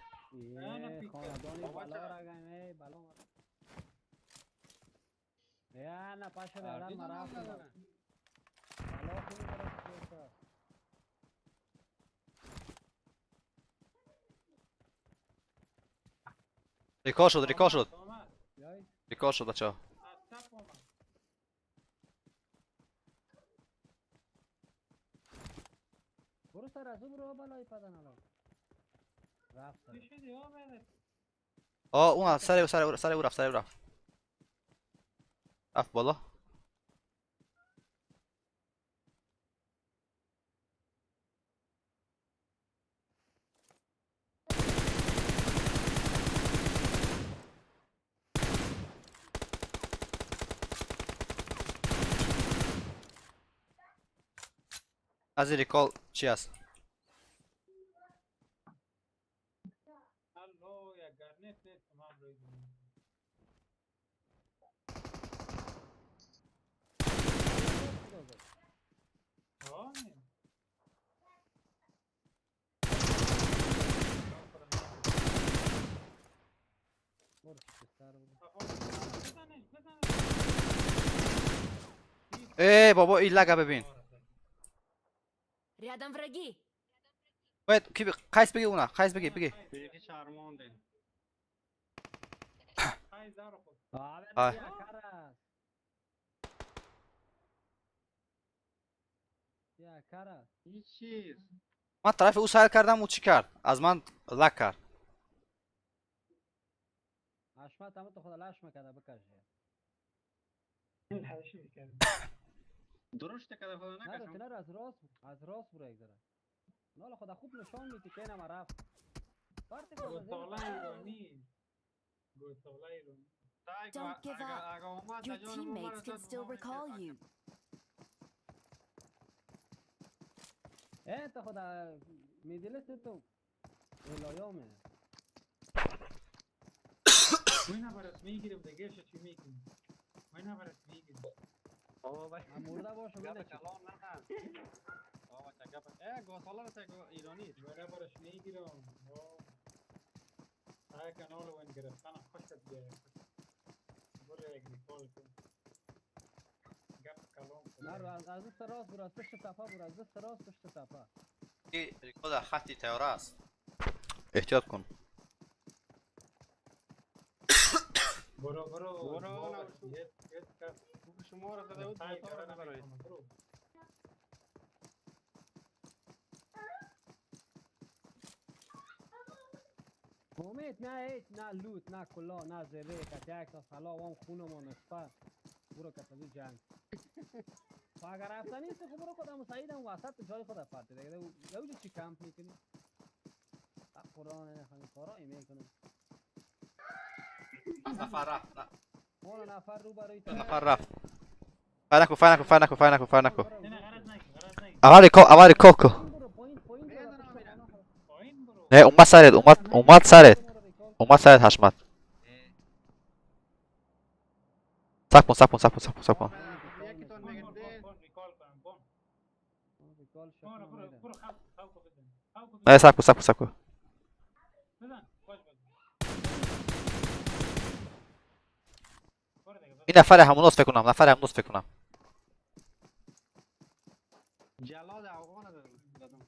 خاندانی بالا را گیم بالا یا نه پاشه بعدا مرا بالا خونی مرا. ریکال شد ریکال شد ریکال شد بچه ها. برو سر از برو بالای پدن الان رفت. آه اون سر سر سر او رفت سر او رفت رفت بالا. از ریکال چی هست؟ ای بابا این لگه ببین. Рядом враги. باید کی قیس بگی اونا قیس بگی بگی. من طرف او سعی کردم او چی کرد؟ از من لک کرد. درشت کده خدا نکشم. نه از راست از راست برو یک ذره. نه خدا خوب نشان میدی که اینم رفت. گوساله ایرانی. گوساله ایرانی. Don't give up. Your teammates can still recall you. ای تا خدا میدلست تو. الایامه. وینا برات میگیرم دیگه چی میکنی؟ وینا برات میگیرم. من مرده باشم گپ کلام نزن بابا چه گپ ای گوساله رو تک ایرانی وینا براش میگیرم. های کانال وین گرفتن خوشت بیاید. برو یک ریکال کن. گپ کلام نه از دست راست برو از پشت تپه برو از دست راست پشت تپه. این ریکال در خط تیاره است. احتیاط کن. برو برو برو شما را زده بود برای امید نه هیچ نه لوت نه کلا نه زره کتی یک تا سلا وام خونمان نصفه برو کتی جنگ. اگر رفتنی است خب برو خودم سعیدم وسط جای خود پرت دیگه یوجا چی کمپ میکنی؟ قرآن همین کارا میکنم. نفر رفت. اون نفر رو برای نفر رفت. فایر نکن فایر نکن فایر نکن فایر نکن فایر نکن. اول recall اول recall کو. نه اومد سرت اومد اومد سرت اومد سرت حشمت. صبر کن صبر کن صبر کن صبر کن صبر کن. نه صبر کن صبر کن صبر کن. این نفر هموناست فکر کنم نفر هموناست فکر کنم. جلاد افغان زدم.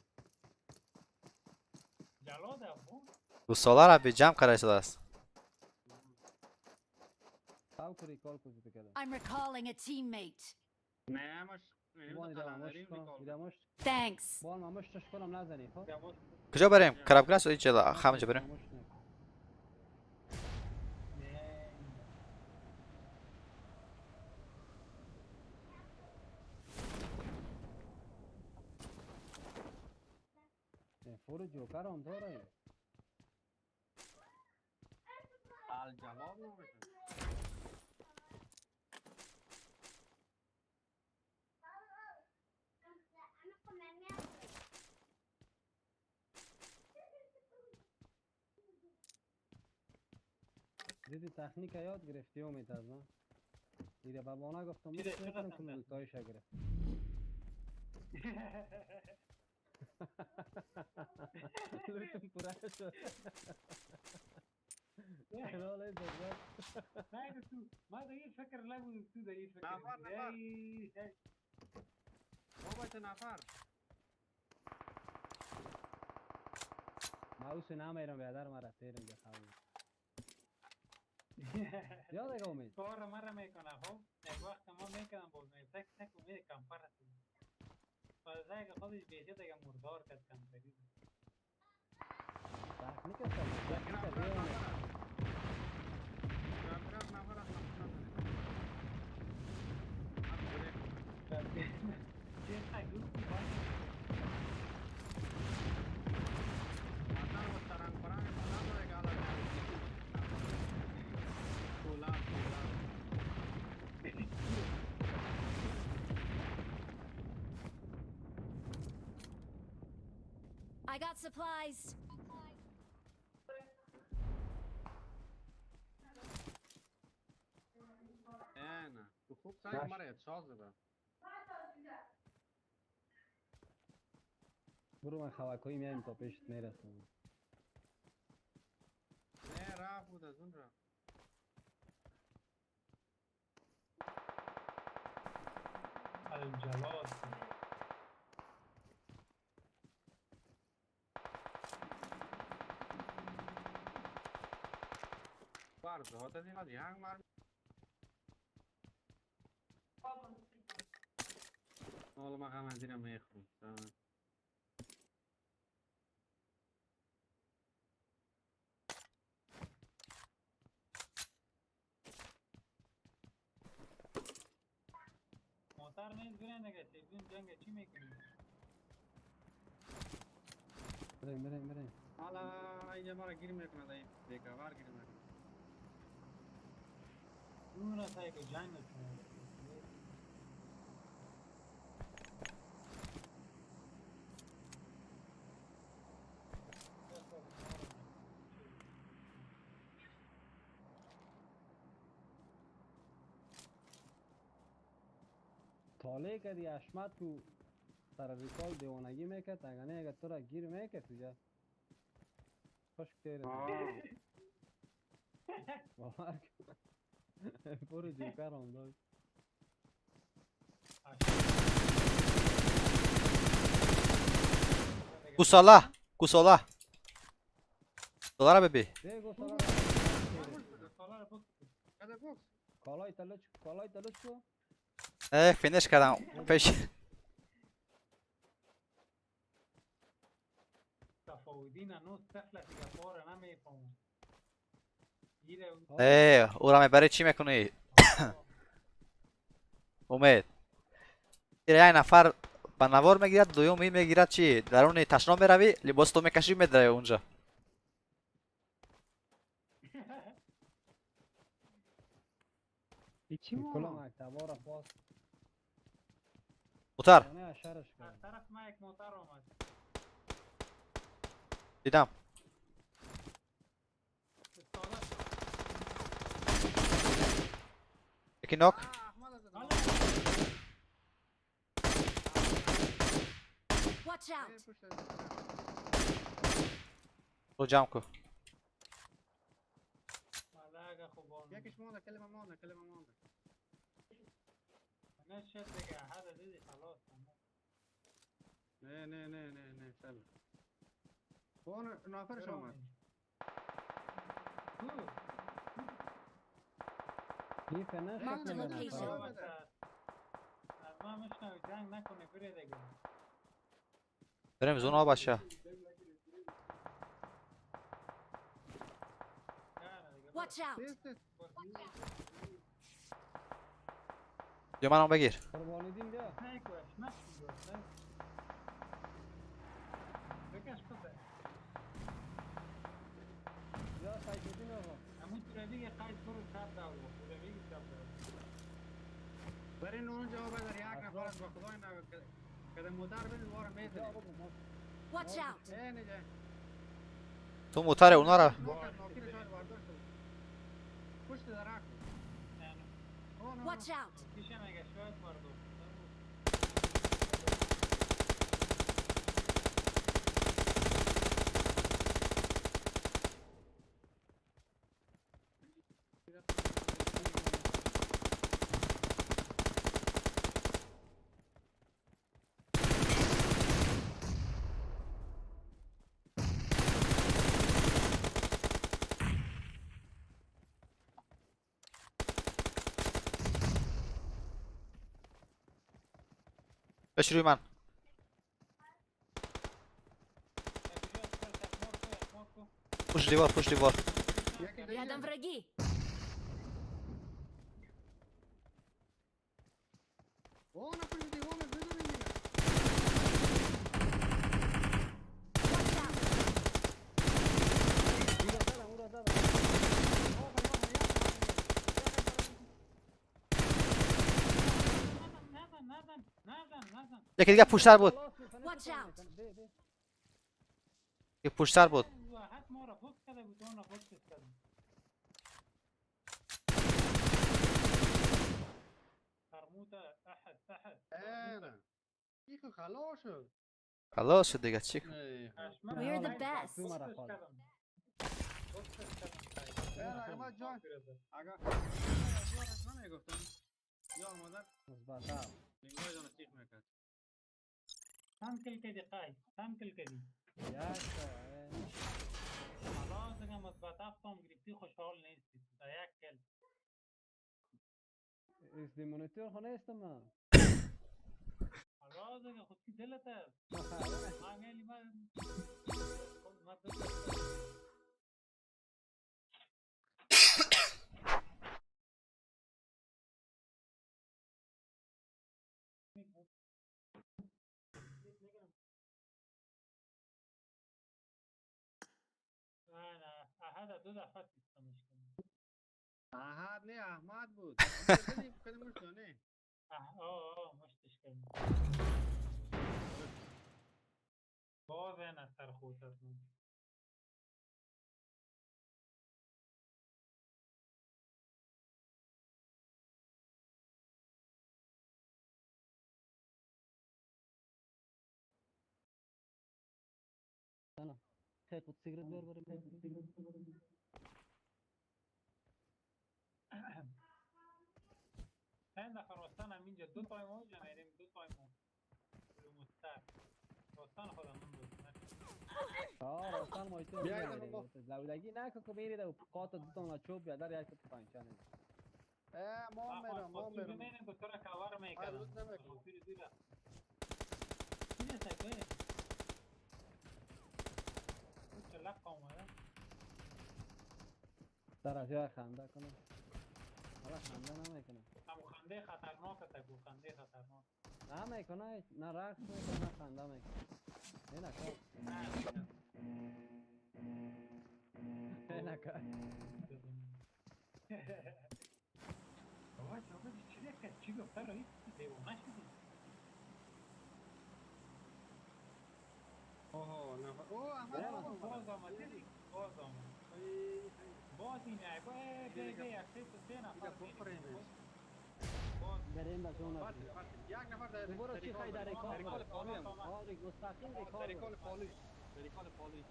جلاد افغان گوساله را به جمع کرده شده است. I'm recalling a teammate. نه مش Thanks. کجا بریم؟ کرابگراس و اینجا همینجا بریم. فور جوکر هم داره. الجواب نمیشه. دیدی تکنیک یاد گرفتی امید از من دیگه بابانا گفتم میکنم که ملتایش گرفت. لوتم پورا شد. حلال زرد. نه تو ما در این فکر نبودیم تو در این فکر. نفر نفر بابا چه نفر ماوس نمیرم بیادر مرا تیرم بخوام. یاد اگه امید کار مرا میکنه. خب یک وقت ما میکنم باز می تک تک امید کمپر است. پس اگه خودش بیشه دیگه مردار کرد کمپری. تکنیک است تکنیک است. I got supplies. نه تو خوب سعی مرا احساس زده. برو من خواکوی میایم تا پیشت میرسم. نه رفت بود از اون رفت. الجلاد بار زهات از این هنگ مر حالا من هم از اینم میخورم. موتر نیست برین دیگه تلویزیون جنگ چی میکنی؟ بریم بریم بریم. حالا اینجا مرا گیر میکنه دایی بیکار گیر میکنه. اون سعی که جنگ تاله کردی حشمت کو سر ریکال دیوانگی میکرد اگر نه اگر تو را گیر میکرد دیگه خشک تیره باور کن. برو جوکر هم داشت. گوساله گوساله گوساله را ببی. کالای تلچ کالای تلچ کو. فینیش کردم پیش. تفاودین هنوز طفل دیگه پاره نمیفهمم. او را میبری چی میکنی؟ امید یک نفر به نوار میگیرد، دوم این میگیرد چی؟ درون تشنا میروی، لباس تو میکشی میدری اونجا. چی کلا مکتب را باز. موتر. از طرف ما یک موتر آمد. دیدم. یکی ناک. Watch out! رو جمع کن. یکیش مانده، کلمه مانده، کلمه مانده. نه شد دیگه، هذا دیدی خلاص. نه نه نه نه نه سلام. اون نفرش آمد. Marked a location. از ما میشنوی جنگ نکنه بره دیگه. بریم زون ها باشه. Watch out! بیا منم بگیر. برین اونجا بدر یک نفر از با خدای کده موتر بین وار میزنی. Watch out! تو موتر اونا را پشت درخت. Watch out! بش روی من. پشت دیوار، پشت دیوار. Рядом враги. Watch out! یکی دیگه پشتر بود. Watch out! یکی پشتر بود. خلاص شد دیگه چی؟ We're the best. چند کل کدی قای چند کل کدی خلاص دیگه مثبت هفتم گرفتی خوشحال نیستی تا یک کل اس دی مونیتور خو نیستم من. خلاص دیگه خود کی دلت است ما میلی ما ما هذا دو دفعه تستمش کنم. احد نه احمد بود. کدوم مشت نه؟ آه مشتش کردم. باز این سر خود از من. خیلی سیگرت بیار بریم. چند دفعه راستان هم اینجا دو تایم ها میریم دو تایم ها مستر راستان خودمون بود. آه راستان مایتون لودگی نکن که میرید و قات دو تا چوب بیادر یک تا پنچه نیم. ما میرم ما میرم میرم به طور کاور میکردم. در از یه خنده کنم. حالا خنده نمیکنم. هم خنده خطرناک تگو خنده خطرناک. نه میکنه، نه رقص میکنه، نه خنده میکنه. نه کار. نه کار. بابا چی چی گفته رایی؟ دیوانه شدی. اوه نفر. اوه احمد باز آمد، باز آمد. باز این عیب. بی بی یک سه نفر. بریم به زون. یک نفر در برو چی خی در ریکال آره مستقیم ریکال ریکال پالی ریکال پالی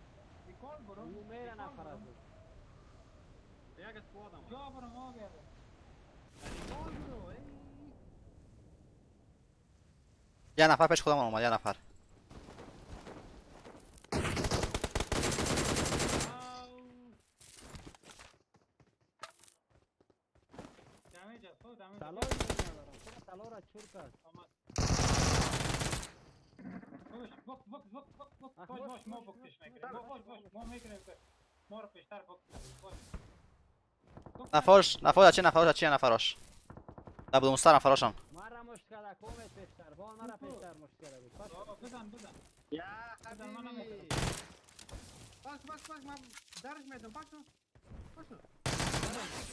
ریکال برو میره نفر از یک اسکواد هم جا برو ما بیاره ریکال برو. یه نفر پیش خودم اومد، یه نفر. طلا ندارم، طلا را چور کرد. باش بک بک بک بک بک باش باش ما بکش میکنیم. باش باش ما میکنیم ما رو پیشتر بک. نفرش نفر چه نفر چه نفرش نبود مستر نفراشم. مرا مشکل کومت پیشتر با مرا پیشتر مشکل بود. بزن بزن یا حبیبی. بس بس بس من درش میدم. بس بس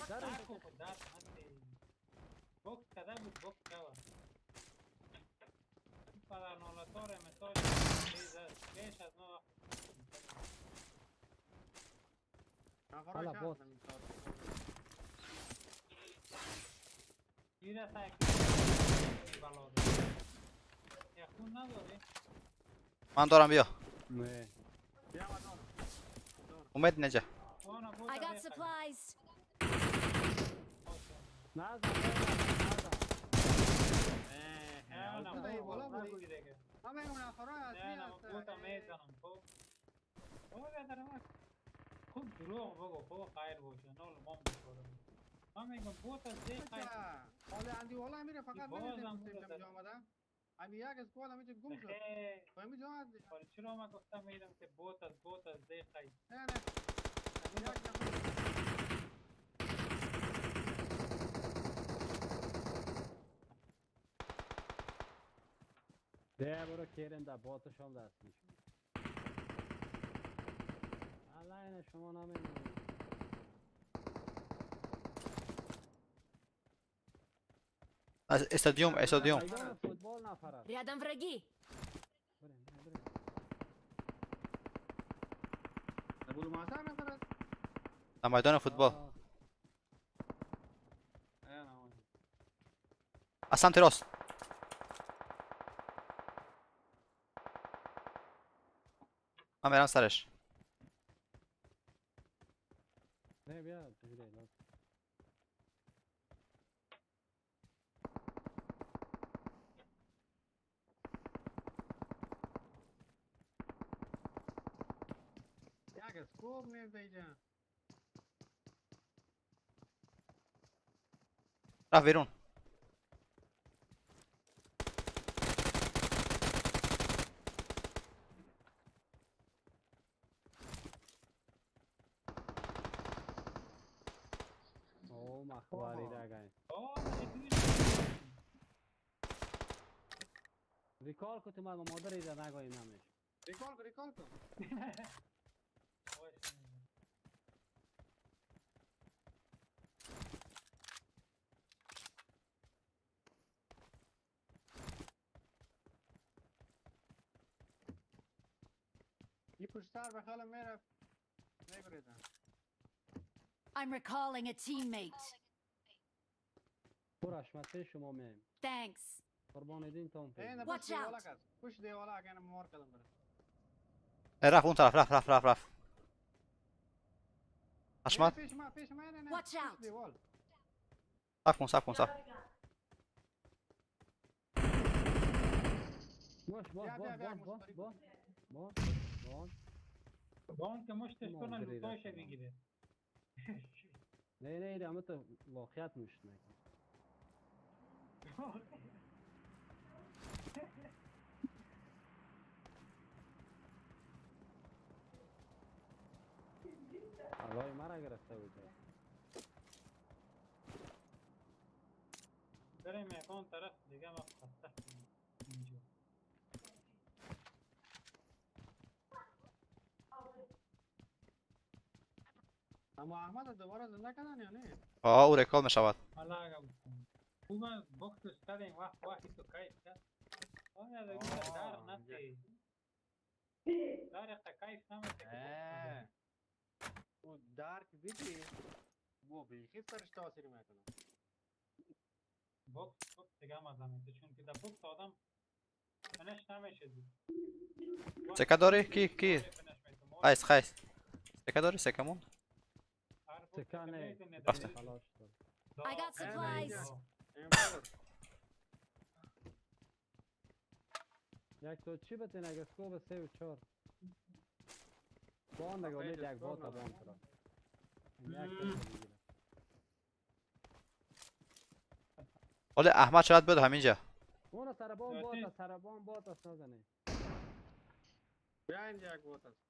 درش در بوکس کده بود، بوکس کده. پدر نالتار مثال بیش از ما. حالا بوت. گیره سعی بلا یه خون نداری؟ من دارم بیا. نه. اومد نجا. I got supplies. نه نه بالا بودی. همه اون نفرها اصلی هستن. بوتا میزنم خب. بابا بیادرم خوب دروغ بگو خوب خیر باشه. نول مام بخورم. من میگم بوتا زی خیر. حالا اندی والا میره فقط نمیدونم چه آمده. امی یک اسکواد همیشه گم شد. همین جا ولی چرا من گفتم میدم که بوت از بوت از زی خیر. نه نه. یک نفر ده برو کریم در باتش هم دست میشه. الله شما نمیدونید. از استادیوم استادیوم. فوتبال نفر. Рядом враги. در میدان فوتبال. از سمت راست. من برم سرش. نه بیا بیا. یک اسکوب نیست اینجا. رفت بیرون. ریکال کو تو ما مادر ایده نگویم نمیش. ریکال کو ریکال کو. این پشت سر به خیالم میرفت میگریدم. I'm recalling a teammate. برو حشمت شما میم. Thanks. قربان دین تام. Watch out. پشت دیوالا اگه مار کردم بره. رفت اون طرف رفت رفت رفت رفت. حشمت. پیش ما پیش ما نه نه. Watch out. صف کن صف کن صف. باش باش باش باش باش باش باش. با که مشتش کنه لوتاش بگیره. نه نه نه تو واقعیت مشت نکن. الله مرا گرفته بود. بریم یکان طرف دیگه ما خسته شدیم. اما احمد دوباره زنده کردن یا نه؟ آه او recall میشود. خوبه بختش کردیم وقت وقتی تو کیف کرد. آیا در نتی در کیف نمیشه. او درک بیدی بو بیخی سرش تاثیر میکنه. بوکس بوکس دیگه مزه میده چون که در بوکس آدم finish نمیشه. سکه داری؟ کی کی؟ خیس خیس سکه داری؟ سکه مون؟ سکه نه رفته. I got supplies. یک تو چی بتین اگه scope 3 و 4 بان دیگه امید یک bot بان کرد. یک حالا احمد شاید بیاد همینجا. اون سربان bot سربان bot است نزنه. بیا اینجا یک bot است.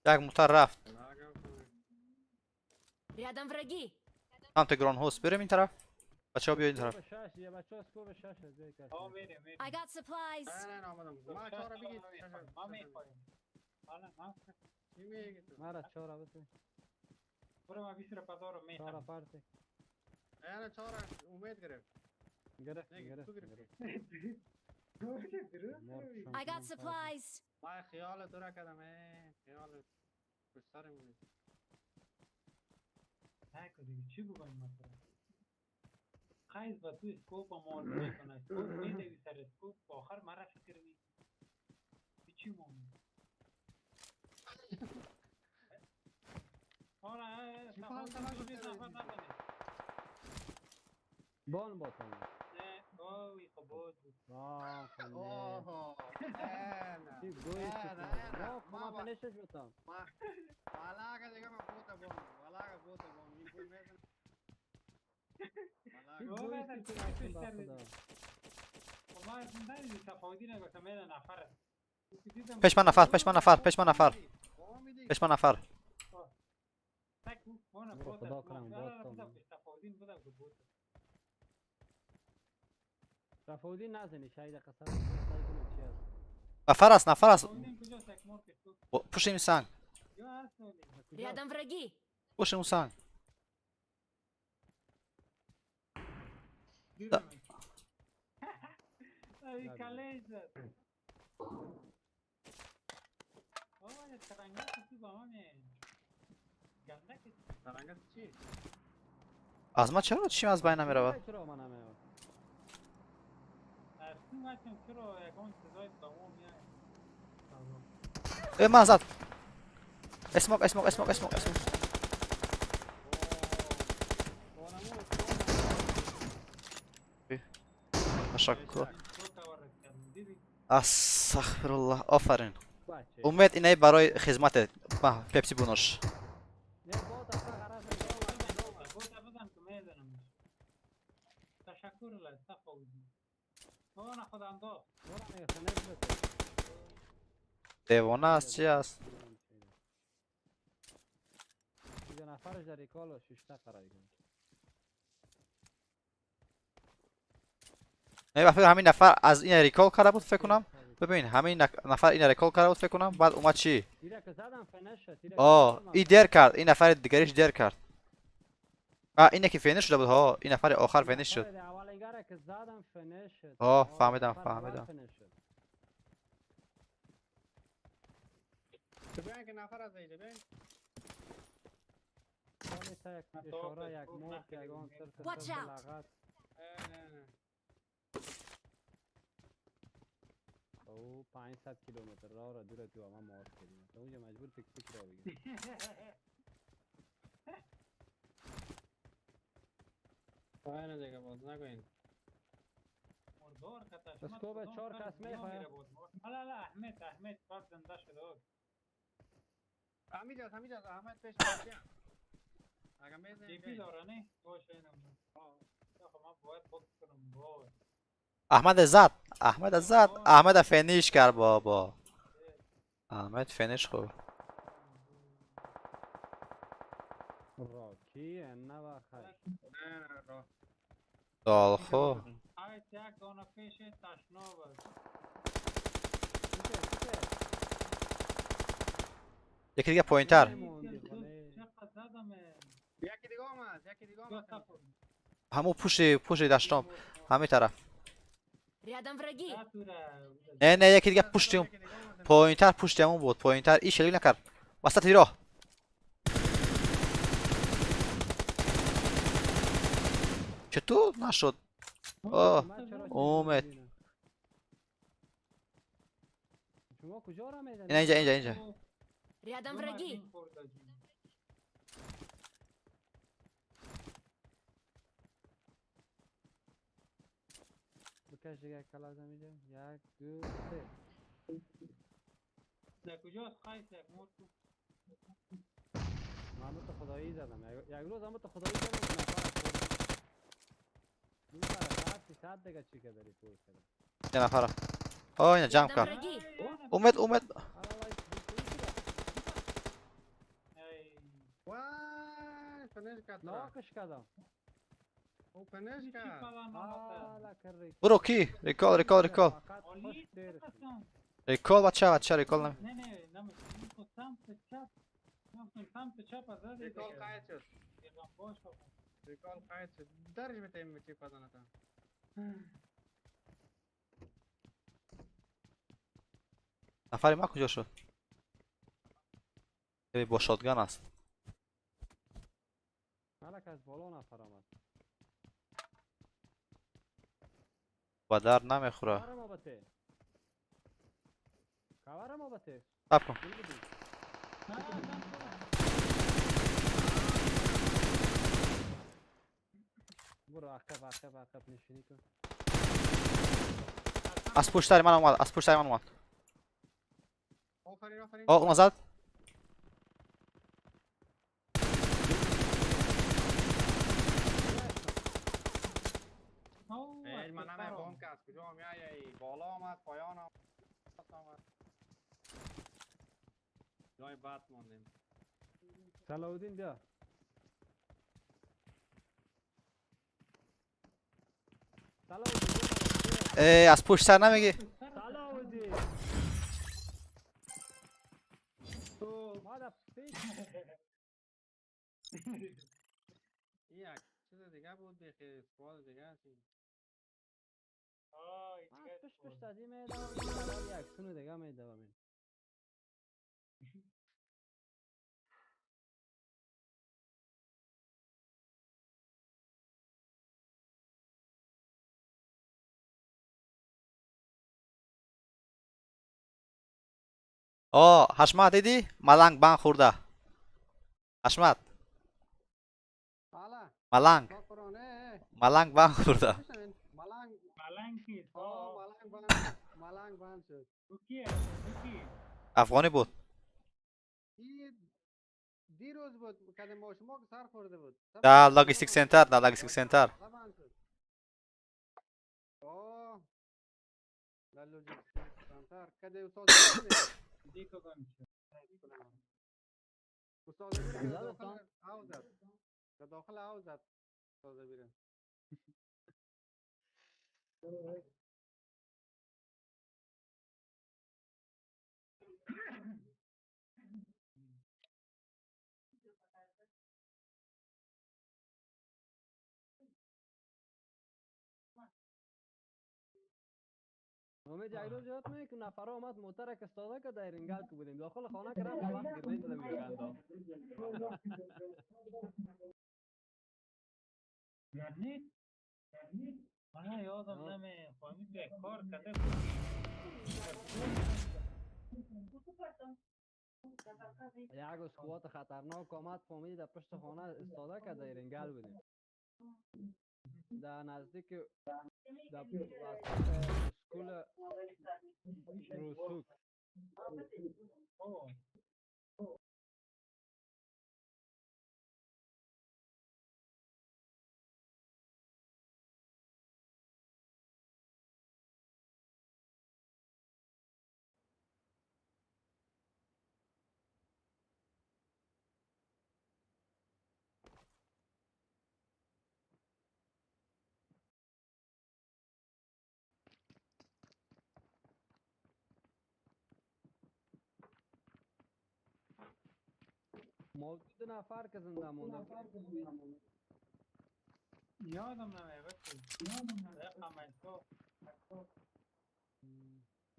یک موتر رفت. Рядом враги. سمت گران هوس بریم این طرف. بچه‌ها بیاید این طرف. I got supplies. نه نه آمدم. ما چهار بگید. ما میخوایم. حالا ما مرا چهار بده. برو ما 20 روپیه دارم میخوام. چهار پارتی. نه چهار امید گرفت. گرفت گرفت. I got supplies. ما خیال تو را کردم. خیال پشت سرم بود. نکو دیگه چی بگم مثلا قیز با تو scope مال میکنه scope میدوی سر scope آخر مرا فکر می چی مون آره بان باتم نه اوی خب بود واه اوه نه نه ما فنیشش بتم والا دیگه ما بوتا بون والا بوتا بون این پول میزن پیش من نفر پیش من نفر پیش من نفر پیش من نفر. نفر است نفر است. پشت این سنگ. Рядом враги. پشت اون سنگ. از ما چرا چیم از بین نمیرود؟ ای من زد. اسموک اسموک اسموک اسموک اسموک. تشکر. استغفر الله. آفرین. امید اینه برای خدمت ما پپسی بونوش. دیوانه است چی است؟ نه فکر همین نفر از این recall کرده بود فکر کنم. ببین همین نفر این recall کرده بود فکر کنم. بعد اومد چی؟ آه این دیر کرد. این نفر دیگریش دیر کرد. اینه که finish شده بود ها. این نفر آخر finish شد. آه فهمیدم فهمیدم. Watch out. او 500 کیلومتر راه را دور تو ما مار کردیم. تو اونجا مجبور تکسی کرا بگیری. پایین دیگه باز نگوین. اسکوب 4 کس میخواه. لا لا احمد احمد باز زنده شده. همینجا همینجا احمد پیش بیا. اگه میزنی پی داره نه باشه اینم. ما باید بوکس کنم. احمد زد احمد زد احمد finish کرد بابا. احمد finish خو. راکی نه بخیر. نه نه را. دالخو. یک دانه پیش تشناب است. یکی دیگه پایین‌تر. یکی دیگه آمد، یکی دیگه آمد. همون پوش داشتم همه طرف. نه نه یکی دیگه پشتیم پایین‌تر، پشتمون بود پایین‌تر. این شلیک نکرد وسط راه. چطور نشد؟ آه اومد. اینجا اینجا اینجا. Рядом враги. بکش دیگه کلا زمینه. 1 2 3. در کجاست قیس یک مرد؟ من تو خدایی زدم یک روز، هم تو خدایی زدم. نفر دو نفر 300 دیگه چی که داری پول کردم. یه نفر. آه اینا جمع کرد. اومد اومد. وای finish کرد. ناکش کردم. او finish کرد. برو کی؟ recall recall recall. recall بچه بچه recall نمی. نه نه نه سمت چپ. سمت چپ زد. recall قایت شد. recall قایت شد. درج بتیم چی پزنتا. نفر ما کجا شد؟ با shotgun است. ملک از بالا نفر آمد. با در نمیخوره. صبر کن. برو عقب عقب عقب نشینی کن. از پشت سر من اومد، از پشت سر من اومد. آفرین آفرین. آه اون زد. ای من نمیفهم که از کجا میای. بالا آمد پایان آمد. جای بد ماندیم. صلاح بیا. ای از پشت سر نمیگی؟ صلاح یک چیز دیگه بود بخیر، سوال دیگه چی؟ پشت پشت از این میدوم یک سونو دیگه میدوم. آه حشمت دیدی؟ ملنگ بند خورده. حشمت ملنگ ملنگ بند خورده. ملنگ بند شد. افغانی بود. دیروز بود که ما شما سر خورده بود. در logistic center، در logistic center. آه در logistic center کده استاد استاد داخل داخل حوض استاد بیره. امید یک روز یاد می که نفر آمد موتر که استاده که در رنگال که بودیم داخل خانه که رفت وقت گرنید زدم گندا. گرنید؟ من یادم نمی خواهیم یک کار کرده بود. یک اسکوات خطرناک آمد فامیلی در پشت خانه استاده که در رنگال بودیم. در نزدیک در اسکول روسوک. ما دو نفر که زنده مونده. یادم نمیاد بچه. رقم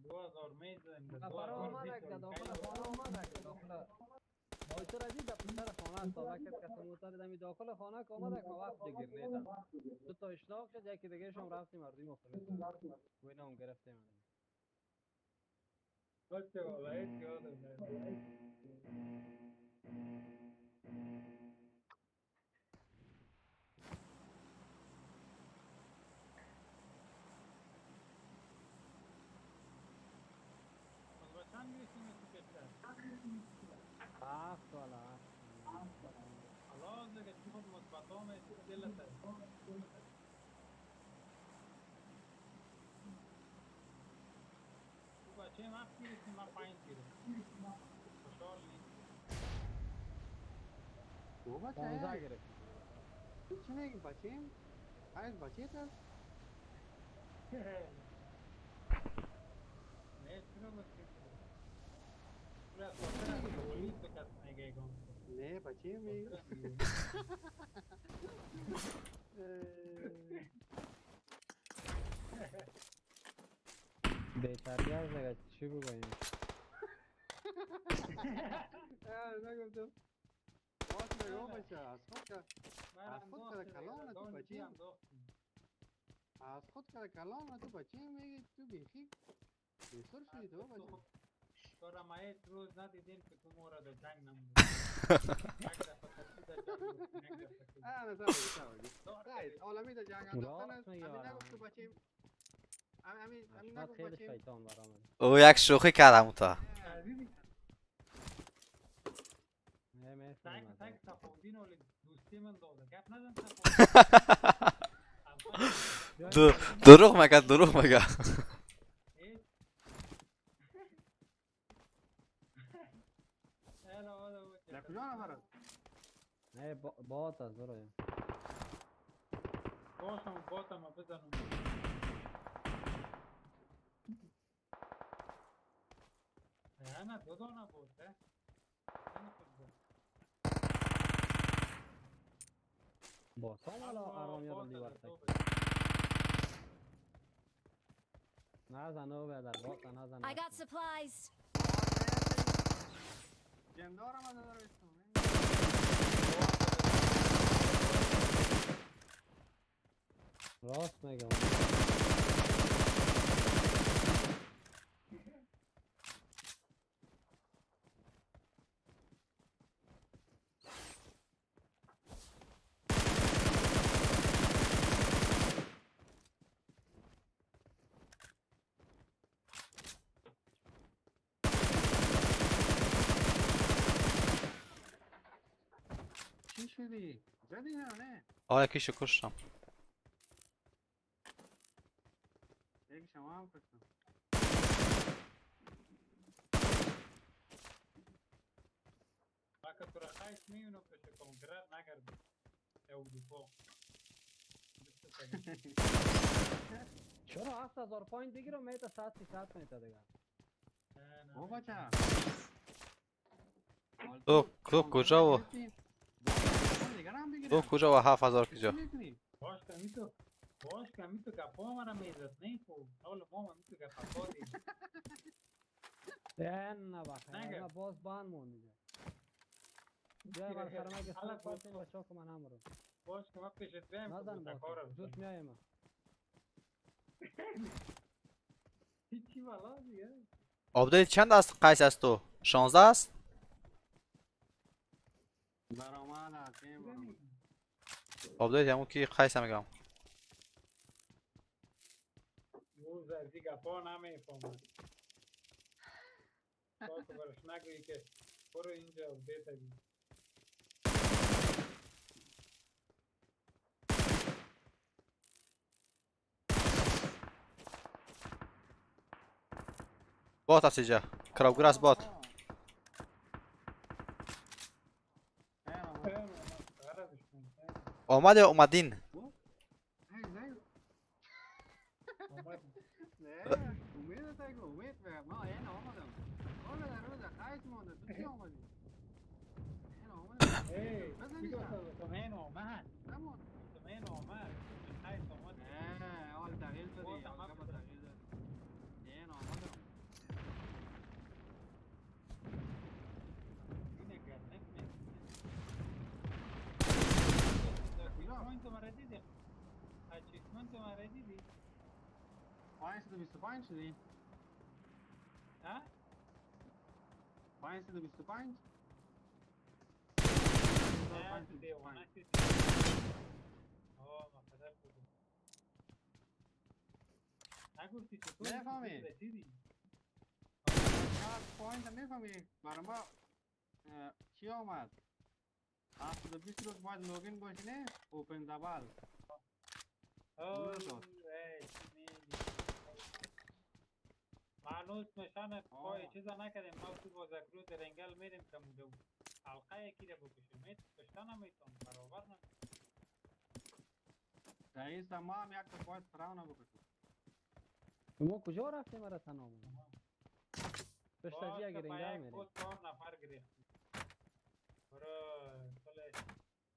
2000 میزن. نفر آمد که داخل خانه آمد که داخل موتور از در پسر خانه است وقت که موتور دمی داخل خانه که آمد که وقت بگیر نیدم دو تا اشناک شد یکی دیگه شم رفتیم مردیم مختلف و اینا هم گرفتیم. بچه والا هیچ یادم نمیاد. چند گرفتیم تو کشور؟ 7 والا خلاص دیگه چی خود مثبت ها میشه دلت تو بچه هم 7 گرفتیم من 5 گرفتم. خوشحال نیست. دو بچه 15 گرفتیم. تو چی میگی بچیم؟ 5 بچه هست؟ نه چرا گفتی؟ نه بچه می بی‌تربیت دیگه چی بگوییم؟ نگفتم باز میگم بچه از خود که از خود که کلام تو بچه از خود که کلام تو بچه میگی تو بیخی بیسر شدی تو بچه. تو را ما هیچ روز ندیدیم که تو ما را در جنگ نمودی. یک دفعه کسی در جنگ بود، یک دفعه کسی. نه نه عالمی در جنگ انداختن است. همین نگفت تو بچیم. همین نگفت خیلی بچیم. شیطان برآمد. او یک شوخی کرد همون تا. نه تک میفهمم. تک صفاودین ولی دوستی من داده گپ نزن. دروغ مگه دروغ مگه. در کجا نفر است؟ نه بات است برو. باشم باتم بزنم. نه دو دانه بود. بات حالا آرام یادم دیوار نزن او بدر بات نزن. I got supplies. جندارم از نظر بیستم. راست میگم. چی شدی؟ زدی نه نه؟ آره کیشو کشتم. یک شما هم کشتم. ما که تو را خیش میبینم که کنکرر نکردی. او دفاع. چرا 7000 پوینت بگیرم میتا 700 میتا دیگه. او بچه. تو کجا و تو کجا و 7000 کجا؟ باش که میتو باش که میتو گپا مرا میزد نه خب حالا ما میتو گپا دادیم. نه نه بخیر نه باز بان موندی. جای بر خرمه که سر پاسیم بچه که من هم رو. باش که من پیشت بیم نزن باز زود میایم. هیچی والا دیگه. آپدیت چند است قیس است تو؟ 16 است؟ برآمد است. آپدیت همون که قیس میگم. روز از دیگه پا نمیفهمم. تا که برش نگویی که برو اینجا آپدیت بگیر. بات است اینجا. کراوگر است بات. آمد یا اومدین؟ نه امید تگو امید ما این آمدم. حالا در روز خیلی مونده تو چی آمدی؟ این آمدم. گفتم آمد. گفتم آمد. خیر آمد. نه حال تغییر دادی. حال تغییر دادی. این آمدم. اینه گرنک نه. پوینت مرا دیدی؟ achievement مرا دیدی؟ 525 شدی؟ ها؟ 525؟ نه دیوانه شدی. آه ما خطر بودم. نگفتی چطور نفهمی. رسیدی؟ point میفهمی برای ما چی آمد؟ 720 روز باید login باشی نه؟ open the ball. اوه ای چی میگی؟ هنوز نشان پای چیزا نکردیم. ما تو با زکرو درنگل میریم که مونده حلقه یکی رو بکشیم. هیچ کشته نمیتون برابر نه. رئیس ما هم یک تا باید فراونه بکشیم. ما کجا رفتیم مرا تنها بود؟ پشت از یک رنگل میریم. باز 4 نفر گرفتیم. برو کل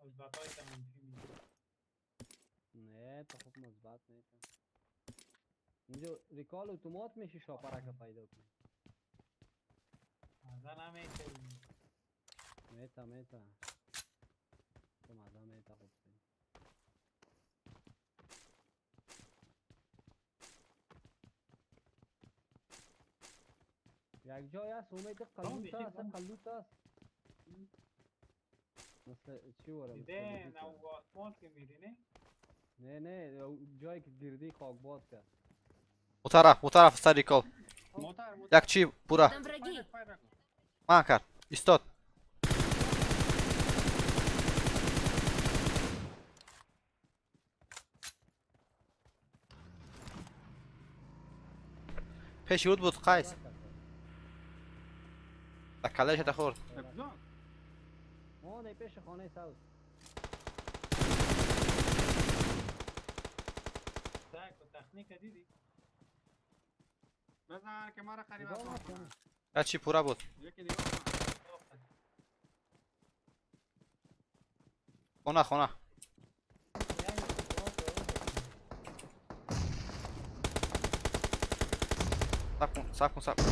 مثبتای منفی میگیره. نه تو خوب مثبت نیست. اینجا ریکال اتومات میشه شاپرک پیدا کنی. مزه نمیته. میتا میتا. تو مزه میتا خوب. یک جای هست امید قلوت است قلوت است. مثل چی وره؟ دیده نه او آسمان که میری نه؟ نه نه جایی که گردی خاک باد کرد. اون طرف اون طرف سر ریکال. یک چی پورا. من کرد. ایستاد. پیش رود بود قیس. کلش تا خورد. ما پیش خانه سوز. تکنیک دیدی؟ بزن که مرا قریب است. چی پورا بود؟ خونه خونه. صبر کن صبر کن صبر کن.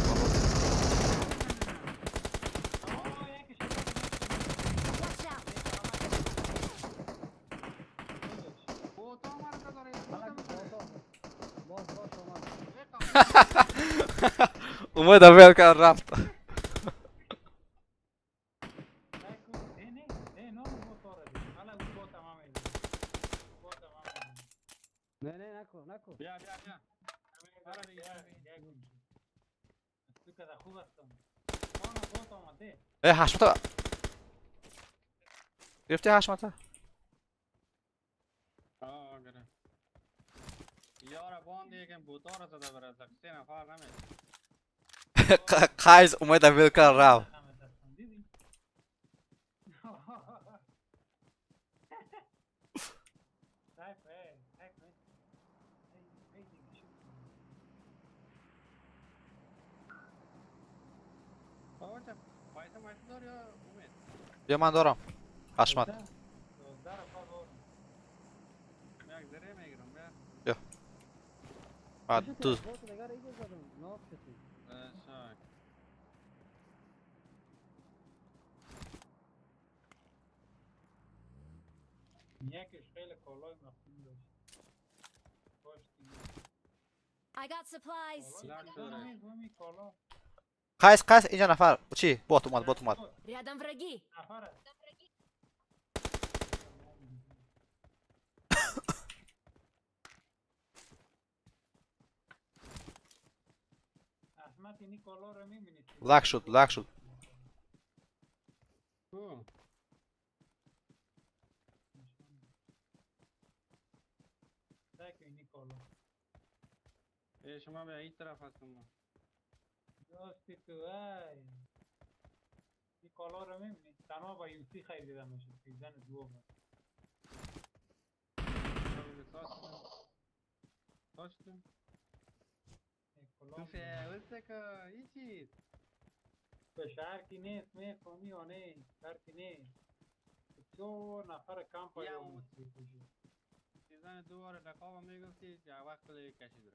اومد اول کرد رفت. نه نه نکن نکن. بیا بیا بیا. ای حشمت گرفتی حشمت؟ آه گرفت. یارا باند یکم بوتا را زده برات سه نفر نمی. قیس اومد اول کرد رفت. بیا من دارم حشمت. بیا بعد تو I got supplies. قیس قیس اینجا نفر چی بات اومد بات اومد. Рядом враги. لک شد لک شد. شما به این طرف هستم. راستی تو ای این کالا رو میبینی؟ تنها با یوسی خریدم میشه season دوم. تو فعلت که این چیز به شهر کی نیست میفهمی یا نه؟ شهر کی نیست دو نفر کم پیدا می‌کنی. زن دوباره لقابم میگفتی یک وقت دیگه کشید رو.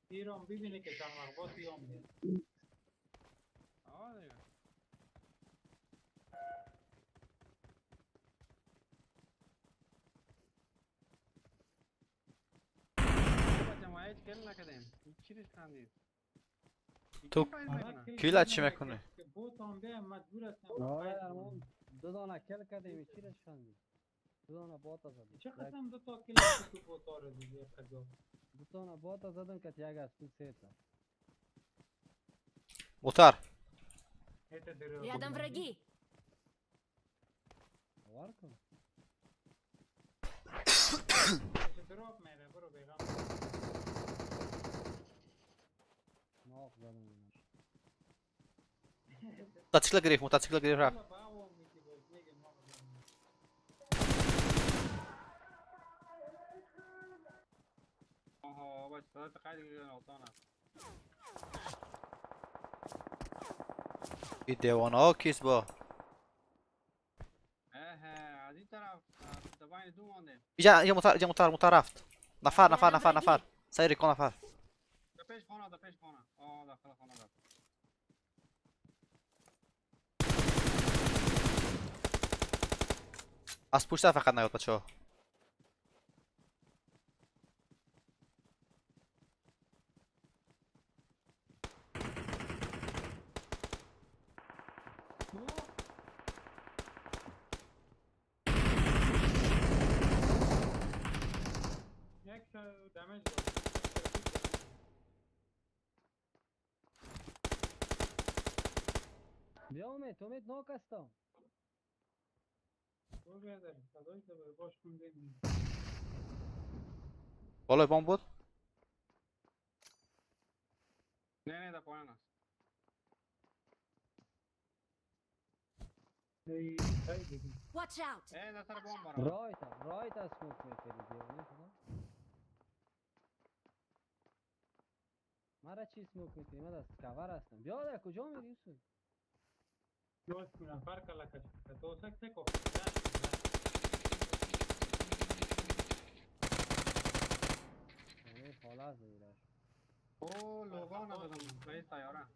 ایران ببینه که چند وقت باز بیام میاد. آه دیگه. بچه ما هیچ کل نکردیم. هیچ چیزش خندید. تو کیل چی میکنی؟ دو دانه کل کردیم چیرش خندید. دو دانه باتا زدیم. چه قسم دو تا کل تو بوتا رو دیدی قضا؟ دو دانه باتا زدم که یک از تو سه تا. موتر. Рядом враги. باور کن. دروب میره برو بیغم. ناق زدم. موتوسیکل گرفت موتوسیکل گرفت رفت. آها بچه صدات خیلی آسان است. این دیوانه ها کیست با؟ از این طرف دباین دو مانده. اینجا موتر اینجا موتر موتر رفت. نفر نفر نفر نفر. سیر کن نفر. در پیش خانه در پیش خانه. آه داخل خانه رفت. از پشت فقط نیاد بچه‌ها. بیا امید امید ناک هستم. بالای بام بود؟ نه نه در پایان است. Watch out. ای در سر بام برام. رایت رایت از smoke میکردی دیوانه خدا. مرا چی smoke میکنی؟ من از کور هستم. بیا در کجا میری یوسف؟ دوست نفر کلا کش. تو سک کو. نه خلاص دیگه. او لوگا ندادم رئیس طیاره.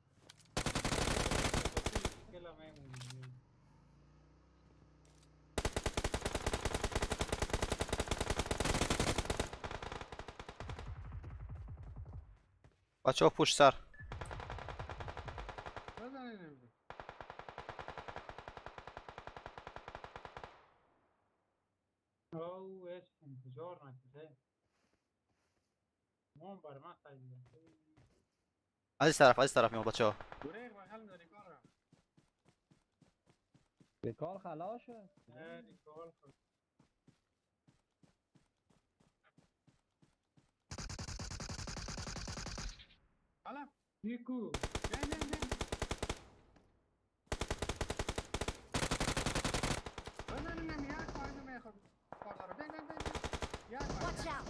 کلا میمونی. بچه ها پشت سر. از این طرف از این طرف میاد بچه ها. ریکال خلاص شد. نیکو نه نه نه نه نه نه یک پایین میخواد کار داره. نه نه نه یک Watch out.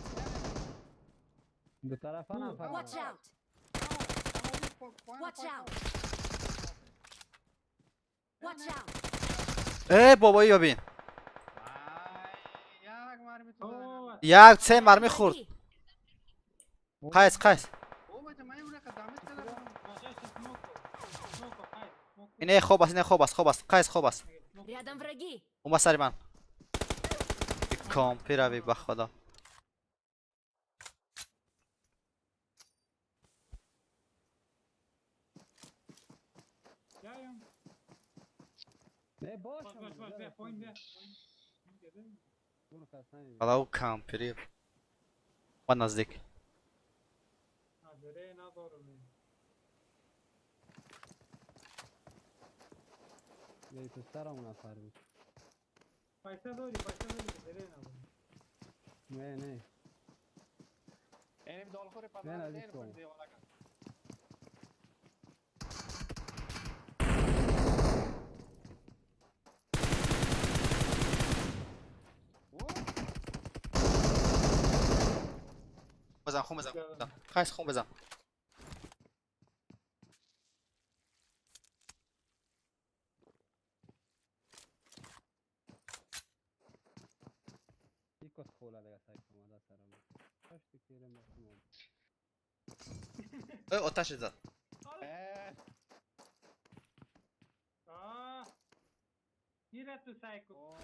دو طرفه نفر. Watch out. Watch out. Watch out. ای بابایی ببین. یک سه مرمی خورد. قیس قیس. اینه خوب است اینه خوب است خوب است قیس خوب است. Рядом враги. اومد سر من. کامپی روی به خدا. حالا او کامپی و نزدیک. یه پسر اون نفر بود. پیسه داری پیسه داری که داره نه نه. اینم دالخور پس نه نه نه دیوانه کن. بزن خون بزن. خیس خون بزن. خوله دیگه سعی کنم سرم. پشت کیرم بخونم. آتش زد. آه میره تو سعی کن.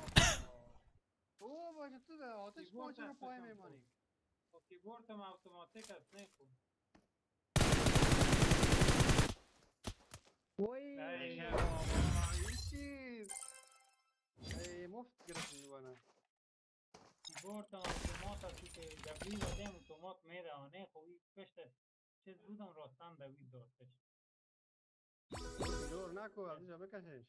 او باشه تو آتش پاچه رو پای میمانی. کیبورد هم اتوماتیک است نه خوب. وای این چیز ای مفت گرفتیم دوباره. کیبورد هم اتومات است که دبلی زدیم اتومات میره نه خوب این پشت چیز بودم راستن دوید داشتش. دور نکو از اینجا بکشش.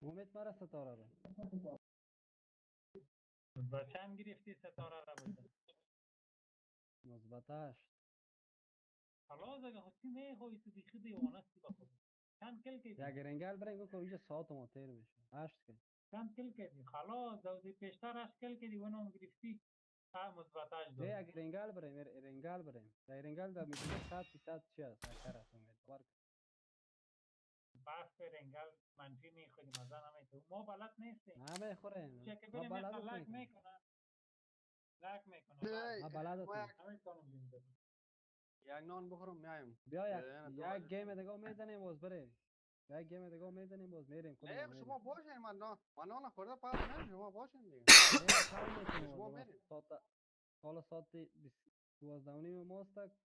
امید مرا ستاره را با چند گرفتی ستاره را بده؟ مثبت 8. خلاص اگه خودی میخوایی تو بیخی دیوانه استی با خود. چند کل کردی؟ یک رنگل بریم که اینجا ساعت ما تیر میشه. 8 کل. چند کل کردی؟ خلاص دوزی پیشتر 8 کل کردی اونم گرفتی. مثبت 8 ده یک رنگل بریم رنگل بریم. در رنگل در میگه 100 چی است؟ اکر است امید. بس رنگل منفی میخوریم از نمیتونیم ما بلد نیستیم. نمیخوریم. چه که بریم لک میکنه. لک میکنه. ما بلد هستیم. نمیتونیم. یک نان بخورم میایم. بیا یک game دیگه میزنیم باز بریم. یک game دیگه میزنیم باز میریم. نه شما باشین من نان خورده پس نمی‌رم شما باشین دیگه. شما میریم. حالا ساعت 12:30 ماست.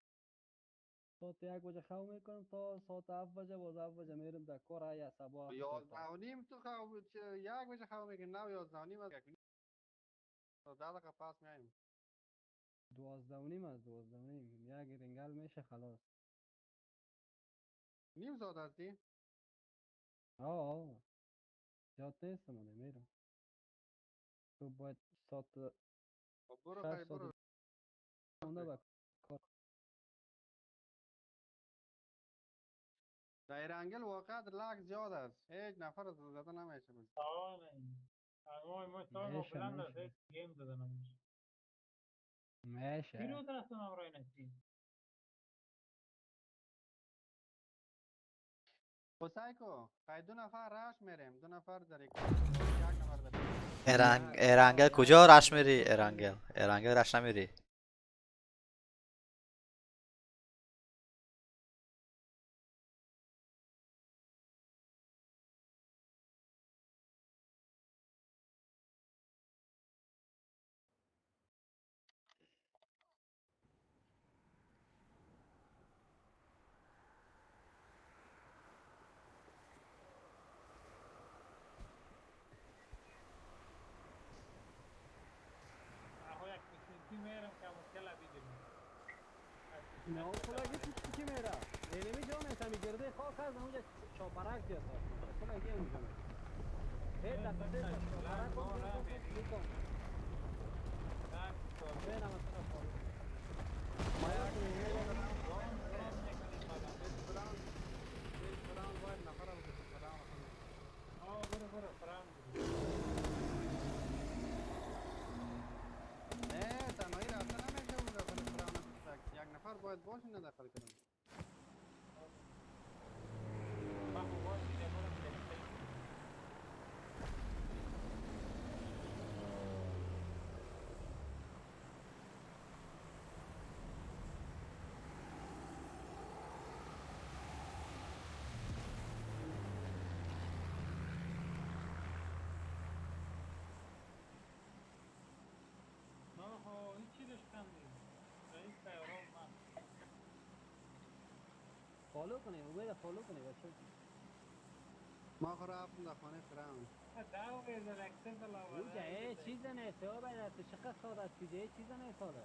ساعت 1 بجه خواب میکنم تا ساعت 7 بجه باز 7 بجه میرم در کار یا صبح 11:30 تو خواب 1 بجه خواب میکنی نه 11:30 از 1 تا 10 دقیقه پس میایم. 12:30 از 12:30 یک رنگل میشه خلاص. نیم ساعت هستی؟ آه زیاد نیستم میرم. تو باید ساعت برو خیلی برو مونده کار. در انگل واقعا لک زیاد است. هیچ نفر زده نمیشه. آه ما سال بلند است گیم زده نمیشه. میشه. پیروز رفتم امرای نسیم. خب کو خی 2 نفر رش میریم 2 نفر در یک نفر در ارنگل کجا رش میری؟ ارنگل رش نمیری. نه خلاص چی میره اینمی جان همی گرده خاک از اونجا چاپرک زیاد هست خلاص اونجا میره هی دفعه چاپرک میکنم باید باشین نه داخل کنم. follow کنی امید follow کنی بچه. ما خو رفتم در خانه فرام. اونجا چیز نه سوال تو چقدر ساده است چیز نه ساده.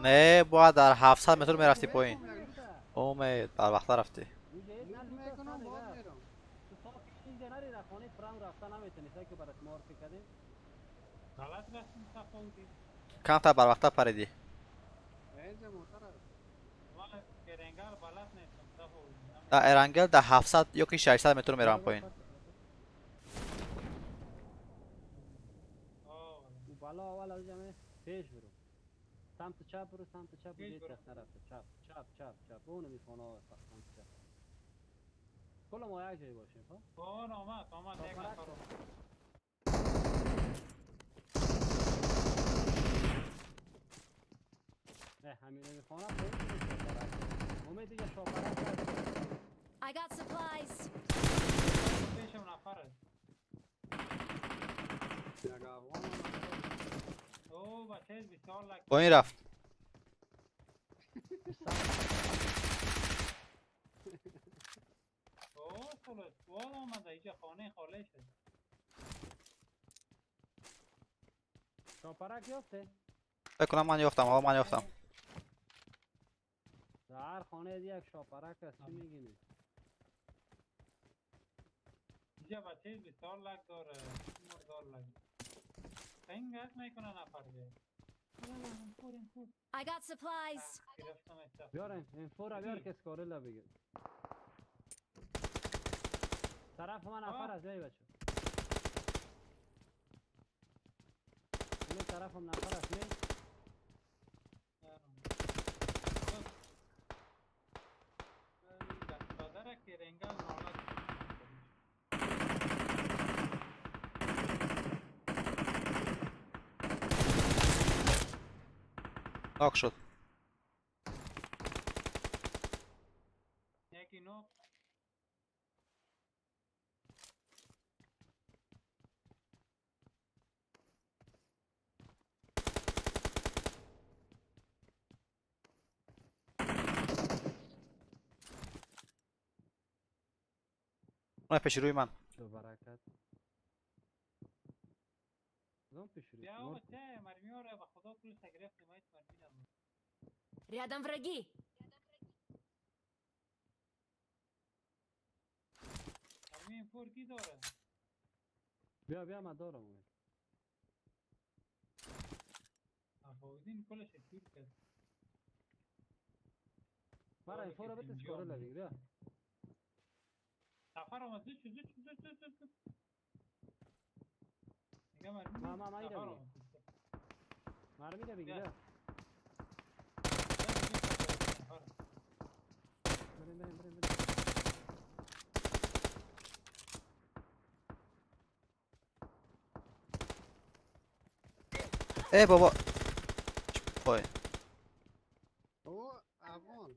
نه باید در 700 متر میرفتی پایین. امید بر وقت رفتی. غلط رفتیم صفا بودیم. کمتر بر وقتا پریدی. اینجا موتر است. من کرنگال بلد نیستم صفا بودیم. در ارنگل در 700 یا که 600 متر میرم پایین. آه او بالا اول از جمع پیش برو. سمت چپ برو، سمت چپ پیش دیگه برو. طرف نرفته. چپ چپ چپ چپ. اونو میخونه سمت چپ. کل ما یک جای باشیم خب؟ آه آمد آمد یک نفر آمد. نه همین میخونه پایین شاپرک. امید دیگه شاپرک هست. I got supplies. پیشم نفر است. یک افغان آمد. او بچه بسیار لک. پایین رفت. او سلو سوال آمده اینجا خانه خالی شد. شاپرک یافته؟ فکر کنم من یافتم آقا، من یافتم. در هر خانه یک شاپرک است، چی میگینی؟ اینجا بچه بسیار لک داره. مردار لک. سنگ هست میکنه نفر دیگه. I got supplies. گرفتم استفاده. بیارم این فورا بیار که اسکارلا بگیر. طرف من نفر است بیای بچه. این طرفم نفر است می. دستادره که رنگل نالت. ناک شد. یکی نو اون پیش روی من. دو برکت. کدام پیش روی؟ بیا مرد. بچه مرمیاره به خدا پولش گرفتیم هیچ مرمی نبود. Рядом враги. مرمی این پور کی داره؟ بیا بیا من دارم امید. افاودین کلش تیر کرد. مرا این فورا بده اسکارلا بگیر بیا. نفر آمد زود شو زود شو زود زود زود زود. میگم مرمی ما- ما- ما نفر ایره آمد. مرمی ده بگیر بیا. بیا. نفر. بریم بریم بریم بریم. ای بابا پایین. او افغان.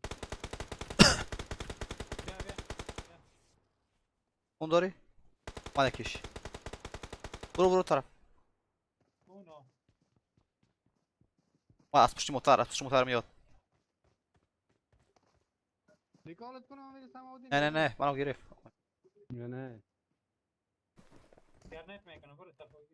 بیا بیا. اون داری؟ من یکیش. برو برو طرف. اونو من از پشت موتر، از پشت موتر میاد. ریکالت کنم میرسم آودین. نه نه نه منو گرفت. نه نه. اینترنت میکنم برو صفحه.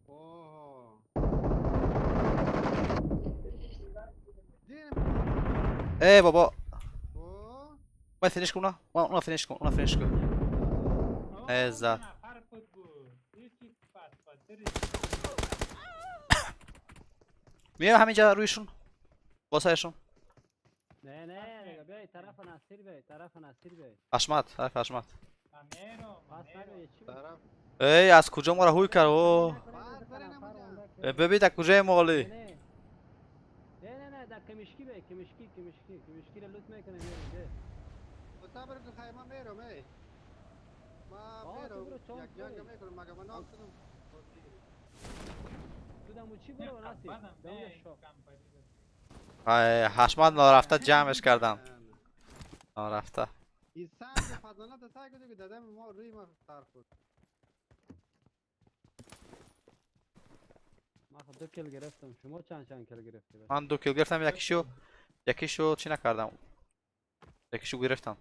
اوه. دین. ای بابا. او من فینیش کن اونو، فینیش کن اونو، فینیش کن. ازا. نفر بود بود. یکی پس پس میام همینجا رویشون. واسهشون. نه نه دیگه بیای طرف نصیر بیای، طرف نصیر بیای. حشمت، طرف حشمت. من میرم پس من نگو میرم. یه چی بود؟ طرف ای از کجا ما را هوی کرد او؟ ببین در کجای مالی. نه نه نه در کمشکی بیای، کمشکی کمشکی کمشکی را لوت میکنه میریم بیا. صبر کن خیلی من میرم ای. ما آه، تو میرم برو چون یک جنگ توی. میکنم مگه من ناک شدم. تو دمو چی برو نصیر؟ بدم دمو نه شا. کمپانی داره. ای حشمت نارفته جمعش کردم. نه، نه. نارفته. این سنگ فضانه تا سعی کنی که دادم ما روی ما سر خورد. من خود 2 kill گرفتم، شما چند چند kill گرفتی؟ بس؟ من 2 kill گرفتم، یکیشو چی نکردم، یکیشو گرفتم.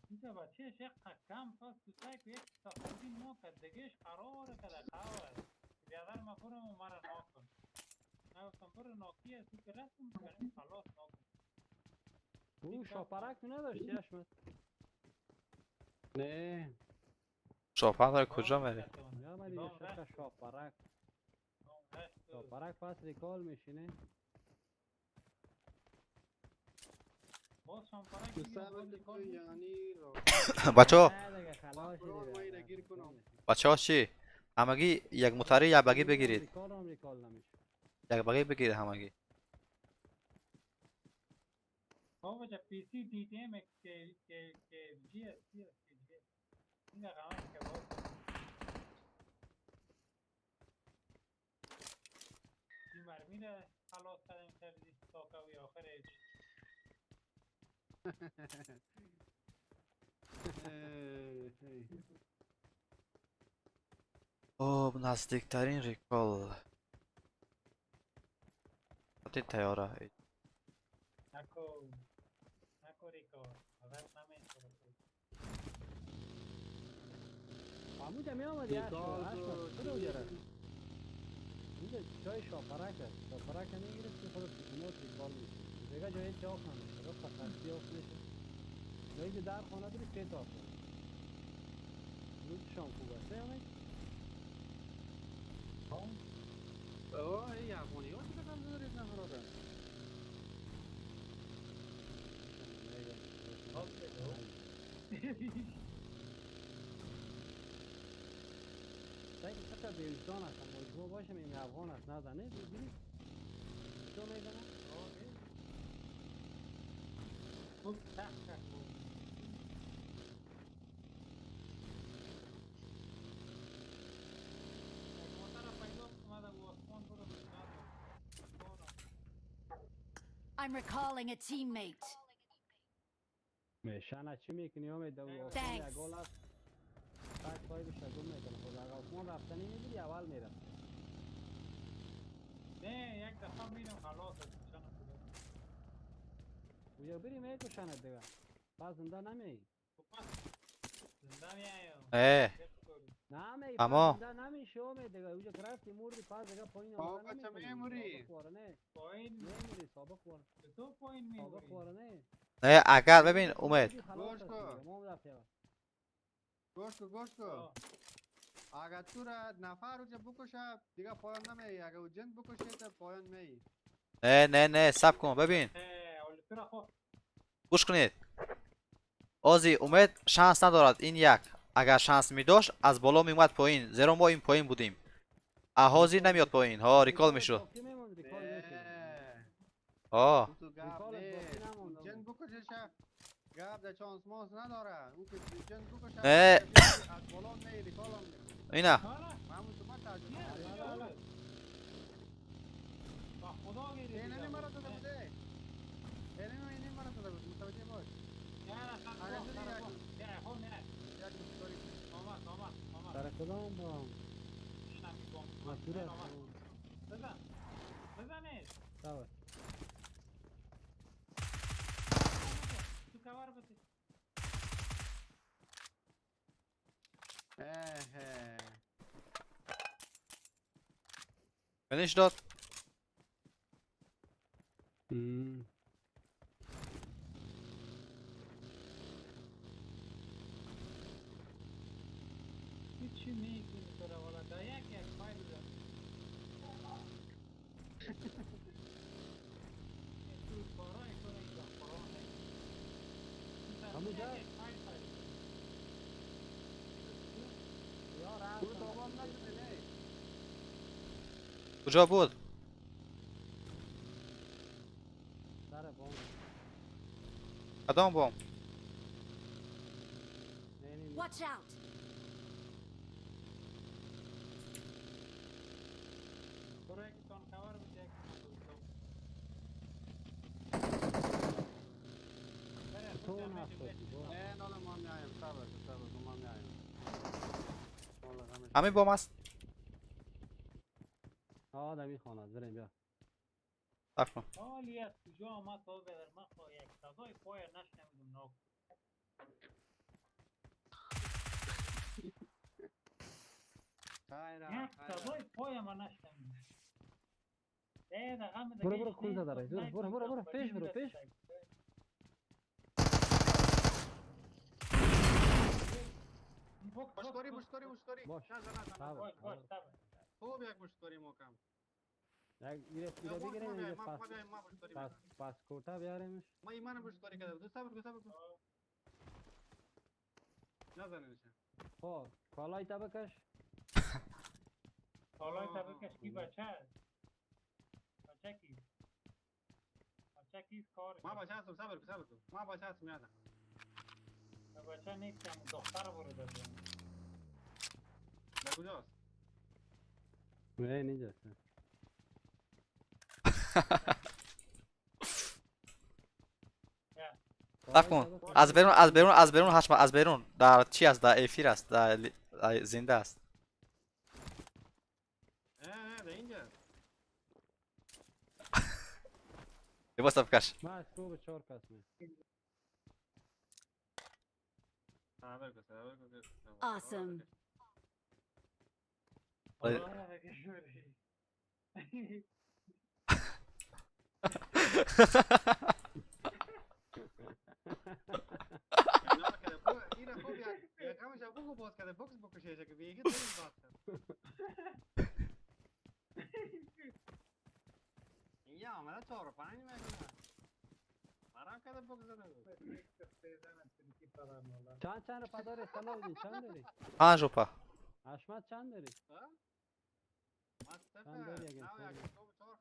اینجا بچهش یک کم پس تو سگ یک صفحه ما کرد دیگهش قرار کرده قرار بیادر ما برم و مرا ناکن. گفتم برو ناکی است تو که رفتم کنیم خلاص ناک. او شاپرک نداشتی حشمت؟ نه. شاپرک داره کجا میری؟ یا من دیگه شاپرک. شاپرک پس recall میشینه. بچه بچه ها چی؟ همگی یک موتری یک buggy بگیرید. یک buggy بگیرید همگی. بابا جا پی سی دی تی ام که که که جی اس سی اس جی این رقم که بود. این مرمیره خلاص کردیم سرزی ساکاوی آخرش. خب نزدیکترین ریکال خطی تیاره. نکو نکو ریکال اول نمیخوره. همونجا می آمدی اشرف چرا اونجا رفت؟ اونجا جای شاپرک است. شاپرک میگرفتی خودت اتومات recall میشی. دیگه جای هیچ off نمیشه. رفت خستی off میشه. جایی که در خانه داری پیت off میشه. loot شام خوب است یا نه؟ اوه ای افغانی ها چقدر هم دارید نفراتن؟ سعی چقدر بیوجدان هستم با شما باشم این افغان است نزنه ببینید تو میزنه؟ خوب سخت کرد. I'm recalling a teammate. میشن چی میکنی امید؟ Thanks. گل است. تک صاحبش گل میکنه. خود اگه عثمان رفتنی میگیری اول میره. نه یک دفعه میرم خلاص است. اونجا بری میکشنت دیگه. پس زنده نمی. زنده میایم. نه اما زنده نمیشی امید دیگه. اونجا رفتی مردی پس دیگه پایین آمده نمی‌کنی. میموری. پایین میموری سابق وار. تو پایین میموری. سابق وار نه. نه اگر ببین امید گوش کن گوش کن گوش کن. اگر تو را نفر رو بکشه دیگه پایان نمیای. اگر او جن بکشه تا پایان میای. نه نه نه صبر کن ببین. گوش کنید. آزی امید شانس ندارد این یک. اگر شانس می داشت از بالا می اومد پایین. زیرا ما این پایین بودیم. اهازی نمیاد پایین. ها ریکال میشد. آه جن بکشه گپ در چانس ماس نداره. او که جن بکشه از بالا می ریکال هم اینا اینمی مرا داده بوده. اینمی مرا داده بود. متوجه باش. سر کدام بام؟ بزن بزنش. تو کور بده. فینیش داد. چی میگی تو را والا دا یک یک فایل داد. کجا بود؟ کدام بام؟ Watch out. همین بام است. آدمی خانه بریم بیا. صف کن. حالی از کجا آمد تا بدر من خواهی یک صدای پای نشنیدم ناک. یک صدای پای من نشنیدم. برو برو کول داره. برو برو برو پیش برو پیش. مشتری مشتری مشتری. باش. نه باش. خوب یک مشتری محکم. یک ایره بگیریم اینجا پاس. پاس پاس کوتا بیاریمش. ما ایمان مشتری کردم. دو صبر صبر. نزنیدش. خب کالای تا بکش. کالای تا بکش کی بچه؟ بچه کی؟ بچه کی کار؟ ما بچه هستم صبر کن صبر کن. ما بچه هستم یادم. بچه نیستم دختر برو دادم. در کجاست؟ نه اینجاست. صبر کن از بیرون از بیرون از بیرون هشم از بیرون در چی است در افیر است در زنده است. نه در اینجا لباس بکش. ما از تو 4 کس می. Awesome. چند روپا داری سلام چند داری؟ 5 روپا. حشمت چند داری؟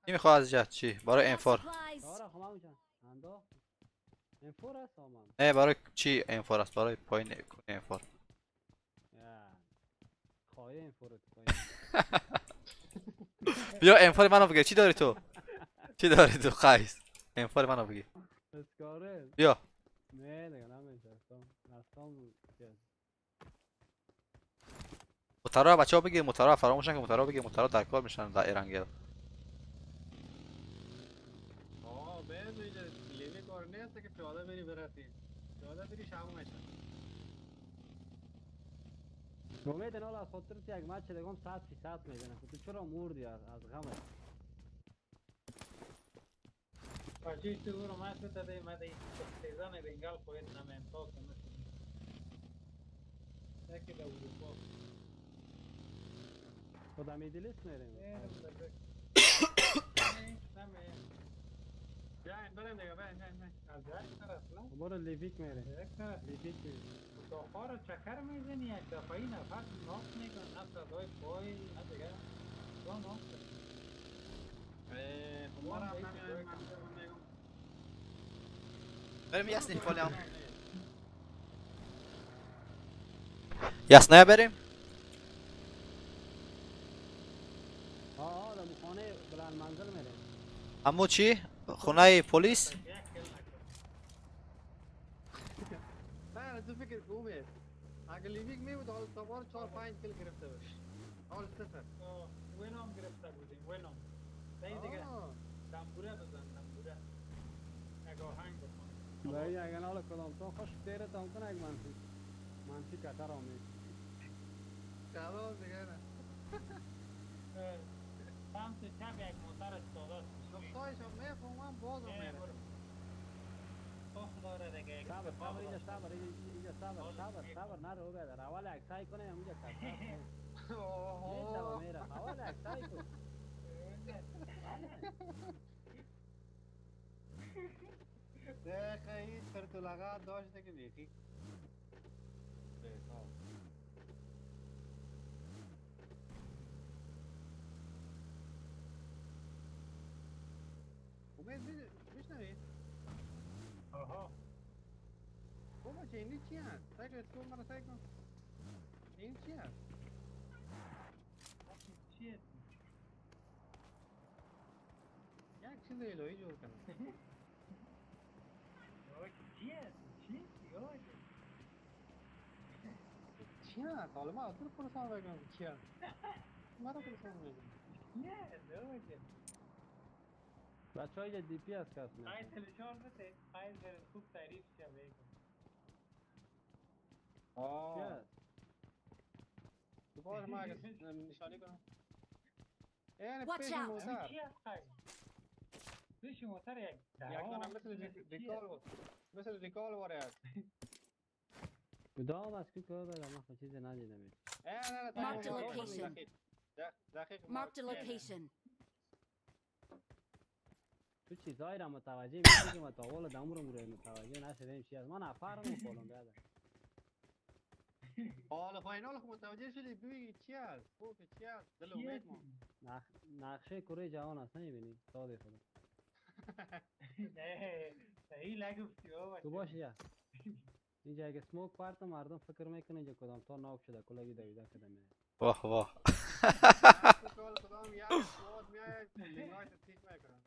کی میخواد از جهت چی؟ برای M4. آره خب همون چند انداخت. M4 است آمان. نه برای چی M4 است؟ برای پایین M4. خواهی M4 رو پایین. بیا M4 منو بگیر. چی داری تو؟ چی داری تو خیس؟ M4 منو بگیر. اسکاره. بیا. نه دیگه نمیشه. اصلا مترا بچه‌ها بگیر مترا فراموش نکن مترا بگیر مترا در کار میشن در ایرانگل. آه به اینجا لیوی کار نیست که پیاده بری برسی. پیاده بری شب میشه. امید نال از خاطر یک مچ دیگم 100% میزنه. تو چرا مردی از غم؟ بچه تو برو مچ بده مده سیزن رنگال خواهد نمیم تا کنه. یکی در اروپا. خدا میدلیس میریم. بیاین بریم دیگه بیاین بیاین. از یک طرف نه؟ برو لیویک میریم. یک طرف لیویک میریم. اتاقها رو چکر میزنی یک دفعه نفر ناک میکنه نه صدای پای نه دیگه. دو ناک. ما را هم نمیایم من میگم. بریم یاسنی فولیم. یاسنیا بریم؟ آه در خانه بلند منزل میریم. امو چی؟ خونه پلیس؟ نه تو فکر کومه اگه لیویک می بود حال تا 4 5 کیل گرفته بود. حال صفر. وینام گرفته بودیم وینام. دیگه دمبوره بزن دمبوره. اگه آهنگ بخون. بایی اگه نال کدام تو خوش تیره تام کنه یک منفی. منفی کتر آمید. خلاص دیگه نه. سمت چپ یک موتر استاده است. نقطه‌ایش هم میفهمم بازم میره. تخ داره دیگه. صبر صبر اینجا صبر اینجا صبر صبر صبر نرو بیادر. اول یک سعی کنه اونجا کتر. میشه میره. اول یک سعی کن. دقیقه این ترتلقه داشته که بیخی. امید میشنوی؟ آها بابا چه اینی چی هست؟ سعی کن تو مرا سعی کن این چی هست؟ چیه؟ یک چیز الهی جور کنم چیه؟ چی؟ چی هست؟ حالا من از تو پرسان بگم چی هست؟ مرا پرسان بگم چیه؟ بچه های دی پی از کس میاد. ای تلشان بده. ای خوب تعریف شه بگم. آه. تو باز ما اگه نشانی کنم. یعنی Watch پیش out. موتر. چی هست؟ پیش موتر یک یک دانه مثل ریکال بود، مثل ریکال واره است. کدام از که بدم من خود چیزی ندیدم. نه نه. Marked a location. دقیق. Marked a location. تو چیزایی را متوجه میشی که ما تا اول دمرم روی متوجه نشدیم چی است. ما نفرم کلم بیادر. حالا فاینال خو متوجه شدی، ببین چی است، خوب چی است، دل امید ما. نقشه کره جهان است نمیبینی ساده خدا. نه صحیح نگفتی بابا. تو باش یا اینجا اگه سموک پرت مردم فکر میکنه اینجا کدام تا ناک شده کلگی دویده کدام میاد. واه واه. کدام یک سواد میاد لینگای تیک میکنه.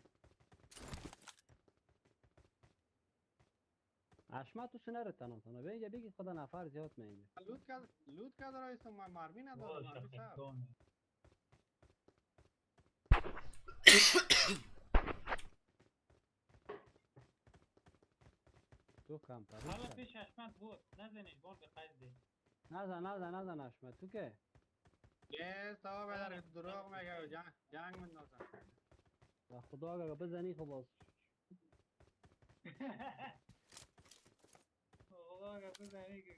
اشما تو سنره تنم تنم به اینجا بگی خدا نفر زیاد می اینجا. لوت کرد لوت کرد رایستم ما مرمی ندارم مرمی صاحب. تو کم پر. حالا پیش اشمت بود نزنش بار به قصده. نزن نزن نزن اشمت تو که. یه صاحب در دروغ میگه جنگ جنگ مندازن. و خدا اگه بزنی خب باز. خدا اگه بزنی که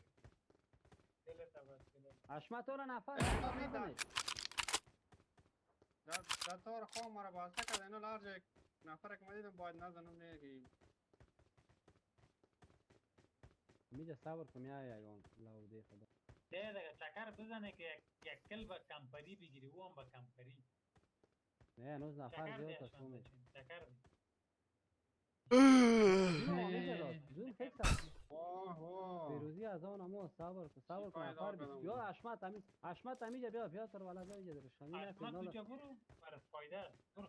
دلت عوض کنه. اشمت تو را نفر نزنی. در طور خواه مرا باسته کرد اینو لارج نفر که ما دیدم باید نزنم نه که میجا صبر کن میای یگان لاوده خدا. ده دیگه چکر بزنه که یک کل با کمپری بگیری او هم با کمپری. نه هنوز نفر زیاد است. چکر دی. زون فکس است. پیروزی از آن اما صبر کن صبر کن نفر بیا اشمت همین اشمت همینجا بیا بیا تر والا بیا اینجا درشانی اشمت اینجا برو برات فایده است برو.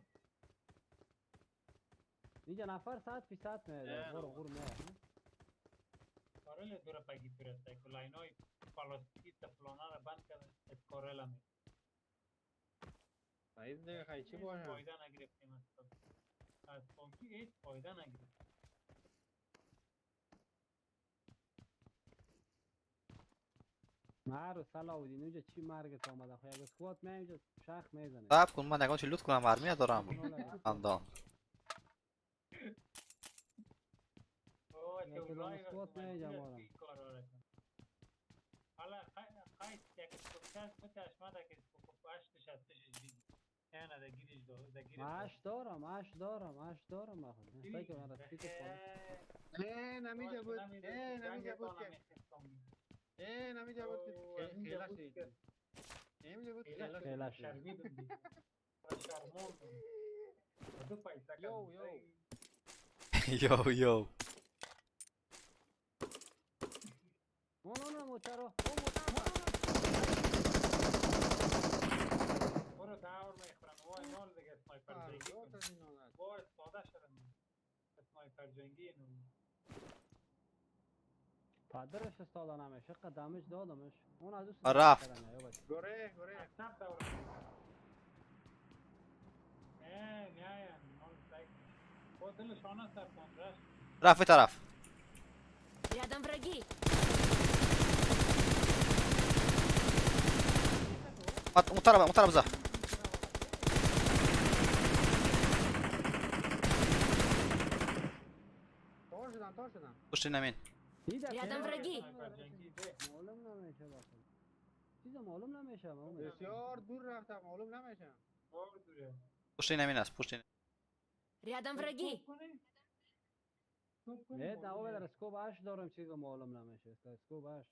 اینجا نفر 100% میاد غور غور میاد. کارل دور پگی پرسته که لاینای پلاستیکی تفلانه را بند کرده کارل هم سعید دیگه خیلی چی باشه فایده نگرفتیم از پونکی هیچ فایده نگرفتیم. مرو صلاح الدین اونجا چی مرگت آمده خو یک اسکوات می اینجا شخ میزنه. صبر کن من نگاه چی لوت کنم مرمی ندارم. اندام. اسکوات می اینجا مارم. حالا خیلی یک اسکوات بده اشمت که اسکوات 8 66 بگی. نه نه گیرش دو گیرش. 8 دارم 8 دارم 8 دارم من خود. نه که من راستی که نه نمیجا بود نه نمیجا بود که ای نمیجا بود که خیلی شد. نمیجا بود خیلی شرمیدم. شرمون. دو پیسه. یو یو. یو یو. نه نه نه موترو. برو دور میخورم. وای نال دیگه اسنایپر جنگی. وای ساده شدم. اسنایپر جنگی اینو. پدرش استاده نمیشه قدمش دادمش اون از اون رفت. گره گره. نه نه نال سگ. با دلش آن سر کن رفت طرف. Рядом враги. اون طرف اون طرف بزن. تور شدن تور شدن. پشت نمین. Рядом враги. معلوم نمیشه باشه. چیز معلوم نمیشه. بسیار دور رفتم معلوم نمیشه. پشت نمین است پشت. Рядом враги. نه نه در اسکوب 8 دارم چیز معلوم نمیشه. اسکوب 8.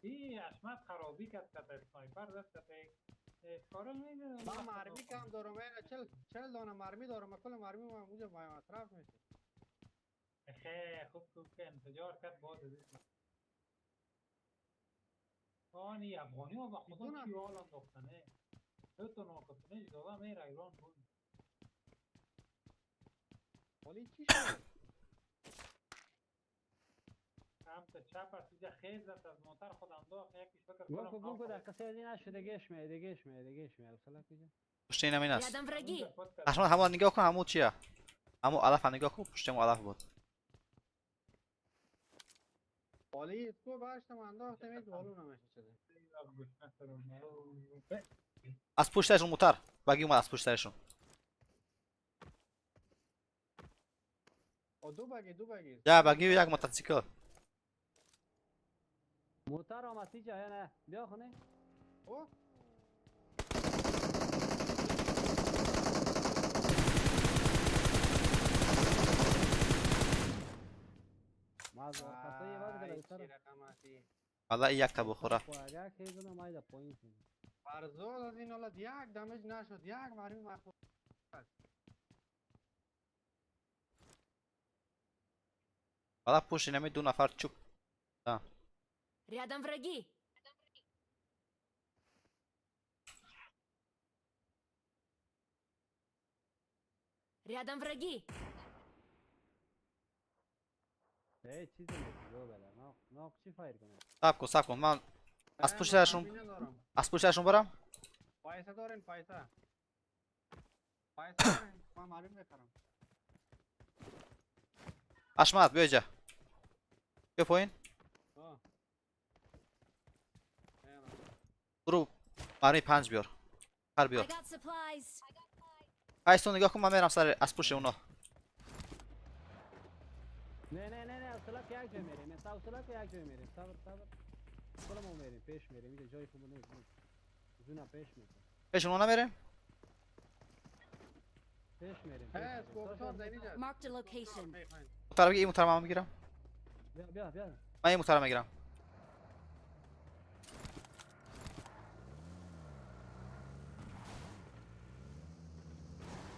ای اشمت خرابی کرد که اسنایپر زد که کارل میده. من مرمی کم دارم 40 دانه مرمی دارم کل مرمی من اونجا مصرف میشه. خیلی خوب خوب که انفجار کرد باز از آنی افغانی ها با خدا چی حال انداختنه دو تا ناکتنش دادم ایر ایران بود. ولی چی شد؟ سمت چپ است اینجا خیز زد از موتر خود انداخت یکیش فکر کنم بگو بگو در قصه از این نشد دیگهش میاد دیگهش میاد دیگهش میاد حوصله کجا. پشت این همین است. Рядом враги. احمد همون نگاه کن همون چیه؟ همون علف نگاه کن پشت همون علف بود. ولی تو باشتم انداختم هیچ معلوم نمیشه چه. از پشت سرشون موتر بگی اومد از پشت سرشون. دو buggy دو buggy. یک buggy و یک موتورسیکل. موتر آمد اینجا یا نه؟ بیا خونه. او حالا یک تا بخوره. فرزاد از این حالت یک damage نشد، یک مرمی مخورد. حالا پشت نمی دو نفر چوب. Рядом враги. Рядом враги. صبر کن صبر کن، من از پشتشون برم. پیسه دارین؟ پیسه پیسه دارین؟ من معلوم میخرم. اشمت بیا اینجا، بیا پایین. برو برای 5 بیار، هر بیار. ایستون نگاه کن، من میرم سر از پشت اونا. نه نه نه نه، اصلا که یک جای میریم، اصلا که یک جای میریم. صبر صبر، کلا ما میریم پیش میریم، اینجا جای خوب نیست. زونا پیش میریم، پیش اونا میریم، پیش میریم. Marked a location. طرف این موتور من میگیرم. بیا بیا بیا، من این موتور میگیرم.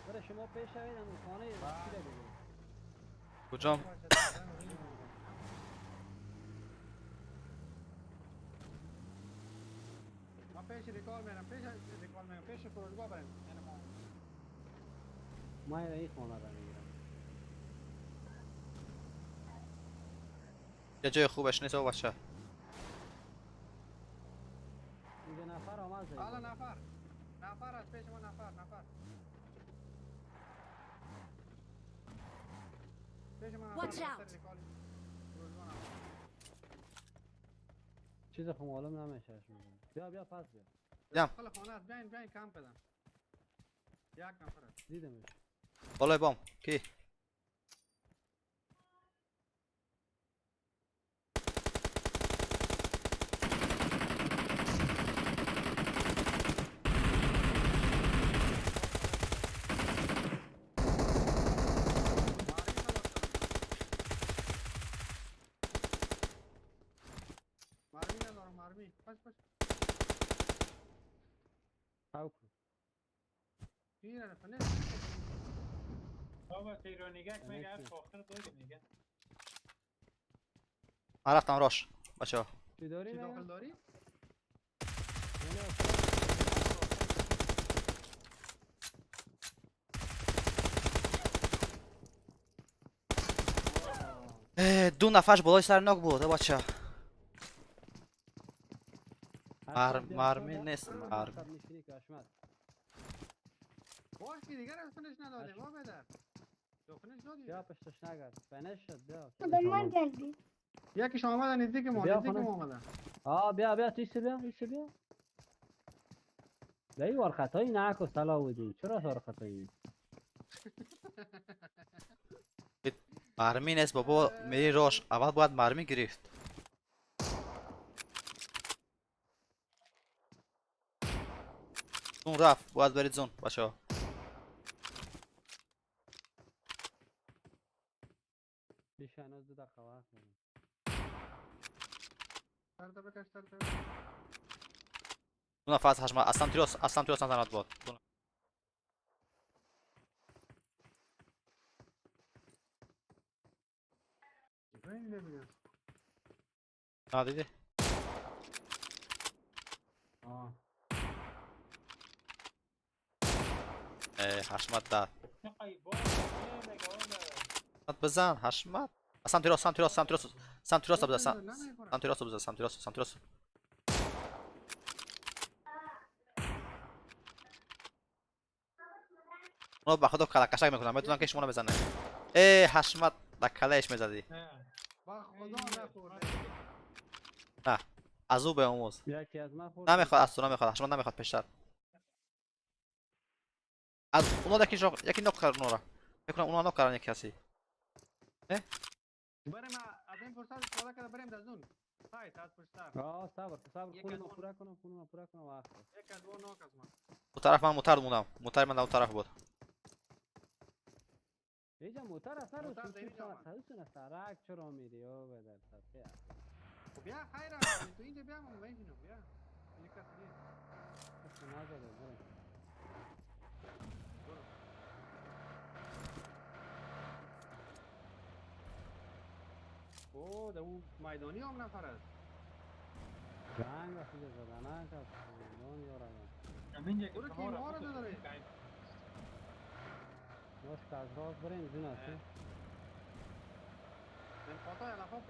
برای شما پیش شوید، خانه چی بگیرید. کجام؟ ما پیش recall میرم، پیش recall میرم، پیش فرودگاه برم. ما این خانه را میگیرم. یه جای خوبش نیست بچه. اینجا نفر آمد. حالا نفر نفر از پیش ما، نفر نفر پیش ما. Watch out. چیز خو معلوم نمیشه. بیا بیا پس بیا. داخل خانه است. بیاین بیاین کم بدم. یک نفر است. دیدمش. بالای بام کی؟ مرمی پش پش. بابا تیرانیگک میگه هر آخر دادی میگه. من رفتم راش بچه ها. چی داری؟ چی داخل داری؟ دو نفرش بالای سر ناک بود بچه. مرمی نیست، مرمی. باش که دیگر از finish ندادیم ها بدر. تو finish دادی؟ بیا پشتش نگرد، finish شد. بیا Adamlar geldi. یکیش آمده نزدیک ما، نزدیک ما آمده. آه بیا بیا، تو ایسته بیا، ایسته بیا. بیا این ورخطایی نکن صلاح الدین، چرا ورخطایی؟ مرمی نیست بابا، میری راش. اول باید مرمی گرفت. zone رفت، باید برید zone بچه ها. بیش هنوز 2 دقیقه وقت داریم. دو نفر از هشت از سمت راست، از سمت راست نزند باد. نه دیدی؟ حشمت ده بزن حشمت. سمت راست، سمت راست، سمت راست، سمت راست بزن، سمت راست بزن، سمت راست، سمت راست. اونا به خدا کلک کشک میکنن، میتونن که شما رو بزنه. ای حشمت در کلهش میزدی. نه از او به آموز. نمیخواد از تو، نمیخواد حشمت، نمیخواد پیشتر. از اونا یکی نوک کرد اونا را. فکر کنم اونا نوک کردن یک کسی. بریم از این فرصت استفاده کرده بریم در زون. سایت از پشت سر. آه صبر صبر خون ما پورا کنم خون ما پورا کنم وقت. یک از دو ناک از ما. اون طرف من موتر موندم. موتر من در اون طرف بود. اینجا موتر اصلا رو سوسون سرک چرا میری او بدر صفحه. خب بیا خیره تو اینجا بیا من میبینم بیا. یک کس نیست. کسی نزده برو. او در او میدانی هم نفر است. جنگ وقتی زدنه که میدان یارم. برو که ما رو داره. باش که از راست بریم زون است. من خطا علفا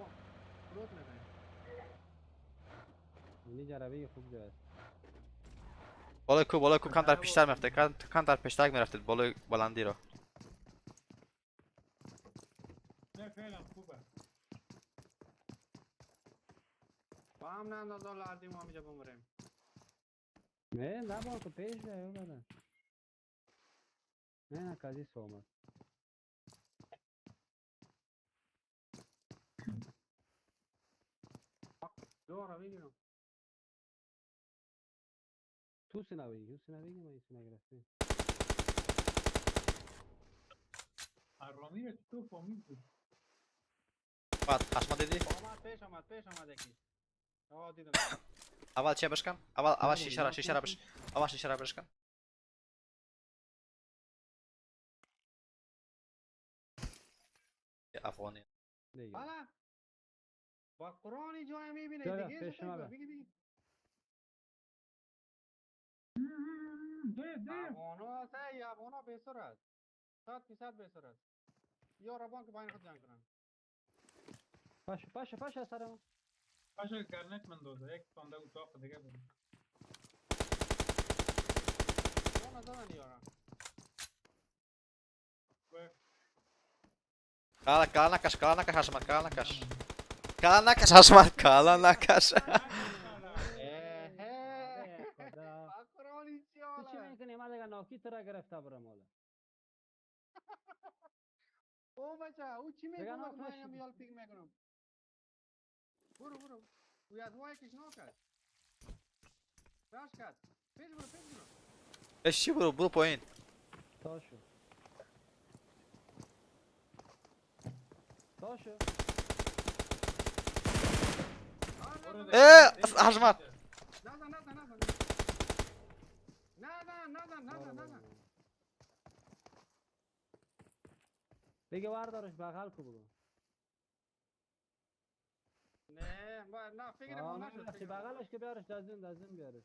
فروت میکنیم. اینی جربه خوب جای است. بالای کو بالای کو کم در پیشتر میرفته کم در پیشتر میرفتید بالای بلندی رو. نه فعلا خوبه. با هم نندازا لردیم ما اینجا بمریم. نه نه با تو پیش بیا بابا. نه نه کازی سومد. دو رو میگیرم. تو سینا بگی تو سینا بگی ما این سینا گرفتیم. رامی رو تو فهمید بود. بعد حشمت دیدی؟ آمد پیش آمد پیش آمد یکی. آه دیدم. اول چه بشکن؟ اول شیشه را شیشه را بش اول شیشه را بشکن. افغانی. حالا با قرآن جای میبینه دیگه بگی بگی. افغانا هست افغانا بسر است. 100% بسر است. یا ربان که باین خود جنگ کنن. پاش پاش پاش سرم. پاش گرنت من داده یک تانده اتاق دیگه بود. اون زدن یارا. کالا کالا نکش کالا نکش حشمت کالا نکش. کالا نکش حشمت کالا نکش. تو چی میکنی؟ من دیگه ناکی تو را گرفته برم حالا. او بچه او چی میکنه؟ من میال پیک میکنم. برو برو. او از وای کش ناکرد. راش کرد. پیش برو پیش برو. اش چی برو برو پایین. تاشو. تاشو. اه حشمت. نزن نزن نزن. نزن نزن نزن نزن. بگه وردارش بغل کو بگو. نه نه فکر ما نشد. بغلش که بیارش دزون دزون بیارش.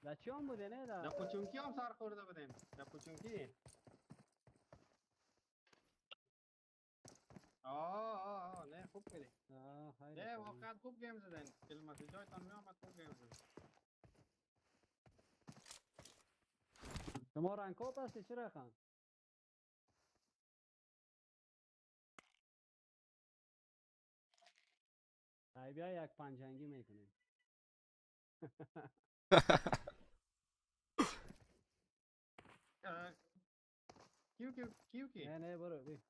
دا چیام بوده نه دا دا پوچونکی هم سر خورده بودیم. دا پوچونکی. آه آه آه نه خوب کردی. نه واقعا خوب گیم زدن. کلمه جایتان میامد خوب گیم زدن. شما رنگ هستی چرا خان؟ ای بیا یک پنجنگی میکنیم. کیو کیو کیو کی؟ نه نه برو بی.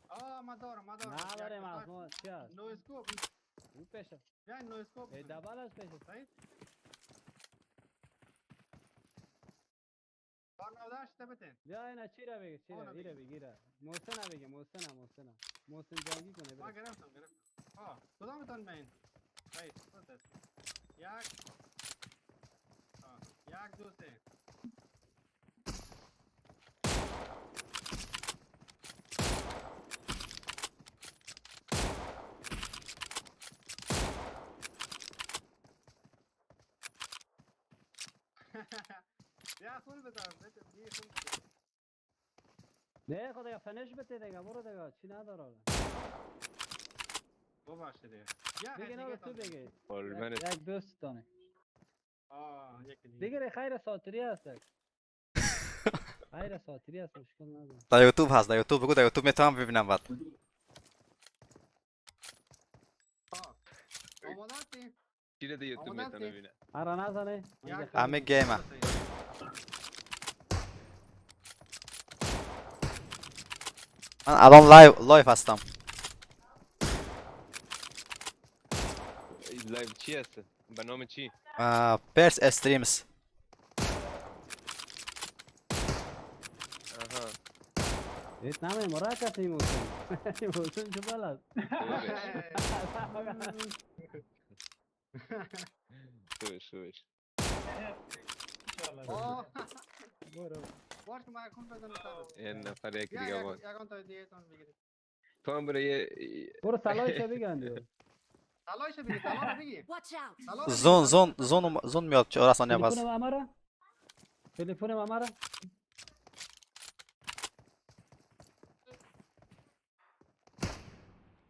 آه ما دارم ما دارم. نداریم از ما چی هست؟ no scope. او پیشه. نه no scope. ای double است پیشه. صحیح؟ 98 بتن. بیا اینا چی را بگی چی را ایره بگیره. محسن بگی محسن محسن محسن جنگی کنه. ما گرفتم گرفتم. آه کدامتان من؟ صحیح یک یک دو سه. بیا خون بزن بیا خون بزن. نه خدایا فنش بده دیگه برو دیگه چی نداره. ببخشید دیگه نه تو بگی. یک دوست دانه. دیگه خیر ساتری هست. خیر ساتری هست مشکل نداره. در یوتیوب هست، در یوتیوب بگو، در یوتیوب میتونم ببینم بعد. چی در یوتیوب میتونم ببینم؟ آره نزنه. همه گیمه. من الان live هستم. live چی هست؟ به نام چی؟ پرس استریمز. آها. ایت نامه مراکت ایموسون. ایموسون چه بلد؟ خوبش خوبش. برو. باش ما کن بزنم. یه نفر یکی دیگه بود. یکان تا دیگه تون بگیرید. تو هم برو یه برو سلایش بگن دیگه. سلایش بگی، سلام بگی. زون زون زون زون میاد 4 ثانیه بس. تلفن مامارا؟ تلفن مامارا؟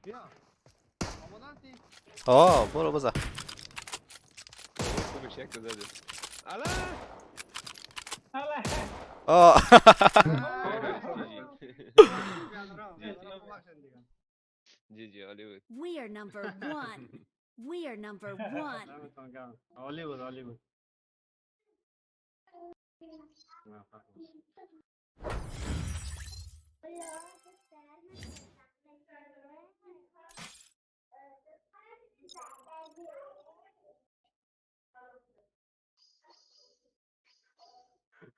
بیا. آماده هستی؟ آه برو بزن. خوبش یک زده. الا الا آه. جی جی عالی بود. We are number one. We are number one. عالی بود عالی بود.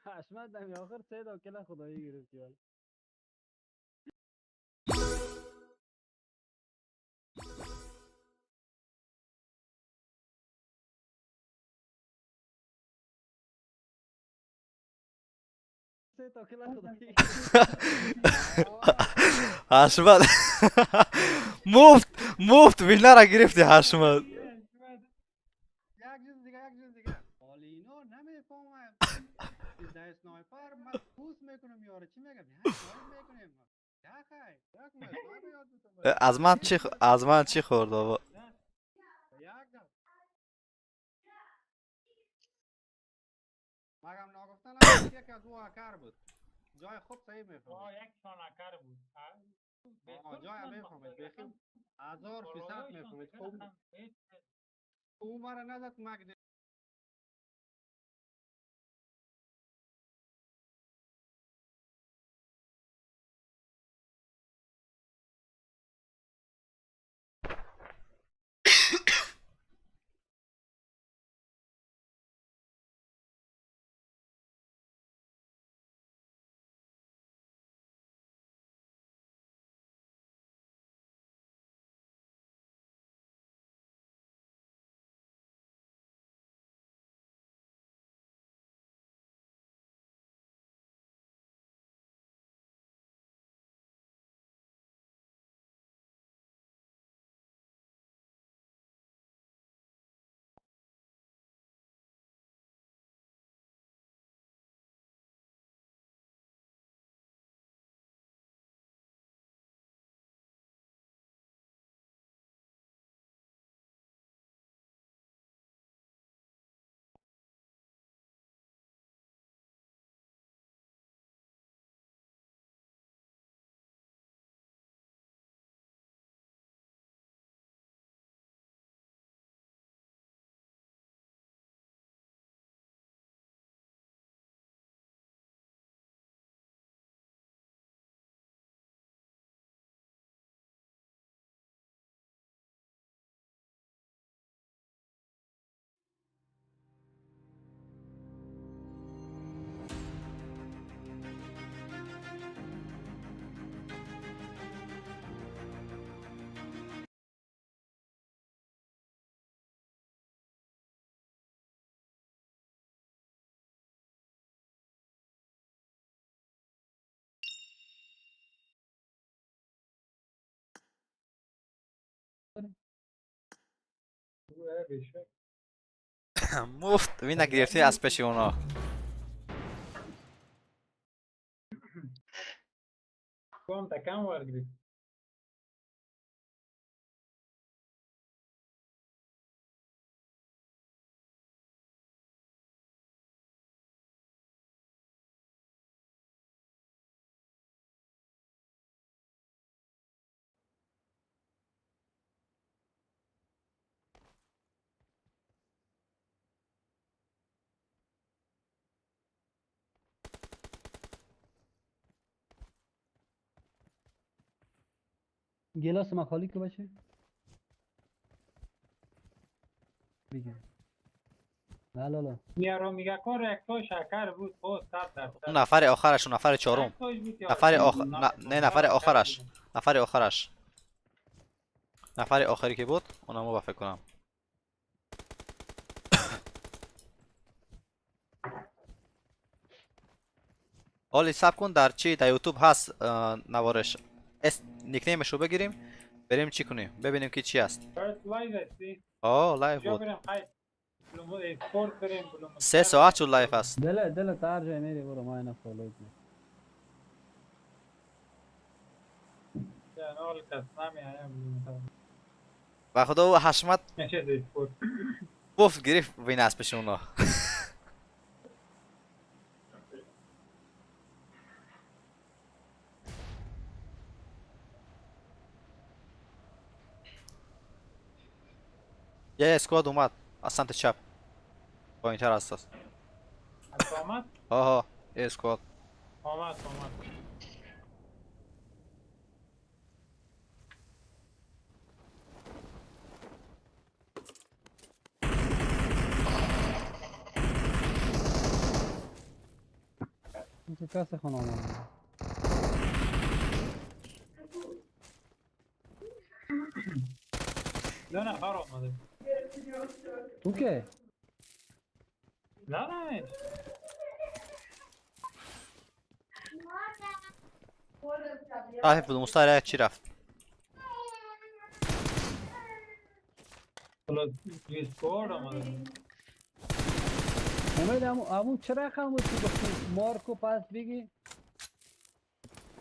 حشمت دمی آخر سه تا کلا خدایی گرفتی. سه تا کلا خدایی. حشمت مفت مفت وینا را گرفتی حشمت. یک چیز دیگه یک چیز دیگه. حالی اینا نمیفهمم. در sniper من پوست میکنم یاره چی میگم؟ میکنیم. از من چی از من چی خورد بابا؟ مگم ناگفتن یکی از او هکر بود. جای خوب صحیح میفهمید. یک شان هکر بود. جای میفهمید. بخیم 1000% میفهمید. او مرا نزد مگه مفت وینا گرفتی از پیش اونا. کم تا کم ورگری. گلاس ما خالی که بچه بگیر. نه لا لا میارو میگه کار یک تا شکر بود خب 100%. اون نفر آخرش، اون نفر چهارم، نفر آخر، نه نفر آخرش، نفر آخرش، نفر آخری که بود اونمو فکر کنم. حالی سب کن در چی در یوتیوب هست نوارش، اس nickname ش رو بگیریم بریم چی کنیم ببینیم که چی است. آه live بود 3 ساعت شد live است. دل دل تار جای میری برو ما اینا follow کنیم. و خدا او حشمت بفت گرفت وین اسبش اونا. یه squad اومد از سمت چپ پایین تر هست. آمد؟ آها یه squad آمد. این کس خونه آمد. دو نفر آمده. تو که؟ نه نه صاحب بود مستر چی رفت؟ دیسکورد آمده. امید امو چرا رقم بود که گفتی مارکو پس بگی؟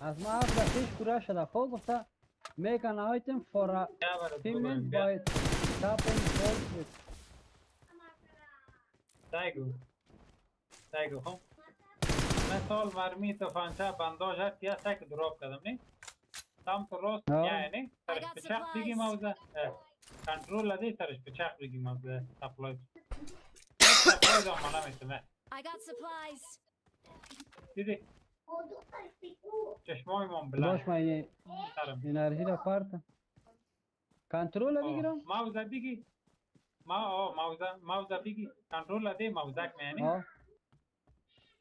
از ما 7 دقیقه پورا شده. خب گفته make an item for a payment by tapping hold with. تایگو خب مثال مرمی تفنچه بنداژ هست یا سک دراپ کردم نه؟ سمت راست یعنی سرش پچق بگی موزه کنترل لدی سرش پچق بگی موزه سپلای سپلای دامانه میتونه. دیدی؟ چشمای من بلند. باش من انرژی را پارت کنترل بگیرم. موزه بگی موزه بگی کنترل لدی موزک میانی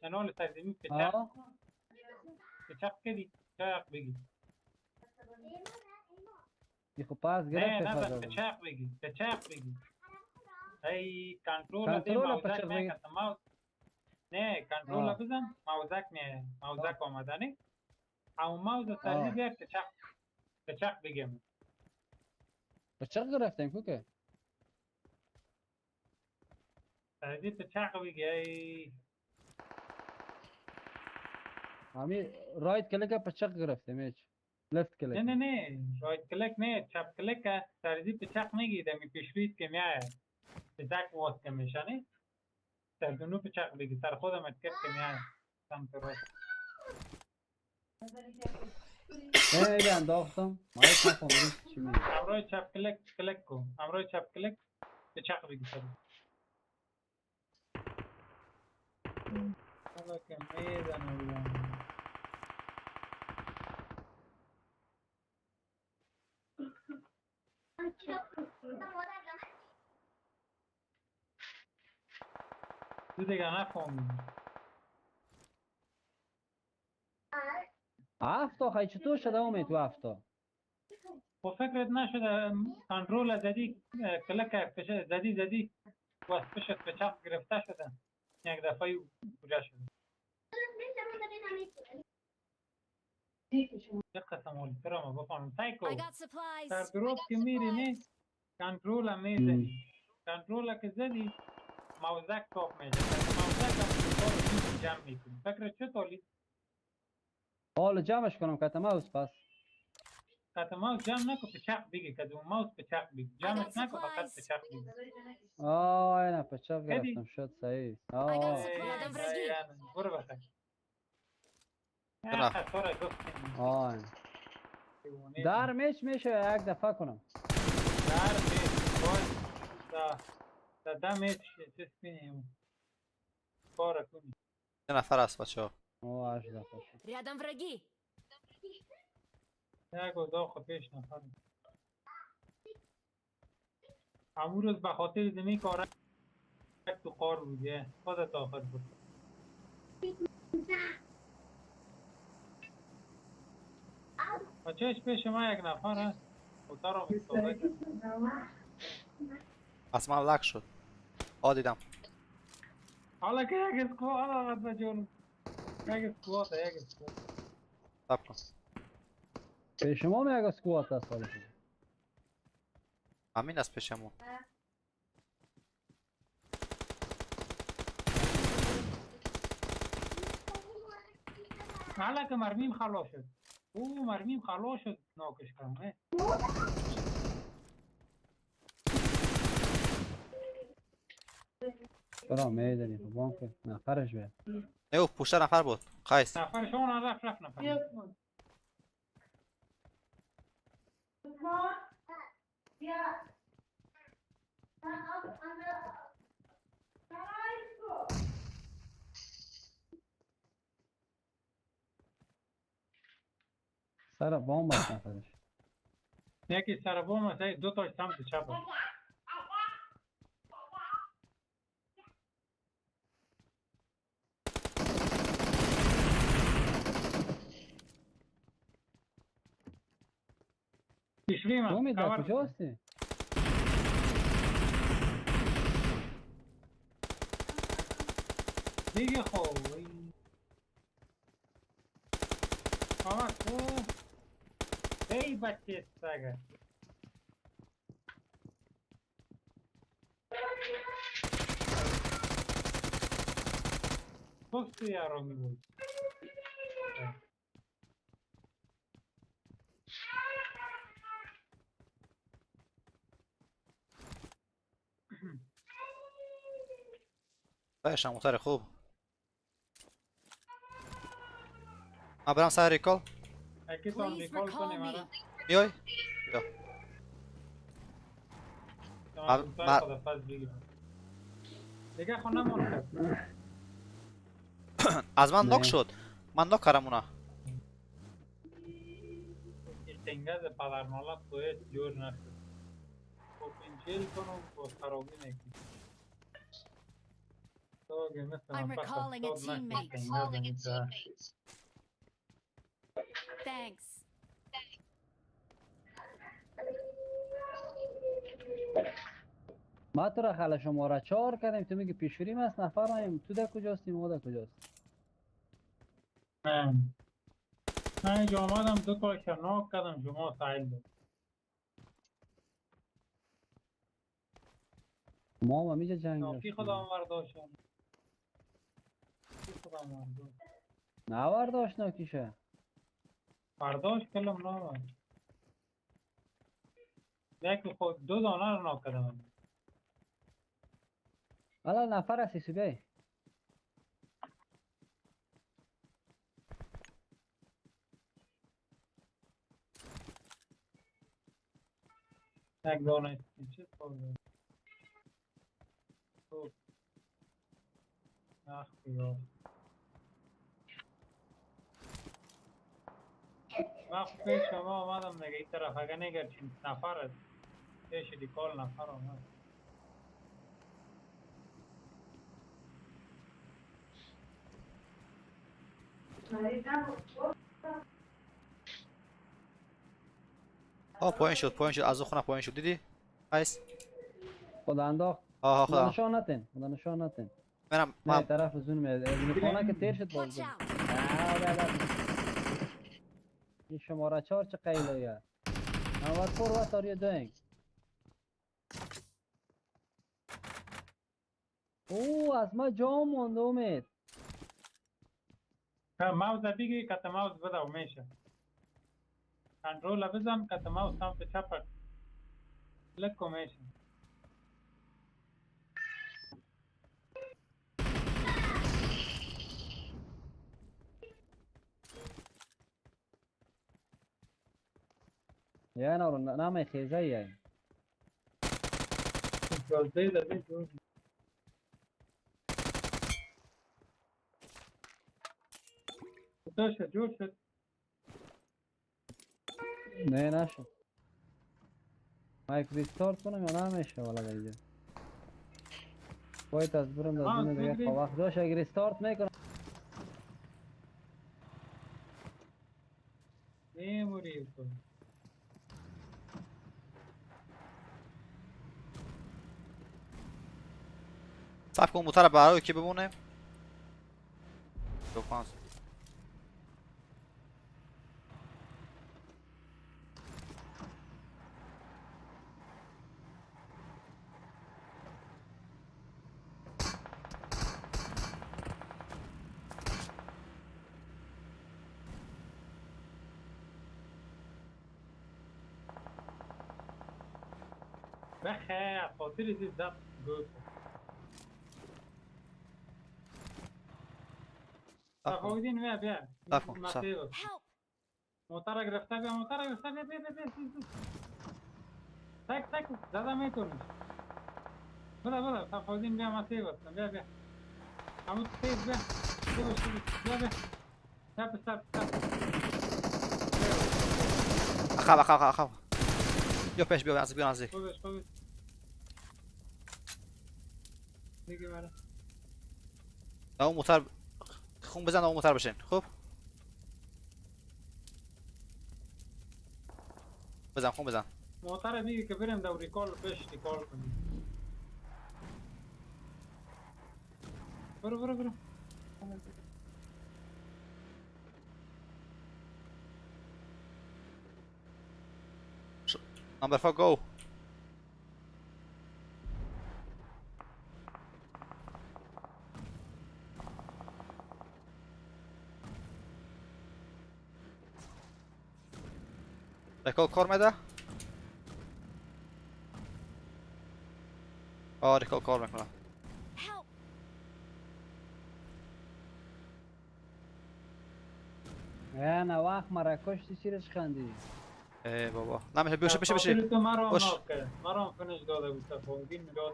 انال سرزمین پچق پچق کدی چق بگی خب پاس گرفت. نه نه پچق بگی پچق بگی ای کنترل لدی موزک میکنه موز نه کنترل بزن موزک نه موزک آمده نه اما موز سرزی بیار پچق پچق بگیم پچق گرفتیم کو که سرزی پچق بگی ای همی right click پچق گرفتیم هیچ left click نه نه نه right click نه چپ کلیک سرزی پچق نگی دمی پیشرویت که میایه پچق واس که میشه نه سردونو پچق بگی سر خودم اتکت که میایه سمت راست. نه نه انداختم ما یک نفهمیدم چی میگه. همراه چپ کلیک کلیک کن همراه چپ کلیک پچق بگی سر حالا که میزنم تو دیگه نفهمیدم. هفتا خیلی چطور شده امید تو هفتا؟ با فکرت نشده کنترل زدی کلک زدی زدی و پشت به چپ گرفته شده یک دفعه پوره شده. چه قسم ولتر ما بفهمم سایکو در دروب که میری نه کنترل میزنی کنترل که زدی موزک تاپ میشه موزک هم جمع میکنی. فکرت چطوری؟ حالا جمعش کنم کت ماوس پس کت ماوس جمع نکن پچق بگی کت ماوس پچق بگی جمعش نکن فقط پچق بگی. آه نه پچق گرفتم شد صحیح. آه برو بخیر. آه در میش میشه یک دفعه کنم در میش باز دا دا میش چیز کنیم کار کنیم. یه نفر هست بچه ها. О, аж دفعه شد. Рядом враги. یک اتاق پیش نفر امروز روز به خاطر زمین کار تو قار بودیه خودت آخر بود. بچهش پیش ما یک نفر هست اتاق رو مستوده کرد. از من لک شد. آ دیدم حالا که یک اسکواد آمد به جونم. یک اسکواد یک اسکواد صبر کن. پیش ما یک اسکواد هست. حالا همین است پیشمون. حالا که مرمیم خلاص شد. او مرمیم خلاص شد ناکش کردم. برا میدونی خب بانک نفرش بیاد. نه او پشت نفر بود. قیس نفرشون رفت رفت نفر. سر بام است نفرش. یکی سر بام است، دو تاش سمت چپ است. امید در کجا هستی؟ دیگه خب آمد تو ای بچه سگه پشت یارو بود. باشم موتور خوب. من برم سر ریکال. میای؟ بیا. از من ناک شد. من ناک کردم اونا. I'm recalling a teammate. Thanks. ما تو را خاله شما را چهار کردیم تو میگی پیشوریم است نفر نیم. تو در کجاستیم ما در کجاست؟ من اینجا آمدم دو تا شناک کردم شما سایل بود. ما هم اینجا جنگ داشتیم. خدا آورداشم. خدا آورداشم. نورداشت ناکیشه. برداشت کلم نآورد. یک خود دو دانه رو ناک کردم. حالا نفر هستی سوبی. یک دانه چه خورده؟ اخ یا وقت پیش شما آمدم دیگه این طرف اگه نگر چند نفر است پیش دیکال نفر آمد. آه پایین شد پایین شد از اون خونه پایین شد دیدی؟ قیس خدا انداخت. آه خدا نشان نتن خدا نشان نتن. منم من طرف زون میاد خونه که تیر شد باز. این شماره 4 چه قیلایه؟ Number 4 what are you doing? او از ما جا مونده امید. ماوس بگی که ماوس بده میشه. کنترل بزن که ماوس سمت چپ کلیک کو میشه. یا نه نام خیزه یای. جور شد جور شد. نه نشد. مایک restart کنم یا نمیشه والا در اینجا. باید از برم در دونه دیگه وقت داشت اگه restart میکنم. میموری تو. صبر کن موتر برای که بمونه. دو پانس. بخیر خاطر زد زد گفت. صفاودین بیا بیا. موتر گرفته بیا موتر گرفته بیا بیا بیا. تک تک زده میتونی. بده بده صفاودین بیا مسیح بستم بیا بیا. همون تیز بیا. بیا بیا. سب سب سب. عقب عقب عقب. بیا پیش بیا نزدیک بیا نزدیک. خوبش خوبش. دیگه برا. اون موتر خون بزن اون موتر بشین. خب بزن خون بزن. موتر میگه که بریم دو recall پیش recall کنیم. برو برو برو. Number 4 go. Recall کار میده؟ آه recall کار میکنه. نه وقت مرا کشتی سیرش خندی. ای بابا نمیشه بشه بشه بشه. باش. مرا finish داده بود صفاودین میداد.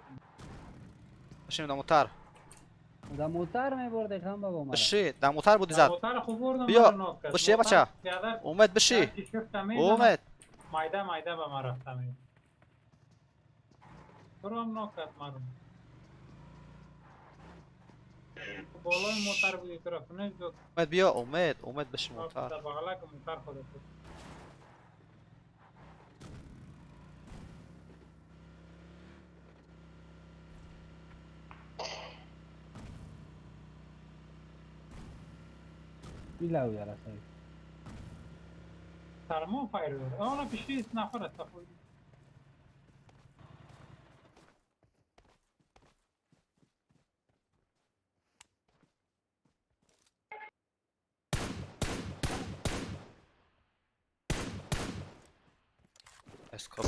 بشین دموتر. دموتر میبرده خم بابا مرا. بشی دموتر بودی زد. دموتر خوب بردم. بیا بشی بچه. اومد بشی. اومد. مایده مایده به ما رفتم. برو هم ناک کرد مرا. بالای موتر بودی تو را فنش داد. اومد بیا اومد اومد بشی موتر. در بغلک موتر خودت. میلاو یارا سعی. سرما فایر داره. آن پیشی نفر است خود. اسکوپ.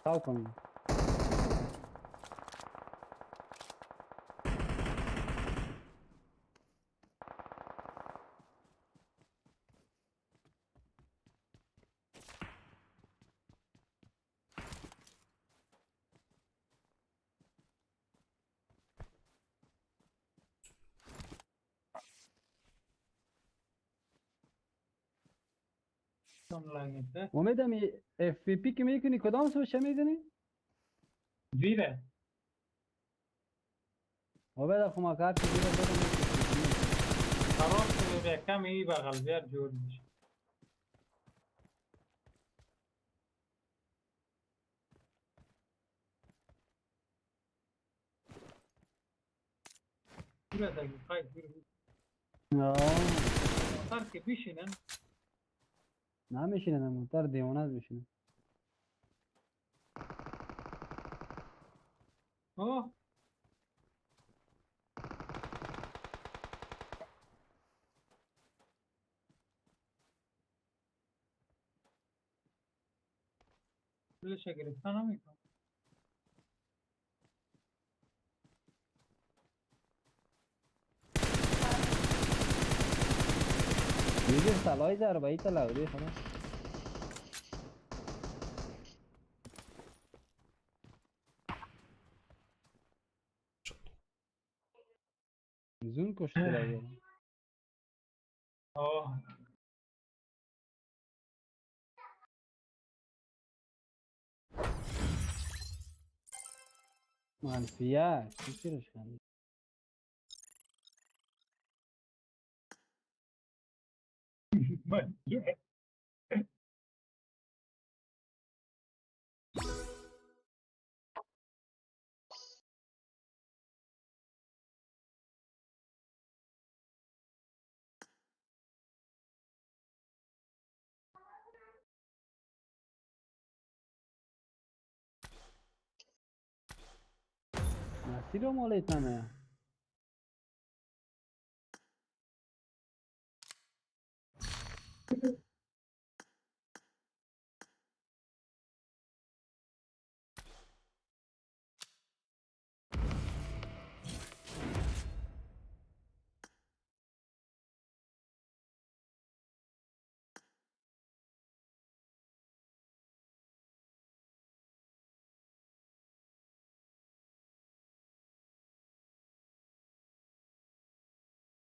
Falcon. امیدم FPP که میکنی کدام سوچه میزنی؟ زیره امید خو ما کار که زیره دادم خراب شده به کم ای بغل بیار جور میشه. زیره دیگه خیلی زیره. نه که بیشینن نمیشینه موتر دیوانه میشینه. اوه پولش گرفته نمیکنه. میگه سالای ضربه ای تلاوی خدا. زون کشته. آه منفیه چی چیرش کنی؟ منفیه. مسیر رو مالیت نمه.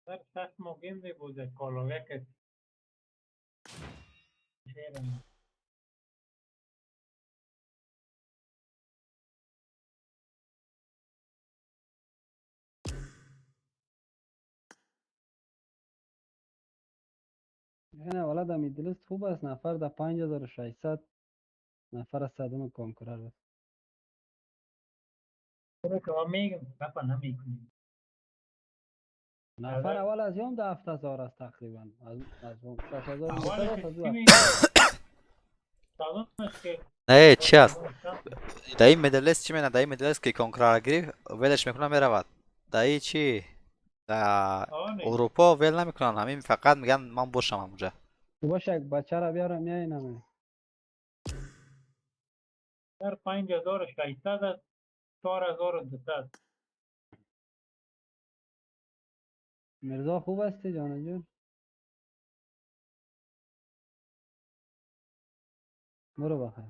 در شش مقیم دی بوده کالاوه که شیرم. نه والا در میدلست خوب است. نفر در 5600 نفر صدم کانکرر است. که ما میگم گپا نمیکنیم. نفر اول از یوم ده 7000 است تقریبا. از 6200 از او. نه چی است؟ در این مدلست چی میگن؟ در این مدلست که کنکرر گرفت ولش میکنه میرود. در این چی؟ در اروپا ول نمیکنن، همین فقط میگن من باشم اونجا. باشه یک بچه را بیارم میای نمی. در 5600 است 4200. مرزا خوب هستی جان جون؟ برو بخیر.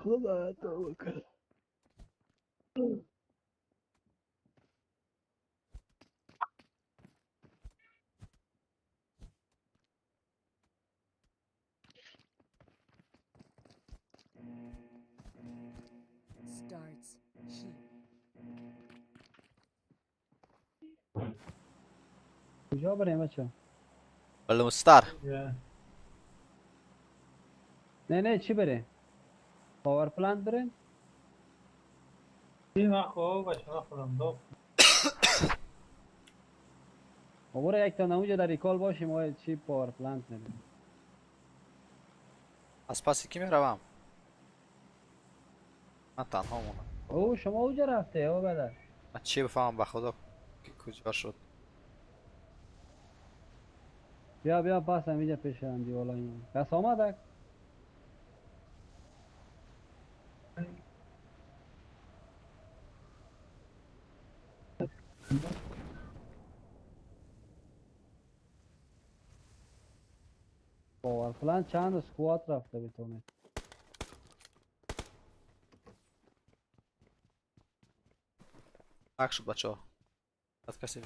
خدا توکل. Starts here. کجا بریم بچه؟ بلوستار. نه نه چی بریم؟ power plant بریم؟ من خوب باشه من خودم دو برو یک تا اونجا در recall باشیم آیا چی power plant میریم. از پس کی میروم؟ من تنها مونم. او شما اونجا رفته او بله. من چی بفهمم به خدا که کجا شد. بیا بیا پس هم اینجا پیش هم دیوالای من. پس آمد. power plant چند squad رفته بتونه. حق شد بچه ها. از کسی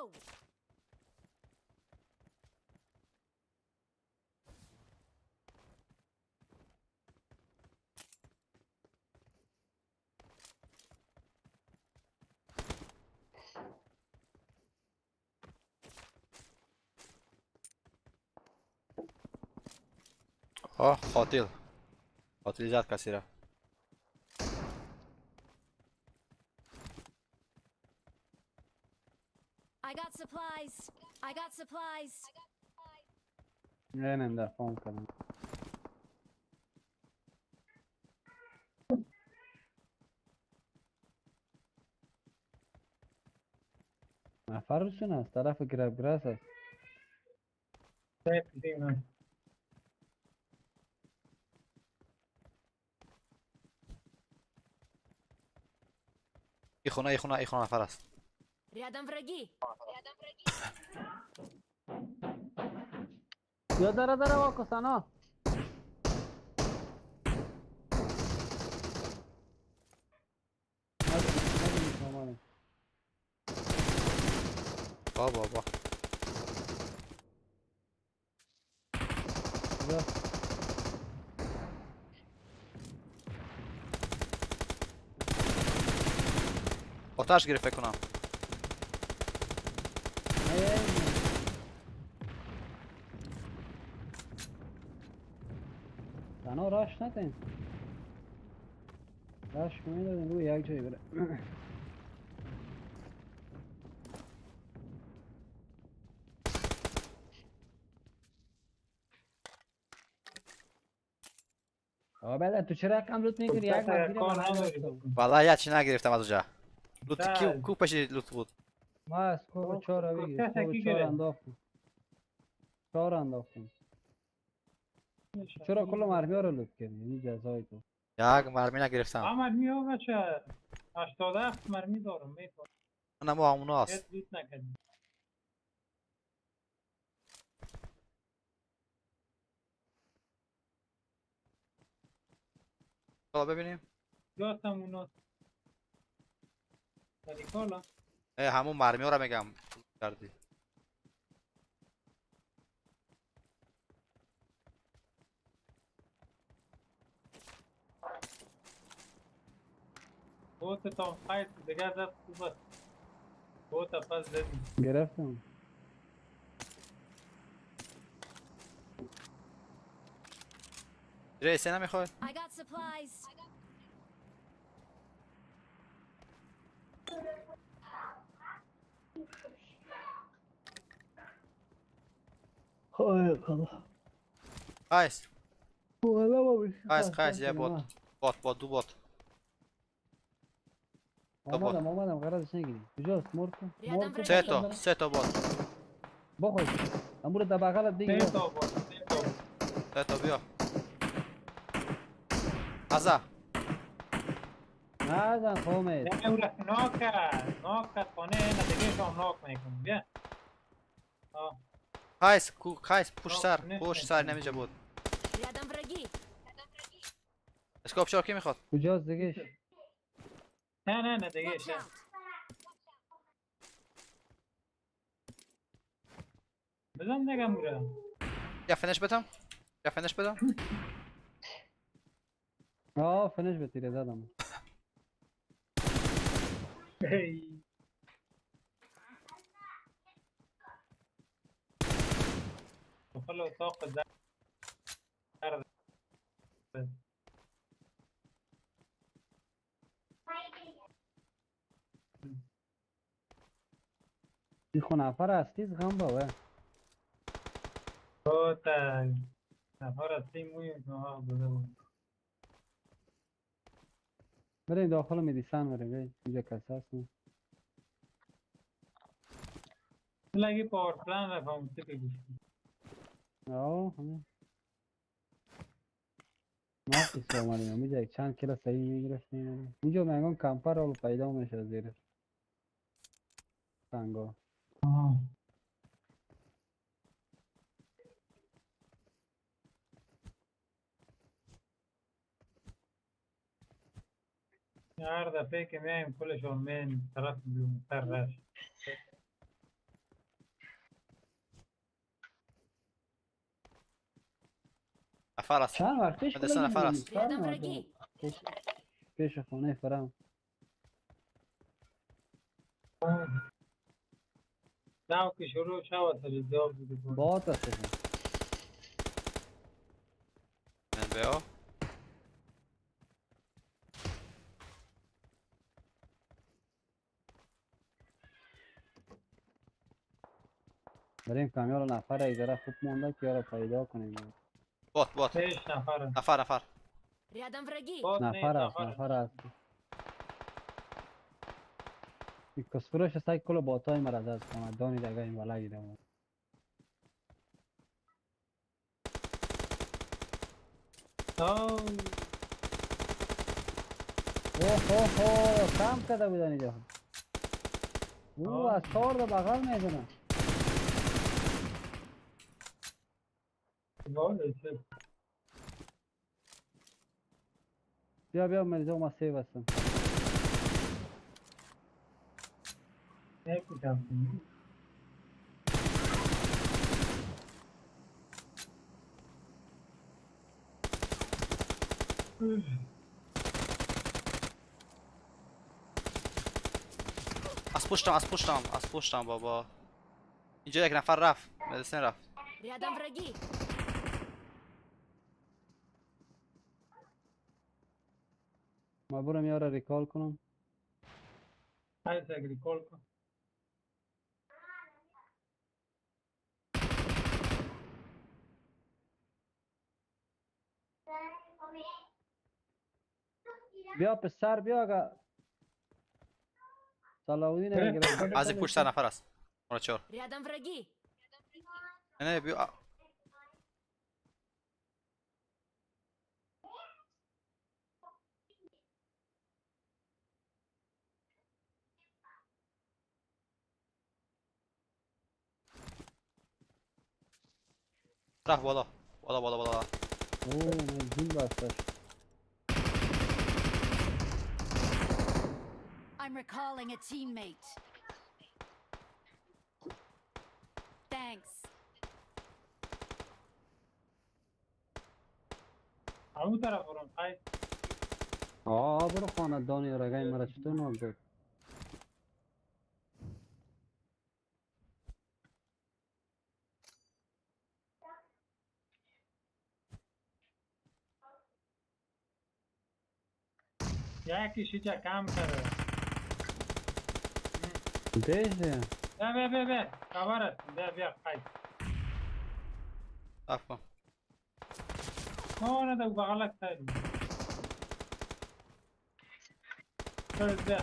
go. آه قاتل قاتل زد کسی را. I got supplies. I got supplies. نه نه در فون کردم. نفرشون از طرف گرب گرس است. ای خونه ای خونه ای خونه نفر است. Рядом враги. یا داره داره واکسانا. با با با آتش گرفت فکر کنم. تنها راش ندیم. راش میدادیم روی یک جایی بره. آه بله تو چرا کم لوت میگیری؟ یک والله یا چی نگرفتم از اونجا. لوت کیو کو پشی لوت بود. ما از کو چهار بگیر. چهار انداختم. چهار انداختم. چرا کل مرمی ها رو لوت کردی؟ این جزای تو. یک مرمی نگرفتم. مرمی ها بچه 87 مرمی دارم میتونم. نه ما همونو هست. لوت نکردیم. حالا ببینیم. جاستم اونا. کالا. همون مرمی ها رو میگم کردی. بوت تا فایت دیگه زد خوب است. بوت پس زدی. گرفتم. رئیسه نمیخواد؟ I got supplies. قیس قیس قیس یه بات بات بات دو بات. آمدم آمدم غرضش نگیری. کجاست مرد؟ مرد سه تا بات بخور. امور در بغلت بگیر. سه تا بات سه تا بیا. ازا نزن خومت. نه او رفت ناک کرد ناک کرد خانه نه دیگه شام ناک میکنم. بیا قیس کو قیس پشت سر پشت سر نمیجا بود. اسکوپ چهار کی میخواد؟ کجاست دیگه؟ نه نه نه دیگه بزن دیگه مورا. یا فنش بدم؟ یا فنش بدم؟ آه فنش به تیره زدم. داخل اتاق در این خو نفر اصلی غم باوه. تا نفر اصلی موی بود. بریم داخل میدیسن بریم. اینجا کس هست نه؟ لگی پاور پلان رفت که گوشتی. آه همین. ما کسی آمدیم اینجا چند کیلو صحیح میگرفتیم. اینجا مگم کمپر رو پیدا میشه زیر سنگا. هر دفعه که میایم کلشون مین طرف بیرونتر رشت. نفر است. چند وقت پیش مدرسه نفر است. Рядом враги. پیش خونه فرام. داو که شروع شود سر جواب بده. بات است. من بیا. بریم کامیار نفر ایداره خوب مونده که یارو پیدا کنیم. بات بات. نفر نفر نفر. Рядом враги. نفر است نفر است. این کسفروش سای کل باتای مرا دست کنه دانی دیگه این بالا گیرم. اوه اوه اوه کم کرده بودن اینجا. او از کار ده بغل میزنه. بیا بیا مریضا ما سیو هستم. از پشتم از پشتم از پشتم بابا. اینجا یک نفر رفت. مدرسه رفت. Рядом враги. ما برم یارا ریکال کنم. هایت ریکال کن. بیا پسر بیا آقا. صلاحالدین از این پشت سر نفر است. برو چهار. Рядом враги. نه بیا. رفت بالا بالا بالا بالا. اوه من بستش. I'm recalling a teammate. Thanks. اون طرف برم خیر. آه برو خانه دانی رگای مرا چطور ناک داد. یکیش اینجا کم کرده. بیش بیا بیا بیا بیا خبر است. بیا بیا خیر. صف کن. نه نه بغلک تایید. بیا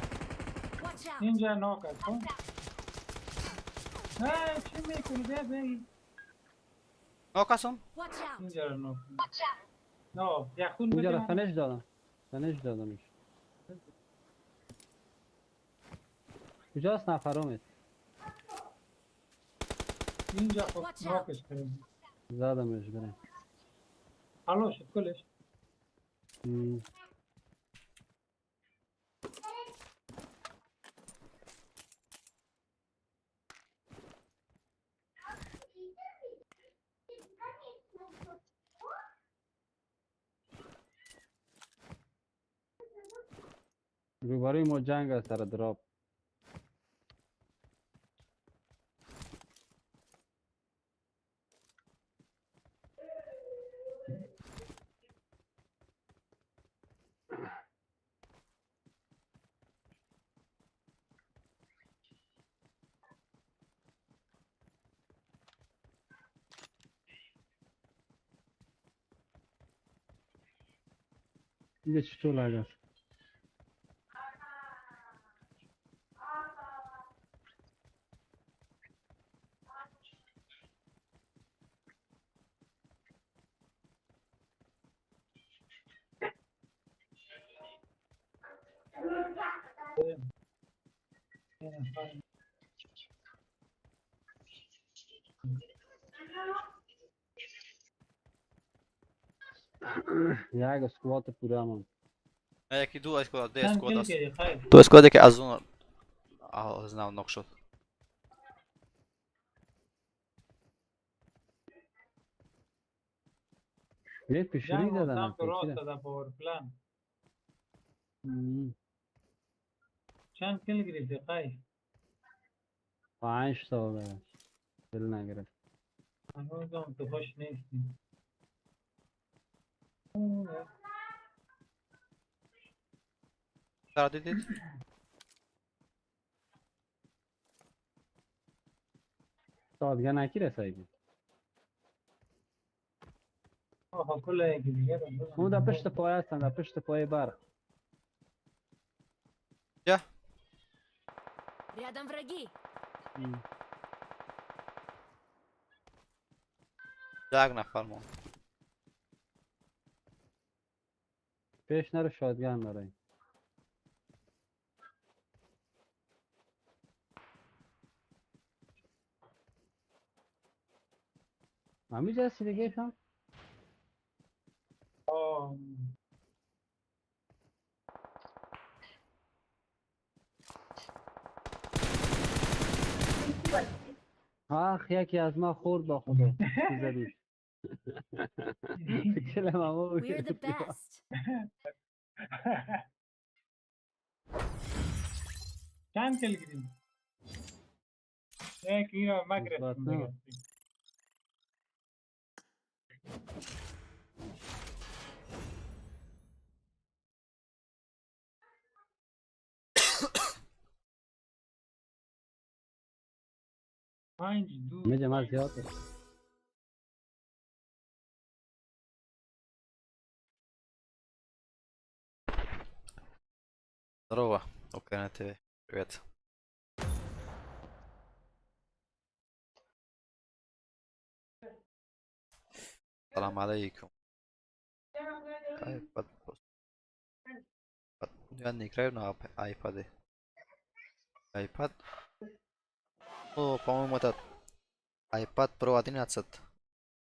اینجا ناک است. نه چی میکنی؟ بیا بیا. ناک هستم؟ اینجا رو ناک. نه یخون اینجا رو فنش دادم. فنش دادمش. کجاست نفرامت؟ اینجا خب ناکش کردم. زدمش بریم. الو شد کلش. روبروی ما جنگ است سر drop. اینجا چطور لگ است؟ یک squad پورا من. یکی دو squad دو squad است. دو squad که از اون از نو knock شد. یه پیشوری جنگ زدن سمت چی راست ده power plant. چند kill گرفتی قیس؟ 5 تا بودش. دل نگرفت. هنوزم تو خوش نیستی. چرا دیدید؟ تا دیگه نکی رسیدی. آها کل یکی دیگه رو بزن. اون در پشت پایه هستن، در پشت پایه برق. جا. Рядом враги. یک نفر مون. پیش نرو شادگان داره. همیجا هستی دیگه هم؟ آه. آخ یکی از ما خورد با خدا. چی زدی؟ کلم اما We're the best. چند kill گرفتی؟ یک اینو ما گرفتیم مثبت نه. دیگه. پنج دو میجه ما زیاد. Здорово, Украина ТВ. Привет. سلام علیکم. iPad. Я не играю на iPad. iPad. Ну, по-моему, этот iPad Pro 11,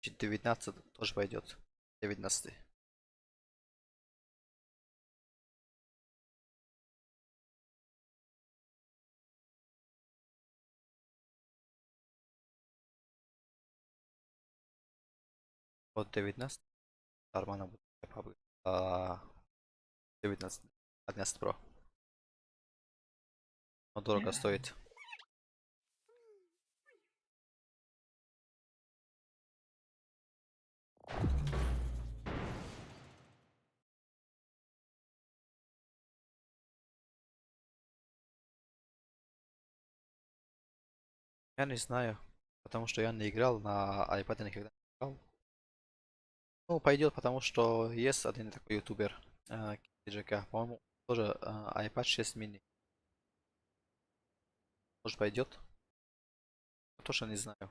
19 тоже пойдет. 19. Вот 19. Нормально будет. 19. 11 Pro. Но дорого стоит. Я не знаю, потому что я не играл на iPad, никогда не играл. Ну, пойдет, потому что есть один такой ютубер, KJK, по-моему, тоже iPad 6 mini. Может, пойдет? Тоже не знаю.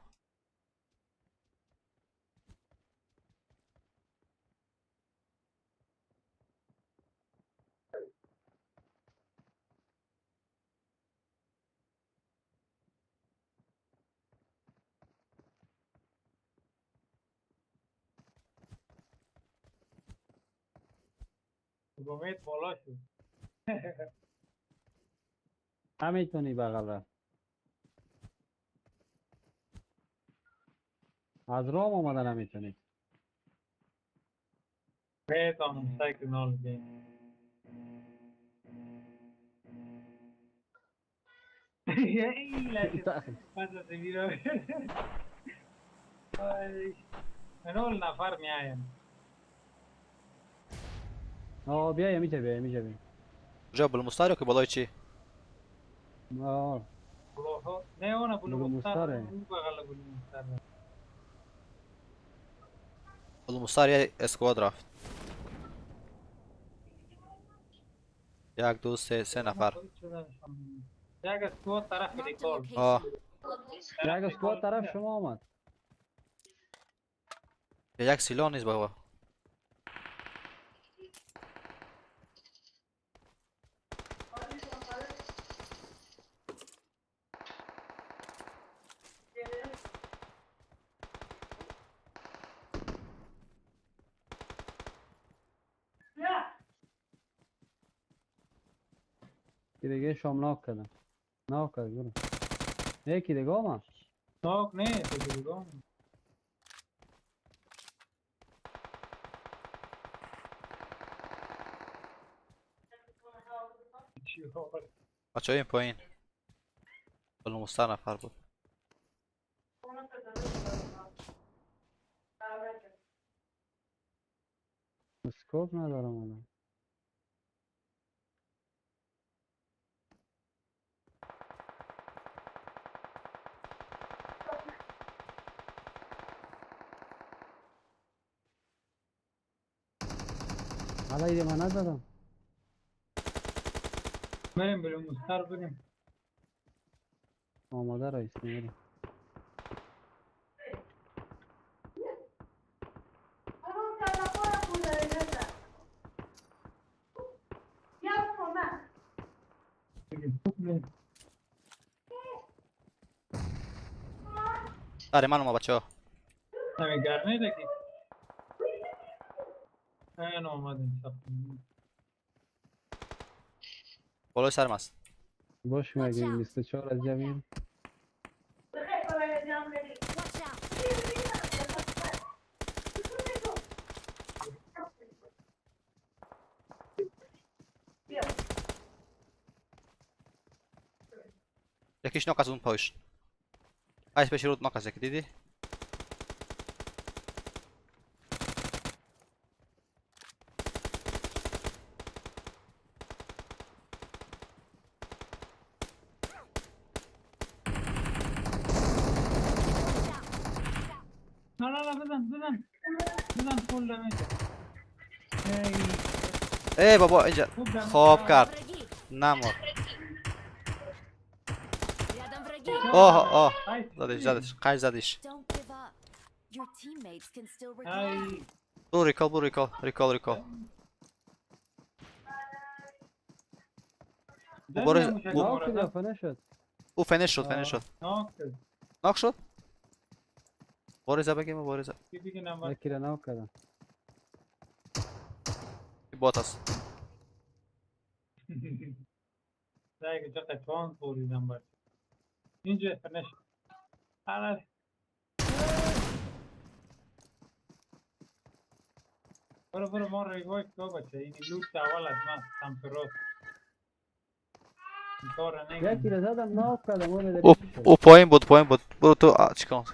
امید بالا شد. نمیتونی بغل رفت. از رام آمده نمیتونی. میتونم سیگنال گیم. منول نفر میایم. آه بیایم میشه بیایم میشه بیایم. کجا بلومستار که بالای چی؟ آه نه اون بلومستار. بلومستاره. بغل بلومستار. بلومستار یه اسکواد رفت. 1 2 3 3 نفر. یک اسکواد طرف Marked a ریکال. location. آه یک اسکواد طرف شما آمد. یک سیلان نیست بابا. دیگه شام ناک کردم. ناک کرد برو. یکی دیگه آمد. ناک نه دیگه آمد. بچه این پایین بلومستر نفر بود. scope ندارم الان. حالا ایده من نزدم. بریم بلومستر بریم. آماده رئیس میریم. آره من اومد بچه ها. نمیگرنه دیگه. نه اومدیم بالای سرم است. باش مگه 24 از جمیم. یکیش ناک از اون پایش. ایس پیش رود ناک از یکی دیدی؟ نه نه نه بزن بزن بزن فول دمیج. ای بابا اینجا خواب کرد نمار. اوه اوه زدش زدش قش زدش. برو ریکال برو ریکال ریکال ریکال. او فینیش شد فینیش شد ناک شد. بارزه بگیم بارزه. یکی را ناک کردم. بات است. دیگه چقدر تون پوریدم بچه. اینجا فنش. آره. برو برو ما ریوایو کو بچه. این لوت اول از من سمت راست. یکی را زدم ناک کردم. او پایین بود پایین بود. برو تو چیکار؟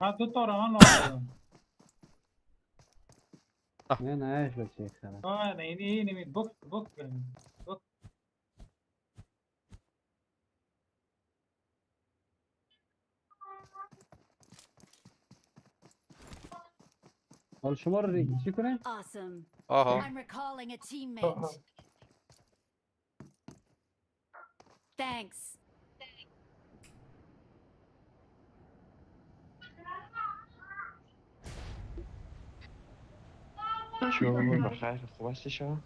من دو تا رو من ناک کردم. نه نه اش بچه خراب. آه نه اینی اینی بوکس بوکس بریم. بوکس. حالا شما رو چی کنیم؟ آها. I'm recalling a teammate. Thanks. شما بخیر خوب هستی شما؟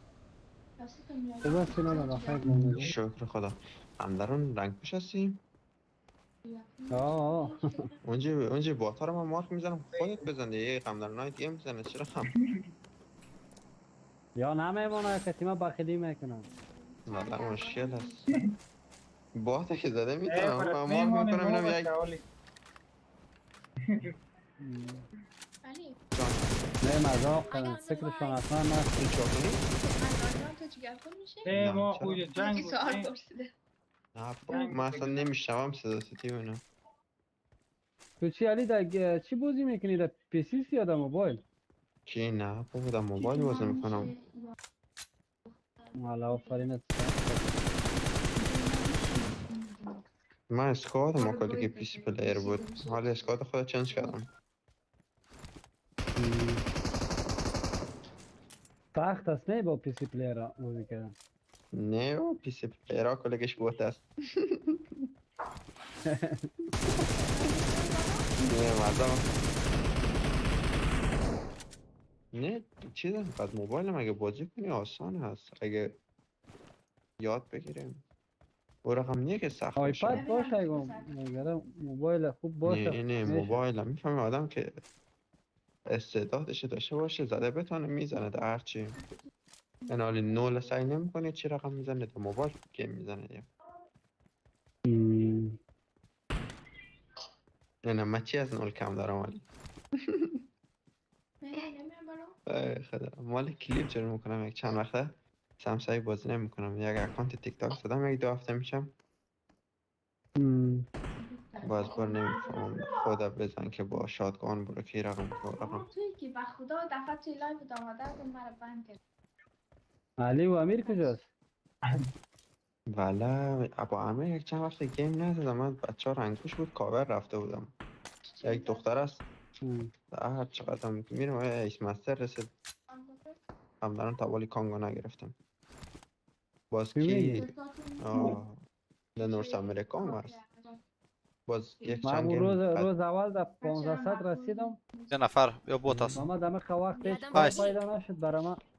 خوب هستی نه بخیر شکر خدا. همدرون رنگ پوش هستی؟ آه اونجا باتا رو من مارک میزنم خودت بزن دیگه. همدرون های دیگه میزنه چرا هم؟ یا نمیمونه که تیمه بخیلی میکنم. نه مشکل هست. باتا که زده میتونم من مارک میکنم اینم یک نه مذاق کردم فکرشان اصلا نه. ای ما خوی جنگ نه من اصلا نمیشنوم صدا سیتی و اینا. تو چی علی در چی بازی میکنی؟ در پی سی یا در موبایل؟ چی نه بابا در موبایل بازی میکنم. والا آفرینت. من squad ما کلی که PC player بود. حالا squad خود change کردم. سخت است نه با PC player بازی کردن؟ نه با PC player ها کلگش bot است. نه مردم نه چیز بعد موبایل هم اگه بازی کنی آسان هست اگه یاد بگیریم. او رقم نیه که سخت باشه. آیپد باشه اگه موبایل خوب باشه. نه نه موبایل هم میفهمی آدم که استعدادش داشته باشه زده بتونه میزنه در هرچی. این نول سعی نمیکنه چی رقم میزنه در موبایل game میزنه دیگه. نه نه من چی از نول کم دارم ولی خدا مال کلیپ جور میکنم یک چند وقته سمسایی بازی نمیکنم. یک اکانت تیک تاک زدم یک دو هفته میشم. باز بار نمیفهمم. خدا بزن که با shotgun برو کی رقم رقم. توی که به خدا دفعه توی live آمده بودم مرا بند کرد. علی و امیر کجاست؟ والا با امیر یک چند وقت game نزدم. من بچه ها رنگوش بود کاور رفته بودم. یک دختر است هر چقدر میرم ace master رسید همدارم تا والی کانگو نگرفتم. باز کی در North America هم هست. باز یک چند game روز اول در 1500 رسیدم. یه نفر یا bot است. اما دمه وقت هیچ کار پیدا نشد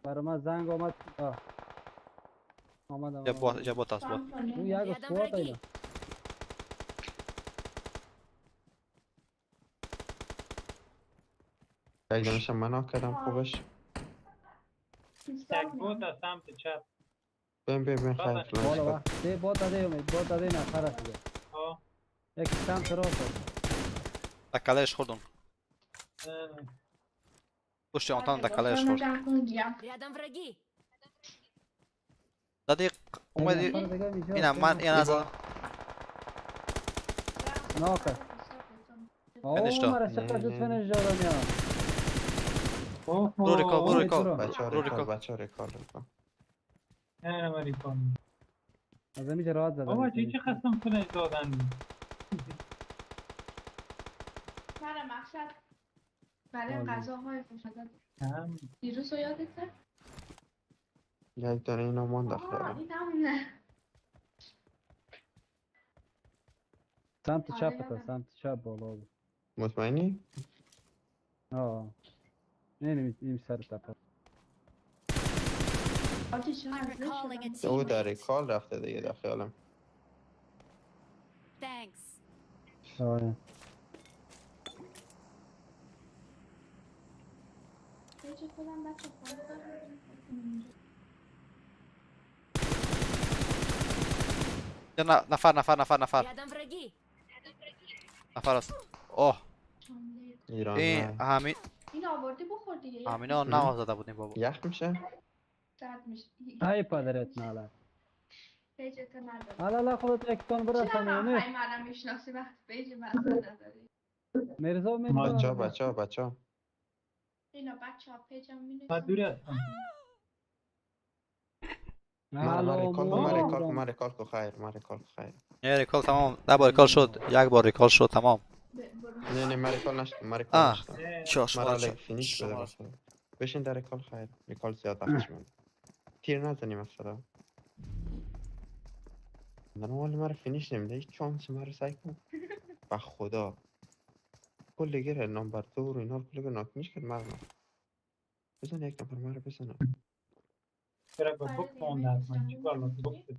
برای ما زنگ آمد. آمد یه bot است bot. اون یک squad اینا. یک دانشم من knock کردم خوبش. یک bot از سمت چپ. بیم بیم بیم خیر. بالا وقت ده bot ده امید bot ده نفر است دیگه. یک سمت راست است. دکلهش خوردم. پشت آنتن دکلهش خورد. زدی اومدی اینم من اینا زدم. knock. finish داد. مرا چقدر زود finish دادم یا. برو recall برو recall. برو recall بچه‌ها recall recall. نه نه recall. از اینجا راحت زدم. بابا چه قسم finish دادن؟ مرا مقصد برای غذاهای خوشمزه. دیروز رو یادته؟ یک دانه اینا ماند خیالم. این همونه. سمت چپ تا سمت چپ بالا بود. مطمئنی؟ آه. نه این سر تپه. او در recall رفته دیگه در خیالم. آره. نفر نفر نفر نفر نفر است. اوه ایران. این همین این آوردی بخور دیگه. همینا نواز زده بودیم بابا. یخ میشه؟ درد میشه. ای پدرت ناله. page ت نداری. حالا لا خودت یک تون برسانی چرا نه. منم میشناسی وقت page من نداری. میرزا میرزا. بچا بچا بچا. اینا بچه‌ها page م می‌نویسن. من دور هستم. من recall من recall من recall کو خیر من recall کو خیر. نه recall تمام. ده بار recall شد. یک بار recall شد تمام. نه نه من recall نشدم من recall نشدم. چاش مرا finish بده بشین در recall خیر. recall زیاد وقتش مونده. تیر نزنیم مثلا. من والا مرا finish نمیده. هیچ چانس مرا سعی کن. به خدا کل گره number 2 رو اینا رو کل گره knock finish کرد مرا. بزن یک نفر مرا بزنه. چرا به بوک مونده است من چیکار بوک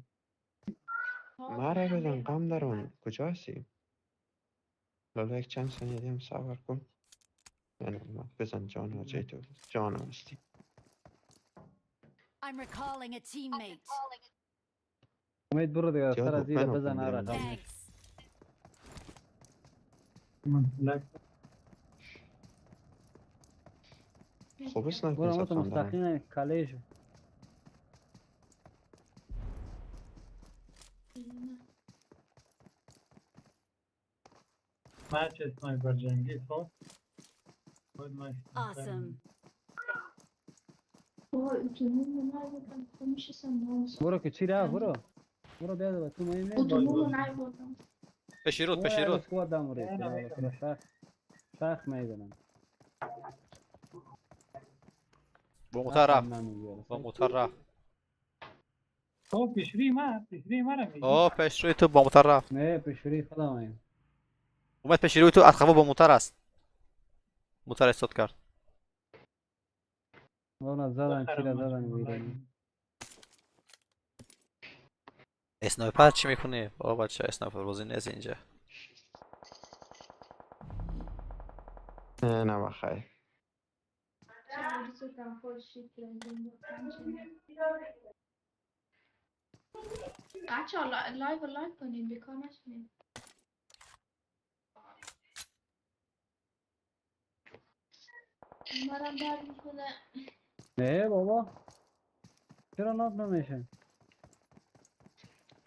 مرا بزن غم درون. کجا هستی؟ لالا یک چند ثانیه دیگه هم صبر کن. نه نه بزن جان جای تو جان هستی. I'm recalling a teammate. امید برو دیگه سر از زیر بزن هر رقم. خب اسنایپر برو تو مستقیم کلیش. match sniper جنگی خب. Awesome. برو که چی رفت برو. برو بیا به تو مهم نیست. پشیرود پشیرود. سخت میدونم. با موتر رفت. با موتر رفت. او پیشروی من پیشروی من میگی. او پیشروی تو با موتر رفت. نه پیشروی خودم ایم. اومد پیشروی تو از خفا با موتر است. موتر استاد کرد. والا زدن چی زدن میرم. sniper چی میکنی؟ بابا بچه sniper بازی نیست اینجا. نه نه بخیر. بچه ها live و like کنین بیکار نشینین. مرم درد میکنه. نه بابا چرا knock نمیشه؟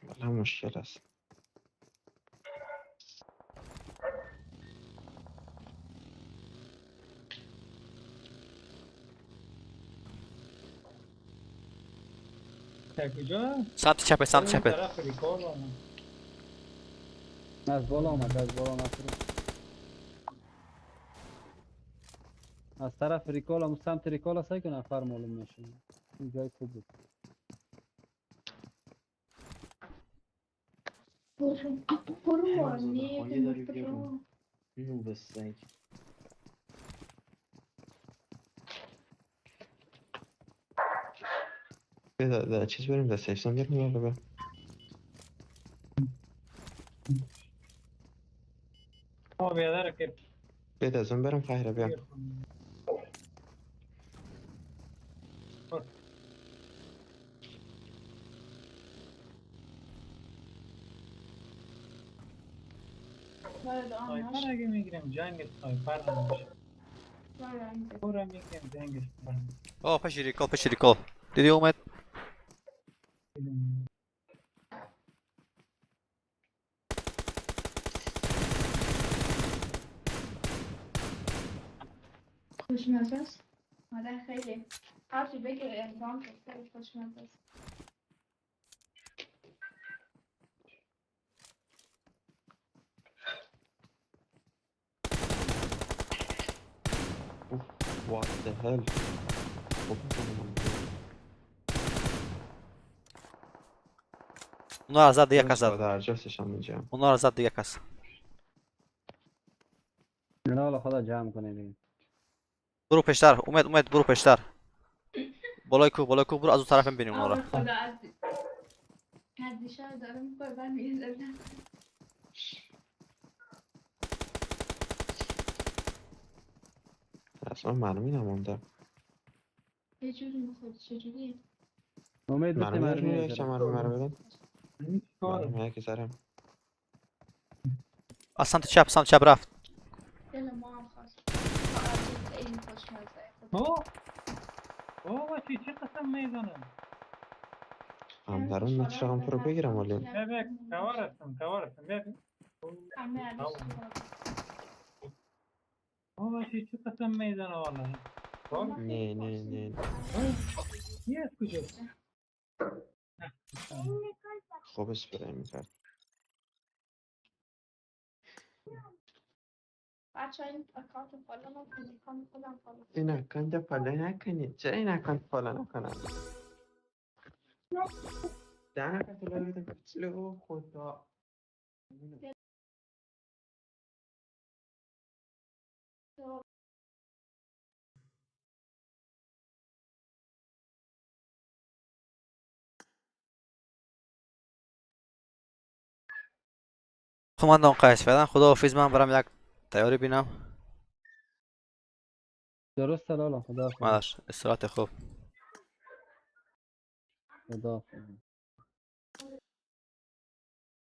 والا مشکل است. کجا؟ سمت چپه، سمت چپه. از بالا آمد، از بالا نفر. از طرف recall هم سمت recall سعی که نفر معلوم میشه. این جای خوب بود. برو داری نوب سگ. بیا چیز بریم در safe zone بریم. یالا بیا. ما بیادر که بیا از اون برم خیره بیا. sniper اگه میگیریم جنگ sniper نمیشه. برو میگیریم جنگ sniper. آه پشی recall، پشی recall. دیدی اومد؟ خوشمزه است. آره خیلی. هرچی بگیر اقدام که خیلی خوشمزه است. What the hell? اونا رو زد دیگه کس زد. در جفتشم اینجا. اونا رو زد دیگه کس. نه خدا جمع کنه دیگه. برو پیشتر اومد، اومد برو پیشتر. بالای کوه، بالای کوه برو، از اون طرف ببینیم اونا رو. خدا از دیشب داره میخوره بعد میگه. اصلا معلومی نمونده. یه جوری میخوری چجوری؟ امید بده مرمی یک چمر مرمی بدم. مرمی یک ذره. از سمت چپ، سمت چپ رفت. دل ما هم خواست. خیلی خوشمزه. اوه اوه چی چه قسم میزنم؟ هم درون من چراغم تو رو بگیرم ولی. بیا کار هستم، کار هستم. بیا. اوه چی چه قسم میزنه والا. نه نه نه. یه از کجاست؟ خوب اسپری میکرد. بچه این account follow نکنید، account خودم follow. این account follow نکنید. چرا این account follow نکنم؟ 10 نفر follow بدم. چلو خدا. خب من دارم قیس فعلا خداحافظ. من برم یک تیاری بینم. درست لالا خدا حافظ. استراحت خوب. خدا حافظ.